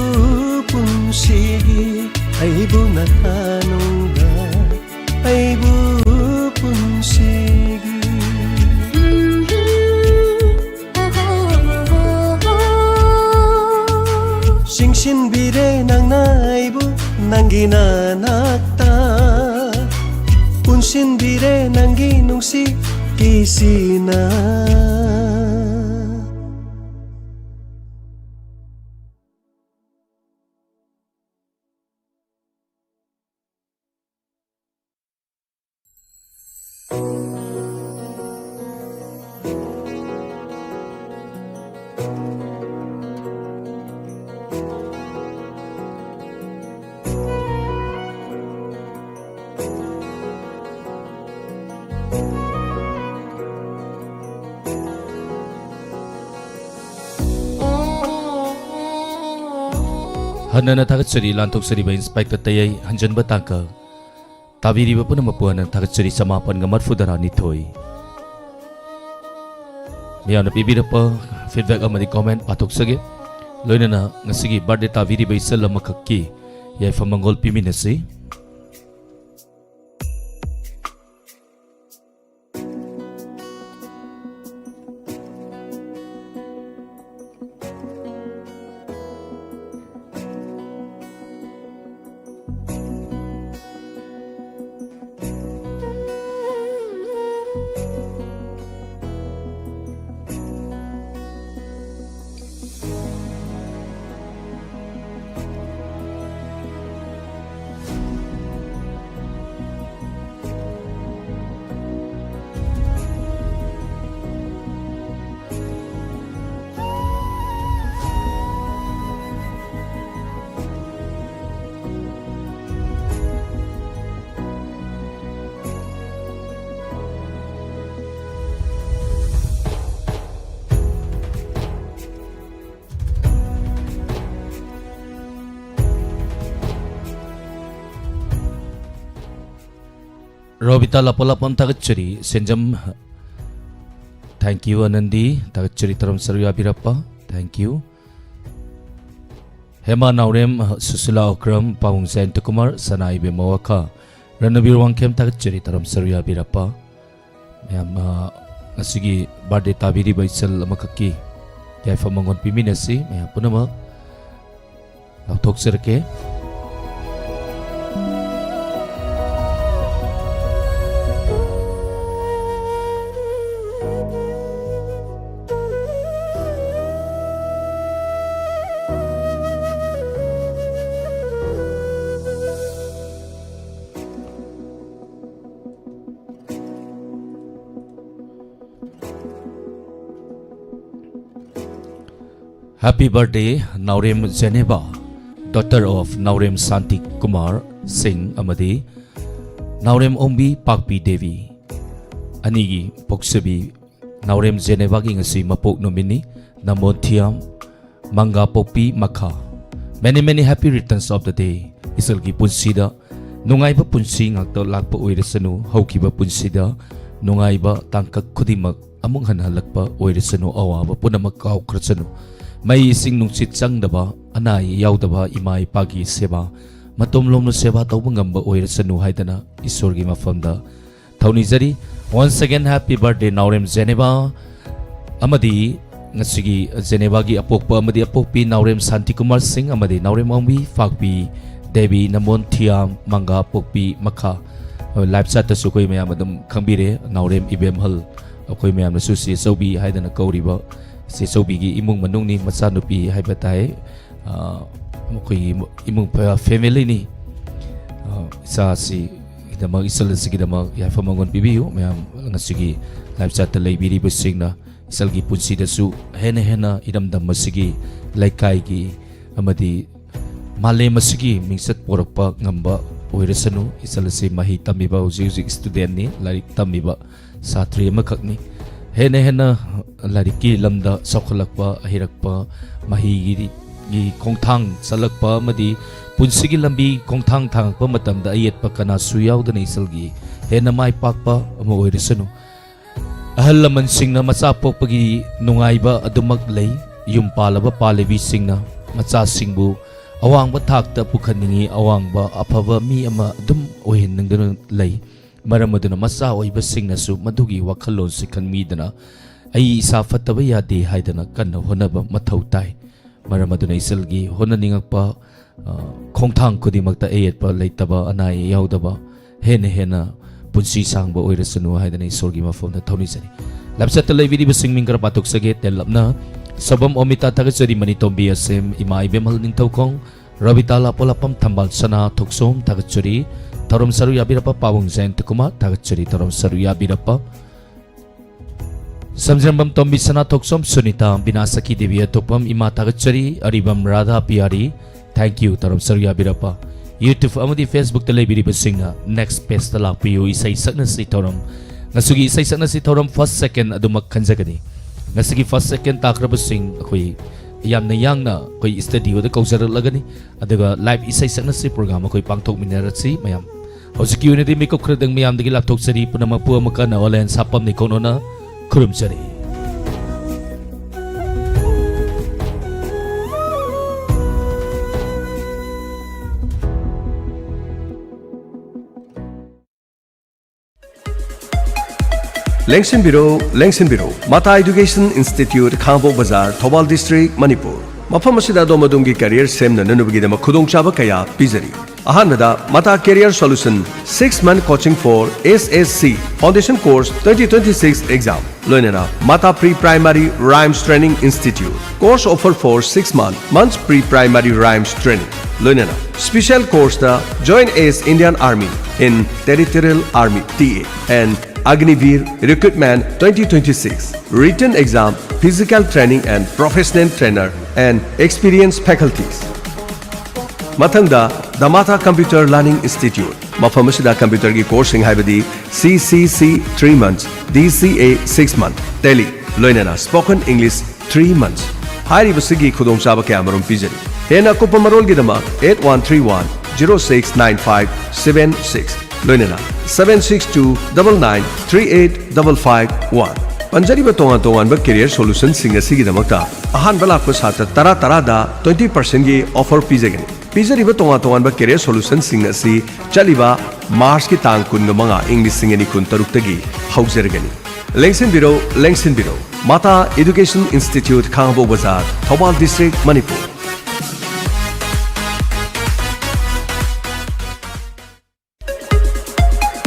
ꯄꯨꯟꯁꯤꯒꯤ, ꯑꯩꯕꯨ ꯅꯊꯥꯅꯨꯡꯗ, ꯑꯩꯕꯨ ꯄꯨꯟꯁꯤꯒꯤ꯫ ꯆꯤꯡꯁꯤꯟꯕꯤꯔꯦ ꯅꯪꯅ ꯑꯩꯕꯨ ꯅꯪꯒꯤ ꯅꯅꯥꯛꯇ, ꯄꯨꯟꯁꯤꯟꯕꯤꯔꯦ ꯅꯪꯒꯤ ꯅꯨꯡꯁꯤ ꯀꯤꯁꯤꯅ꯫ ꯍꯟꯅꯅ ꯊꯥꯒꯠꯆꯔꯤ ꯂꯥꯟꯊꯣꯛꯆꯔꯤꯕ ꯏꯟꯁꯄꯦꯛꯇꯔ ꯇꯌꯩ ꯍꯟꯖꯟꯕ ꯇꯥꯡꯀꯛ꯫ ꯇꯥꯕꯤꯔꯤꯕ ꯄꯨꯝꯅꯃꯛꯄꯨ ꯍꯟꯅ ꯊꯥꯒꯠꯆꯔꯤ ꯆꯃꯥꯄꯟꯒ ꯃꯔꯐꯨ ꯇꯔꯥꯅꯤꯊꯣꯏ꯫ ꯃꯤꯌꯥꯝꯅ ꯄꯤꯕꯤꯔꯛꯄ feedback ꯑꯃꯗꯤ comment ꯄꯥꯊꯣꯛꯆꯒꯦ꯫ ꯂꯣꯏꯅꯅ ꯉꯁꯤꯒꯤ birthday ꯇꯥꯕꯤꯔꯤꯕ ꯏꯆꯜ ꯑꯃꯈꯛꯀꯤ ꯌꯥꯏꯐ ꯃꯪꯒꯣꯜ ꯄꯤꯃꯤꯟꯅꯁꯤ꯫ ꯔꯣꯕꯤꯇꯥ ꯂꯥꯄꯣꯂꯥꯄꯝ ꯊꯥꯒꯠꯆꯔꯤ꯫ ꯁꯦꯟꯖꯝ, thank you ꯑꯅꯟꯗꯤ, ꯊꯥꯒꯠꯆꯔꯤ ꯇꯔꯝ ꯁꯔꯨ ꯌꯥꯕꯤꯔꯛꯄ, thank you꯫ ꯍꯦꯃꯥ ꯅꯥꯎꯔꯦꯝ, ꯁꯨꯁꯤꯂꯥ ꯑꯣꯀ꯭ꯔꯝ, ꯄꯥꯕꯨꯡ ꯖꯌꯟꯇ ꯀꯨꯃꯥꯔ, ꯁꯅꯥ ꯏꯕꯦꯝꯃ ꯋꯥꯈꯥ, ꯔꯅꯕꯤꯔ ꯋꯥꯡꯈꯦꯝ ꯊꯥꯒꯠꯆꯔꯤ ꯇꯔꯝ ꯁꯔꯨ ꯌꯥꯕꯤꯔꯛꯄ꯫ ꯃꯌꯥꯝ, ꯑ, ꯉꯁꯤꯒꯤ birthday ꯇꯥꯕꯤꯔꯤꯕ ꯏꯆꯜ ꯑꯃꯈꯛꯀꯤ ꯌꯥꯏꯐ ꯃꯉꯣꯟ ꯄꯤꯃꯤꯟꯅꯁꯤ꯫ ꯃꯌꯥꯝ ꯄꯨꯝꯅꯃꯛ ꯂꯥꯎꯊꯣꯛꯆꯔꯛꯀꯦ꯫ Happy birthday, Naorem ꯖꯦꯅꯦꯕꯥ, daughter of ꯅꯥꯎꯔꯦꯝ ꯁꯥꯟꯇꯤ ꯀꯨꯃꯥꯔ ꯁꯤꯡ ꯑꯃꯗꯤ ꯅꯥꯎꯔꯦꯝ ꯑꯣꯡꯕꯤ ꯄꯥꯛꯄꯤ ꯗꯦꯕꯤ ꯑꯅꯤꯒꯤ ꯄꯣꯛꯆꯕꯤ ꯅꯥꯎꯔꯦꯝ ꯖꯦꯅꯦꯕꯥꯒꯤ ꯉꯁꯤ ꯃꯄꯣꯛ ꯅꯨꯃꯤꯠꯅꯤ꯫ ꯅꯃꯣꯟꯊꯤꯌꯥꯝ ꯃꯪꯒꯥ ꯄꯣꯛꯄꯤ ꯃꯈꯥ꯫ Many, many happy returns of the day꯫ ꯏꯆꯜꯒꯤ ꯄꯨꯟꯁꯤꯗ ꯅꯨꯡꯉꯥꯏꯕ ꯄꯨꯟꯁꯤ ꯉꯥꯛꯇ ꯂꯥꯛꯄ ꯑꯣꯏꯔꯁꯅꯨ, ꯍꯧꯈꯤꯕ ꯄꯨꯟꯁꯤꯗ ꯅꯨꯡꯉꯥꯏꯕ ꯇꯥꯡꯀꯛ ꯈꯨꯗꯤꯡꯃꯛ ꯑꯃꯨꯛ ꯍꯟꯅ ꯍꯜꯂꯛꯄ ꯑꯣꯏꯔꯁꯅꯨ, ꯑꯋꯥꯕ ꯄꯨꯝꯅꯃꯛ ꯀꯥꯎꯈ꯭ꯔꯁꯅꯨ꯫ ꯃꯩ ꯏꯁꯤꯡ ꯅꯨꯡꯁꯤꯠ ꯆꯪꯗꯕ, ꯑꯅꯥ ꯑꯌꯦꯛ ꯌꯥꯎꯗꯕ, ꯏꯃꯥ ꯏꯄꯥꯒꯤ ꯁꯦꯕꯥ ꯃꯇꯣꯝ ꯂꯣꯝꯅ ꯁꯦꯕꯥ ꯇꯧꯕ ꯉꯝꯕ ꯑꯣꯏꯔꯁꯅꯨ ꯍꯥꯏꯗꯅ ꯏꯁꯣꯔꯒꯤ ꯃꯐꯝꯗ ꯊꯧꯅꯤꯖꯔꯤ꯫ Once again, happy birthday, ꯅꯥꯎꯔꯦꯝ ꯖꯦꯅꯦꯕꯥ꯫ ꯑꯃꯗꯤ ꯉꯁꯤꯒꯤ ꯖꯦꯅꯦꯕꯥꯒꯤ ꯑꯄꯣꯛꯄ ꯑꯃꯗꯤ ꯑꯄꯣꯛꯄꯤ ꯅꯥꯎꯔꯦꯝ ꯁꯥꯟꯇꯤꯀꯨꯃꯥꯔ ꯁꯤꯡ ꯑꯃꯗꯤ ꯅꯥꯎꯔꯦꯝ ꯑꯣꯡꯕꯤ ꯄꯥꯛꯄꯤ ꯗꯦꯕꯤ ꯅꯃꯣꯟ ꯊꯤꯌꯥꯝ ꯃꯪꯒꯥ ꯄꯣꯛꯄꯤ ꯃꯈꯥ꯫ ꯂꯥꯏꯐ ꯆꯥꯠꯇꯁꯨ ꯑꯩꯈꯣꯏ ꯃꯌꯥꯝ ꯑꯗꯨꯝ ꯈꯪꯕꯤꯔꯦ, ꯅꯥꯎꯔꯦꯝ ꯏꯕꯦꯝꯍꯜ, ꯑꯩꯈꯣꯏ ꯃꯌꯥꯝꯅꯁꯨ ꯆꯦ ꯆꯧꯕꯤ ꯍꯥꯏꯗꯅ ꯀꯧꯔꯤꯕ ꯆꯦ ꯆꯧꯕꯤꯒꯤ ꯏꯃꯨꯡ ꯃꯅꯨꯡꯅꯤ, ꯃꯆꯥꯅꯨꯄꯤ ꯍꯥꯏꯕ ꯇꯥꯏ꯫ ꯑ, ꯃꯈꯣꯏꯒꯤ ꯏꯃꯨꯡ ꯐ-, ꯐꯦꯃꯤꯂꯤꯅꯤ꯫ ꯑ, ꯏꯆꯥꯁꯤꯒꯤꯗꯃꯛ, ꯏꯆꯜ ꯑꯁꯤꯒꯤꯗꯃꯛ ꯌꯥꯏꯐ ꯃꯪꯒꯣꯜ ꯄꯤꯕꯤꯌꯨ꯫ ꯃꯌꯥꯝ ꯉꯁꯤꯒꯤ ꯂꯥꯏꯐ ꯆꯥꯠꯇ ꯂꯩꯕꯤꯔꯤꯕꯁꯤꯡꯅ ꯏꯆꯜꯒꯤ ꯄꯨꯟꯁꯤꯗꯁꯨ ꯍꯦꯟꯅ ꯍꯦꯟꯅ ꯏꯔꯝꯗꯝ ꯑꯁꯤꯒꯤ, ꯂꯩꯀꯥꯏꯒꯤ ꯑꯃꯗꯤ ꯃꯥꯂꯦꯝ ꯑꯁꯤꯒꯤ ꯃꯤꯡꯆꯠ ꯄꯣꯔꯛꯄ ꯉꯝꯕ ꯑꯣꯏꯔꯁꯅꯨ꯫ ꯏꯆꯜ ꯑꯁꯤ ꯃꯍꯩ ꯇꯝꯃꯤꯕ, ꯍꯧꯖꯤꯛ ꯍꯧꯖꯤꯛ ꯁ꯭ꯇꯨꯗꯦꯟꯠꯅꯤ, ꯂꯥꯏꯔꯤꯛ ꯇꯝꯃꯤꯕ ꯁꯥꯇ꯭ꯔꯤ ꯑꯃꯈꯛꯅꯤ꯫ ꯍꯦꯟꯅ ꯍꯦꯟꯅ ꯂꯥꯏꯔꯤꯛꯀꯤ ꯂꯝꯗ ꯆꯥꯎꯈꯠꯂꯛꯄ, ꯑꯍꯩꯔꯛꯄ, ꯃꯍꯩꯒꯤ ꯈꯣꯡꯊꯥꯡ ꯆꯠꯂꯛꯄ ꯑꯃꯗꯤ ꯄꯨꯟꯁꯤꯒꯤ ꯂꯝꯕꯤ ꯈꯣꯡꯊꯥꯡ ꯊꯥꯡꯉꯛꯄ ꯃꯇꯝꯗ ꯑꯌꯦꯠꯄ ꯀꯅꯥꯁꯨ ꯌꯥꯎꯗꯅ ꯏꯆꯜꯒꯤ ꯍꯦꯟꯅ ꯃꯥꯏ ꯄꯥꯛꯄ ꯑꯃ ꯑꯣꯏꯔꯁꯅꯨ꯫ ꯑꯍꯜ ꯂꯃꯟꯁꯤꯡꯅ ꯃꯆꯥ ꯄꯣꯛꯄꯒꯤ ꯅꯨꯡꯉꯥꯏꯕ ꯑꯗꯨꯃꯛ ꯂꯩ꯫ ꯌꯨꯝ ꯄꯥꯜꯂꯕ ꯄꯥꯜꯂꯤꯕꯤꯁꯤꯡꯅ ꯃꯆꯥꯁꯤꯡꯕꯨ ꯑꯋꯥꯡꯕ ꯊꯥꯛꯇ ꯄꯨꯈꯠꯅꯤꯡꯏ, ꯑꯋꯥꯡꯕ ꯑꯐꯕ ꯃꯤ ꯑꯃ ꯑꯗꯨꯝ ꯑꯣꯏꯍꯟꯅꯤꯡꯗꯨꯅ ꯂꯩ꯫ ꯃꯔꯝ ꯑꯗꯨꯅ ꯃꯆꯥ ꯑꯣꯏꯕꯁꯤꯡꯅꯁꯨ ꯃꯗꯨꯒꯤ ꯋꯥꯈꯜꯂꯣꯟꯁꯤ ꯈꯟꯃꯤꯗꯅ ꯑꯩ ꯏꯁꯥ ꯐꯠꯇꯕ ꯌꯥꯗꯦ ꯍꯥꯏꯗꯅ ꯀꯟꯅ ꯍꯣꯠꯅꯕ ꯃꯊꯧ ꯇꯥꯏ꯫ ꯃꯔꯝ ꯑꯗꯨꯅ ꯏꯆꯜꯒꯤ ꯍꯣꯠꯅꯅꯤꯡꯉꯛꯄ, ꯑ, ꯈꯣꯡꯊꯥꯡ ꯈꯨꯗꯤꯡꯃꯛꯇ ꯑꯌꯦꯠꯄ ꯂꯩꯇꯕ, ꯑꯅꯥ ꯑꯌꯦꯛ ꯌꯥꯎꯗꯕ, ꯍꯦꯟꯅ ꯍꯦꯟꯅ ꯄꯨꯟꯁꯤ ꯁꯥꯡꯕ ꯑꯣꯏꯔꯁꯅꯨ ꯍꯥꯏꯗꯅ ꯏꯁꯣꯔꯒꯤ ꯃꯐꯝꯗ ꯊꯧꯅꯤꯖꯔꯤ꯫ ꯂꯝꯆꯠꯇ ꯂꯩꯕꯤꯔꯤꯕꯁꯤꯡ ꯃꯤꯡ ꯈꯔ ꯄꯥꯊꯣꯛꯆꯒꯦ ꯇꯦꯜꯂꯞꯅ꯫ ꯁꯣꯕꯝ ꯑꯣꯃꯤꯇꯥ ꯊꯥꯒꯠꯆꯔꯤ, ꯃꯅꯤꯇꯣꯝꯕꯤ ꯑꯁꯦꯝ, ꯏꯃꯥ ꯏꯕꯦꯝꯍꯜ ꯅꯤꯡꯊꯧꯈꯣꯡ, ꯔꯕꯤꯇꯥ ꯂꯥꯄꯣꯂꯥꯄꯝ ꯊꯝꯕꯥꯜ ꯁꯅꯥ ꯊꯣꯛꯆꯣꯝ ꯊꯥꯒꯠꯆꯔꯤ꯫ ꯊꯧꯔꯝ ꯁꯔꯨꯛ ꯌꯥꯕꯤꯔꯛꯄ ꯄꯥꯕꯨꯡ ꯖꯌꯟꯇ ꯀꯨꯃꯥꯔ ꯊꯥꯒꯠꯆꯔꯤ꯫ ꯊꯧꯔꯝ ꯁꯔꯨꯛ ꯌꯥꯕꯤꯔꯛꯄ ꯁꯝꯖꯤꯔꯝꯕꯝ ꯇꯣꯝꯕꯤ ꯁꯅꯥ ꯊꯣꯛꯆꯣꯝ ꯁꯨꯅꯤꯇꯥ ꯕꯤꯅꯥ ꯁꯈꯤ ꯗꯦꯕꯤ ꯑꯇꯣꯞꯄꯝ ꯏꯃꯥ ꯊꯥꯒꯠꯆꯔꯤ꯫ ꯑꯔꯤꯕꯝ ꯔꯥꯙꯥ ꯄꯤꯌꯥꯔꯤ, thank you꯫ ꯊꯧꯔꯝ ꯁꯔꯨꯛ ꯌꯥꯕꯤꯔꯛꯄ YouTube ꯑꯃꯗꯤ Facebookꯇ ꯂꯩꯕꯤꯔꯤꯕꯁꯤꯡꯅ next pageꯇ ꯂꯥꯛꯄꯤꯌꯨ꯫ ꯏꯁꯩ ꯁꯛꯅꯁꯤ ꯊꯧꯔꯝ, ꯉꯁꯤꯒꯤ ꯏꯁꯩ ꯁꯛꯅꯁꯤ ꯊꯧꯔꯝ first second ꯑꯗꯨꯃꯛ ꯈꯟꯖꯒꯅꯤ꯫ ꯉꯁꯤꯒꯤ first second ꯇꯥꯈ꯭ꯔꯕꯁꯤꯡ ꯑꯩꯈꯣꯏ ꯌꯥꯝꯅ ꯌꯥꯡꯅ ꯑꯩꯈꯣꯏ studioꯗ ꯀꯧꯖꯔꯛꯂꯒꯅꯤ꯫ ꯑꯗꯨꯒ live ꯏꯁꯩ ꯁꯛꯅꯁꯤ program ꯑꯩꯈꯣꯏ ꯄꯥꯡꯊꯣꯛꯃꯤꯟꯅꯔꯁꯤ ꯃꯌꯥꯝ꯫ ꯍꯧꯖꯤꯛꯀꯤ ꯑꯣꯏꯅꯗꯤ ꯃꯤꯀꯨꯞ ꯈꯔꯗꯪ ꯃꯌꯥꯝꯗꯒꯤ ꯂꯥꯞꯊꯣꯛꯆꯔꯤ꯫ ꯄꯨꯝꯅꯃꯛꯄꯨ ꯑꯃꯨꯛꯀ ꯍꯟꯅ ꯑꯣꯂꯦꯟ ꯁꯥꯄꯝ ꯅꯤꯀꯣꯟ ꯑꯣꯟꯅ ꯈꯨꯔꯨꯝꯖꯔꯤ꯫ ꯂꯦꯡꯁꯤꯟꯕꯤꯔꯣ, ꯂꯦꯡꯁꯤꯟꯕꯤꯔꯣ꯫ ꯃꯇꯥ Education Institute, ꯈꯥꯉꯕꯣꯛ ꯕꯖꯥꯔ, ꯊꯧꯕꯥꯜ district, ꯃꯅꯤꯄꯨꯔ꯫ ꯃꯐꯝ ꯑꯁꯤꯗ ꯑꯗꯣꯝ ꯑꯗꯣꯝꯒꯤ career ꯁꯦꯝꯅꯅꯕꯒꯤꯗꯃꯛ ꯈꯨꯗꯣꯡꯆꯥꯕ ꯀꯌꯥ ꯄꯤꯖꯔꯤ꯫ ꯑꯍꯥꯟꯕꯗ, Mata Career Solution, six month coaching for S S C, foundation course twenty twenty-six exam, ꯂꯣꯏꯅꯅ Mata Pre Primary Rhymes Training Institute, course offer for six month, months Pre Primary Rhymes Training, ꯂꯣꯏꯅꯅ special courseꯇ Join as Indian Army in Territorial Army, T A, and Agniveer Recruitment twenty twenty-six, written exam, physical training and professional trainer and experienced faculties꯫ ꯃꯊꯪꯗ, The Mata Computer Learning Institute, ꯃꯐꯝ ꯑꯁꯤꯗ computerꯒꯤ courseꯁꯤꯡ ꯍꯥꯏꯕꯗꯤ C C C three months, D C A six month, Tally, ꯂꯣꯏꯅꯅ spoken English three months ꯍꯥꯏꯔꯤꯕꯁꯤꯒꯤ ꯈꯨꯗꯣꯡꯆꯥꯕ ꯀꯌꯥꯃꯔꯨꯝ ꯄꯤꯖꯔꯤ꯫ ꯍꯦꯟꯅ ꯑꯀꯨꯞꯄ ꯃꯔꯣꯜꯒꯤꯗꯃꯛ eight one three one zero six nine five seven six, ꯂꯣꯏꯅꯅ seven six two double nine three eight double five one꯫ ꯄꯟꯖꯔꯤꯕ ꯇꯣꯉꯥꯟ ꯇꯣꯉꯥꯟꯕ career solutionꯁꯤꯡ ꯑꯁꯤꯒꯤꯗꯃꯛꯇ ꯑꯍꯥꯟꯕ ꯂꯥꯛꯄ ꯁꯥꯇ꯭ꯔ ꯇꯔꯥ ꯇꯔꯥꯗ twenty percentꯒꯤ offer ꯄꯤꯖꯒꯅꯤ꯫ ꯄꯤꯖꯔꯤꯕ ꯇꯣꯉꯥꯟ ꯇꯣꯉꯥꯟꯕ career solutionꯁꯤꯡ ꯑꯁꯤ ꯆꯠꯂꯤꯕ Marchꯀꯤ ꯇꯥꯡ ꯀꯨꯟꯃꯉꯥ, ꯏꯪ ꯂꯤꯁꯤꯡ ꯑꯅꯤ ꯀꯨꯟꯇꯔꯨꯛꯇꯒꯤ ꯍꯧꯖꯔꯒꯅꯤ꯫ ꯂꯦꯡꯁꯤꯟꯕꯤꯔꯧ, ꯂꯦꯡꯁꯤꯟꯕꯤꯔꯧ꯫ Mata Education Institute, ꯈꯥꯉꯕꯣꯛ ꯕꯖꯥꯔ, ꯊꯧꯕꯥꯜ district, ꯃꯅꯤꯄꯨꯔ꯫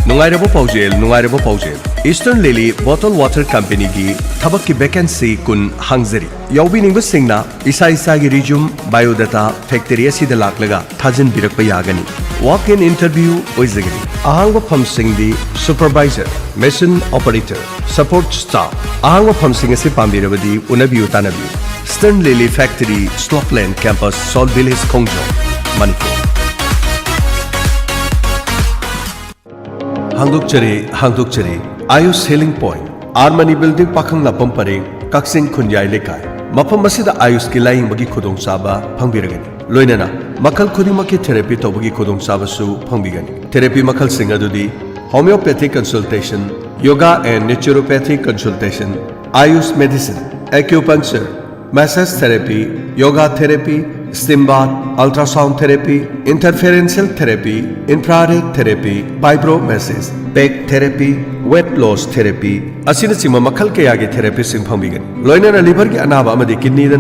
ꯅꯨꯡꯉꯥꯏꯔꯕ ꯄꯥꯎꯖꯦꯜ, ꯅꯨꯡꯉꯥꯏꯔꯕ ꯄꯥꯎꯖꯦꯜ꯫ Eastern Lily Bottle Water Companyꯒꯤ ꯊꯕꯛꯀꯤ vacancy ꯀꯨꯟ ꯍꯥꯡꯖꯔꯤ꯫ ꯌꯥꯎꯕꯤꯅꯤꯡꯕꯁꯤꯡꯅ ꯏꯁꯥ ꯏꯁꯥꯒꯤ resume, biodata factory ꯑꯁꯤꯗ ꯂꯥꯛꯂꯒ ꯊꯥꯖꯤꯟꯕꯤꯔꯛꯄ ꯌꯥꯒꯅꯤ꯫ Walk-in interview ꯑꯣꯏꯖꯒꯅꯤ꯫ ꯑꯍꯥꯡꯕ ꯐꯝꯁꯤꯡꯗꯤ supervisor, machine operator, support staff꯫ ꯑꯍꯥꯡꯕ ꯐꯝꯁꯤꯡ ꯑꯁꯤ ꯄꯥꯝꯕꯤꯔꯕꯗꯤ ꯎꯅꯕꯤꯌꯨ, ꯇꯥꯟꯅꯕꯤꯌꯨ꯫ Eastern Lily Factory, Slopeland Campus, Salt Village, ꯈꯣꯡꯖꯣꯝ, Manipur. ꯍꯥꯡꯗꯣꯛꯆꯔꯤ, ꯍꯥꯡꯗꯣꯛꯆꯔꯤ꯫ Ayush Healing Point, R Mani Building, ꯄꯥꯈꯪꯂꯥꯛꯄꯝ ꯄꯔꯦꯡ, ꯀꯛꯆꯤꯡ ꯈꯨꯟꯌꯥꯏ ꯂꯩꯀꯥꯏ꯫ ꯃꯐꯝ ꯑꯁꯤꯗ ꯑꯥꯌꯨꯁꯀꯤ ꯂꯥꯌꯦꯡꯕꯒꯤ ꯈꯨꯗꯣꯡꯆꯥꯕ ꯐꯪꯕꯤꯔꯒꯅꯤ꯫ ꯂꯣꯏꯅꯅ ꯃꯈꯜ ꯈꯨꯗꯤꯡꯃꯛꯀꯤ therapy ꯇꯧꯕꯒꯤ ꯈꯨꯗꯣꯡꯆꯥꯕꯁꯨ ꯐꯪꯕꯤꯒꯅꯤ꯫ Therapy ꯃꯈꯜꯁꯤꯡ ꯑꯗꯨꯗꯤ homeopathic consultation, yoga and naturopathic consultation, Ayush medicine, acupuncture, massage therapy, yoga therapy, steam bath, ultrasound therapy, interferential therapy, infrared therapy, vibromassage, peg therapy, weight loss therapy ꯑꯁꯤꯅꯆꯤꯡꯕ ꯃꯈꯜ ꯀꯌꯥꯒꯤ therapyꯁꯤꯡ ꯐꯪꯕꯤꯒꯅꯤ꯫ ꯂꯣꯏꯅꯅ liverꯒꯤ ꯑꯅꯥꯕ ꯑꯃꯗꯤ kidneyꯗ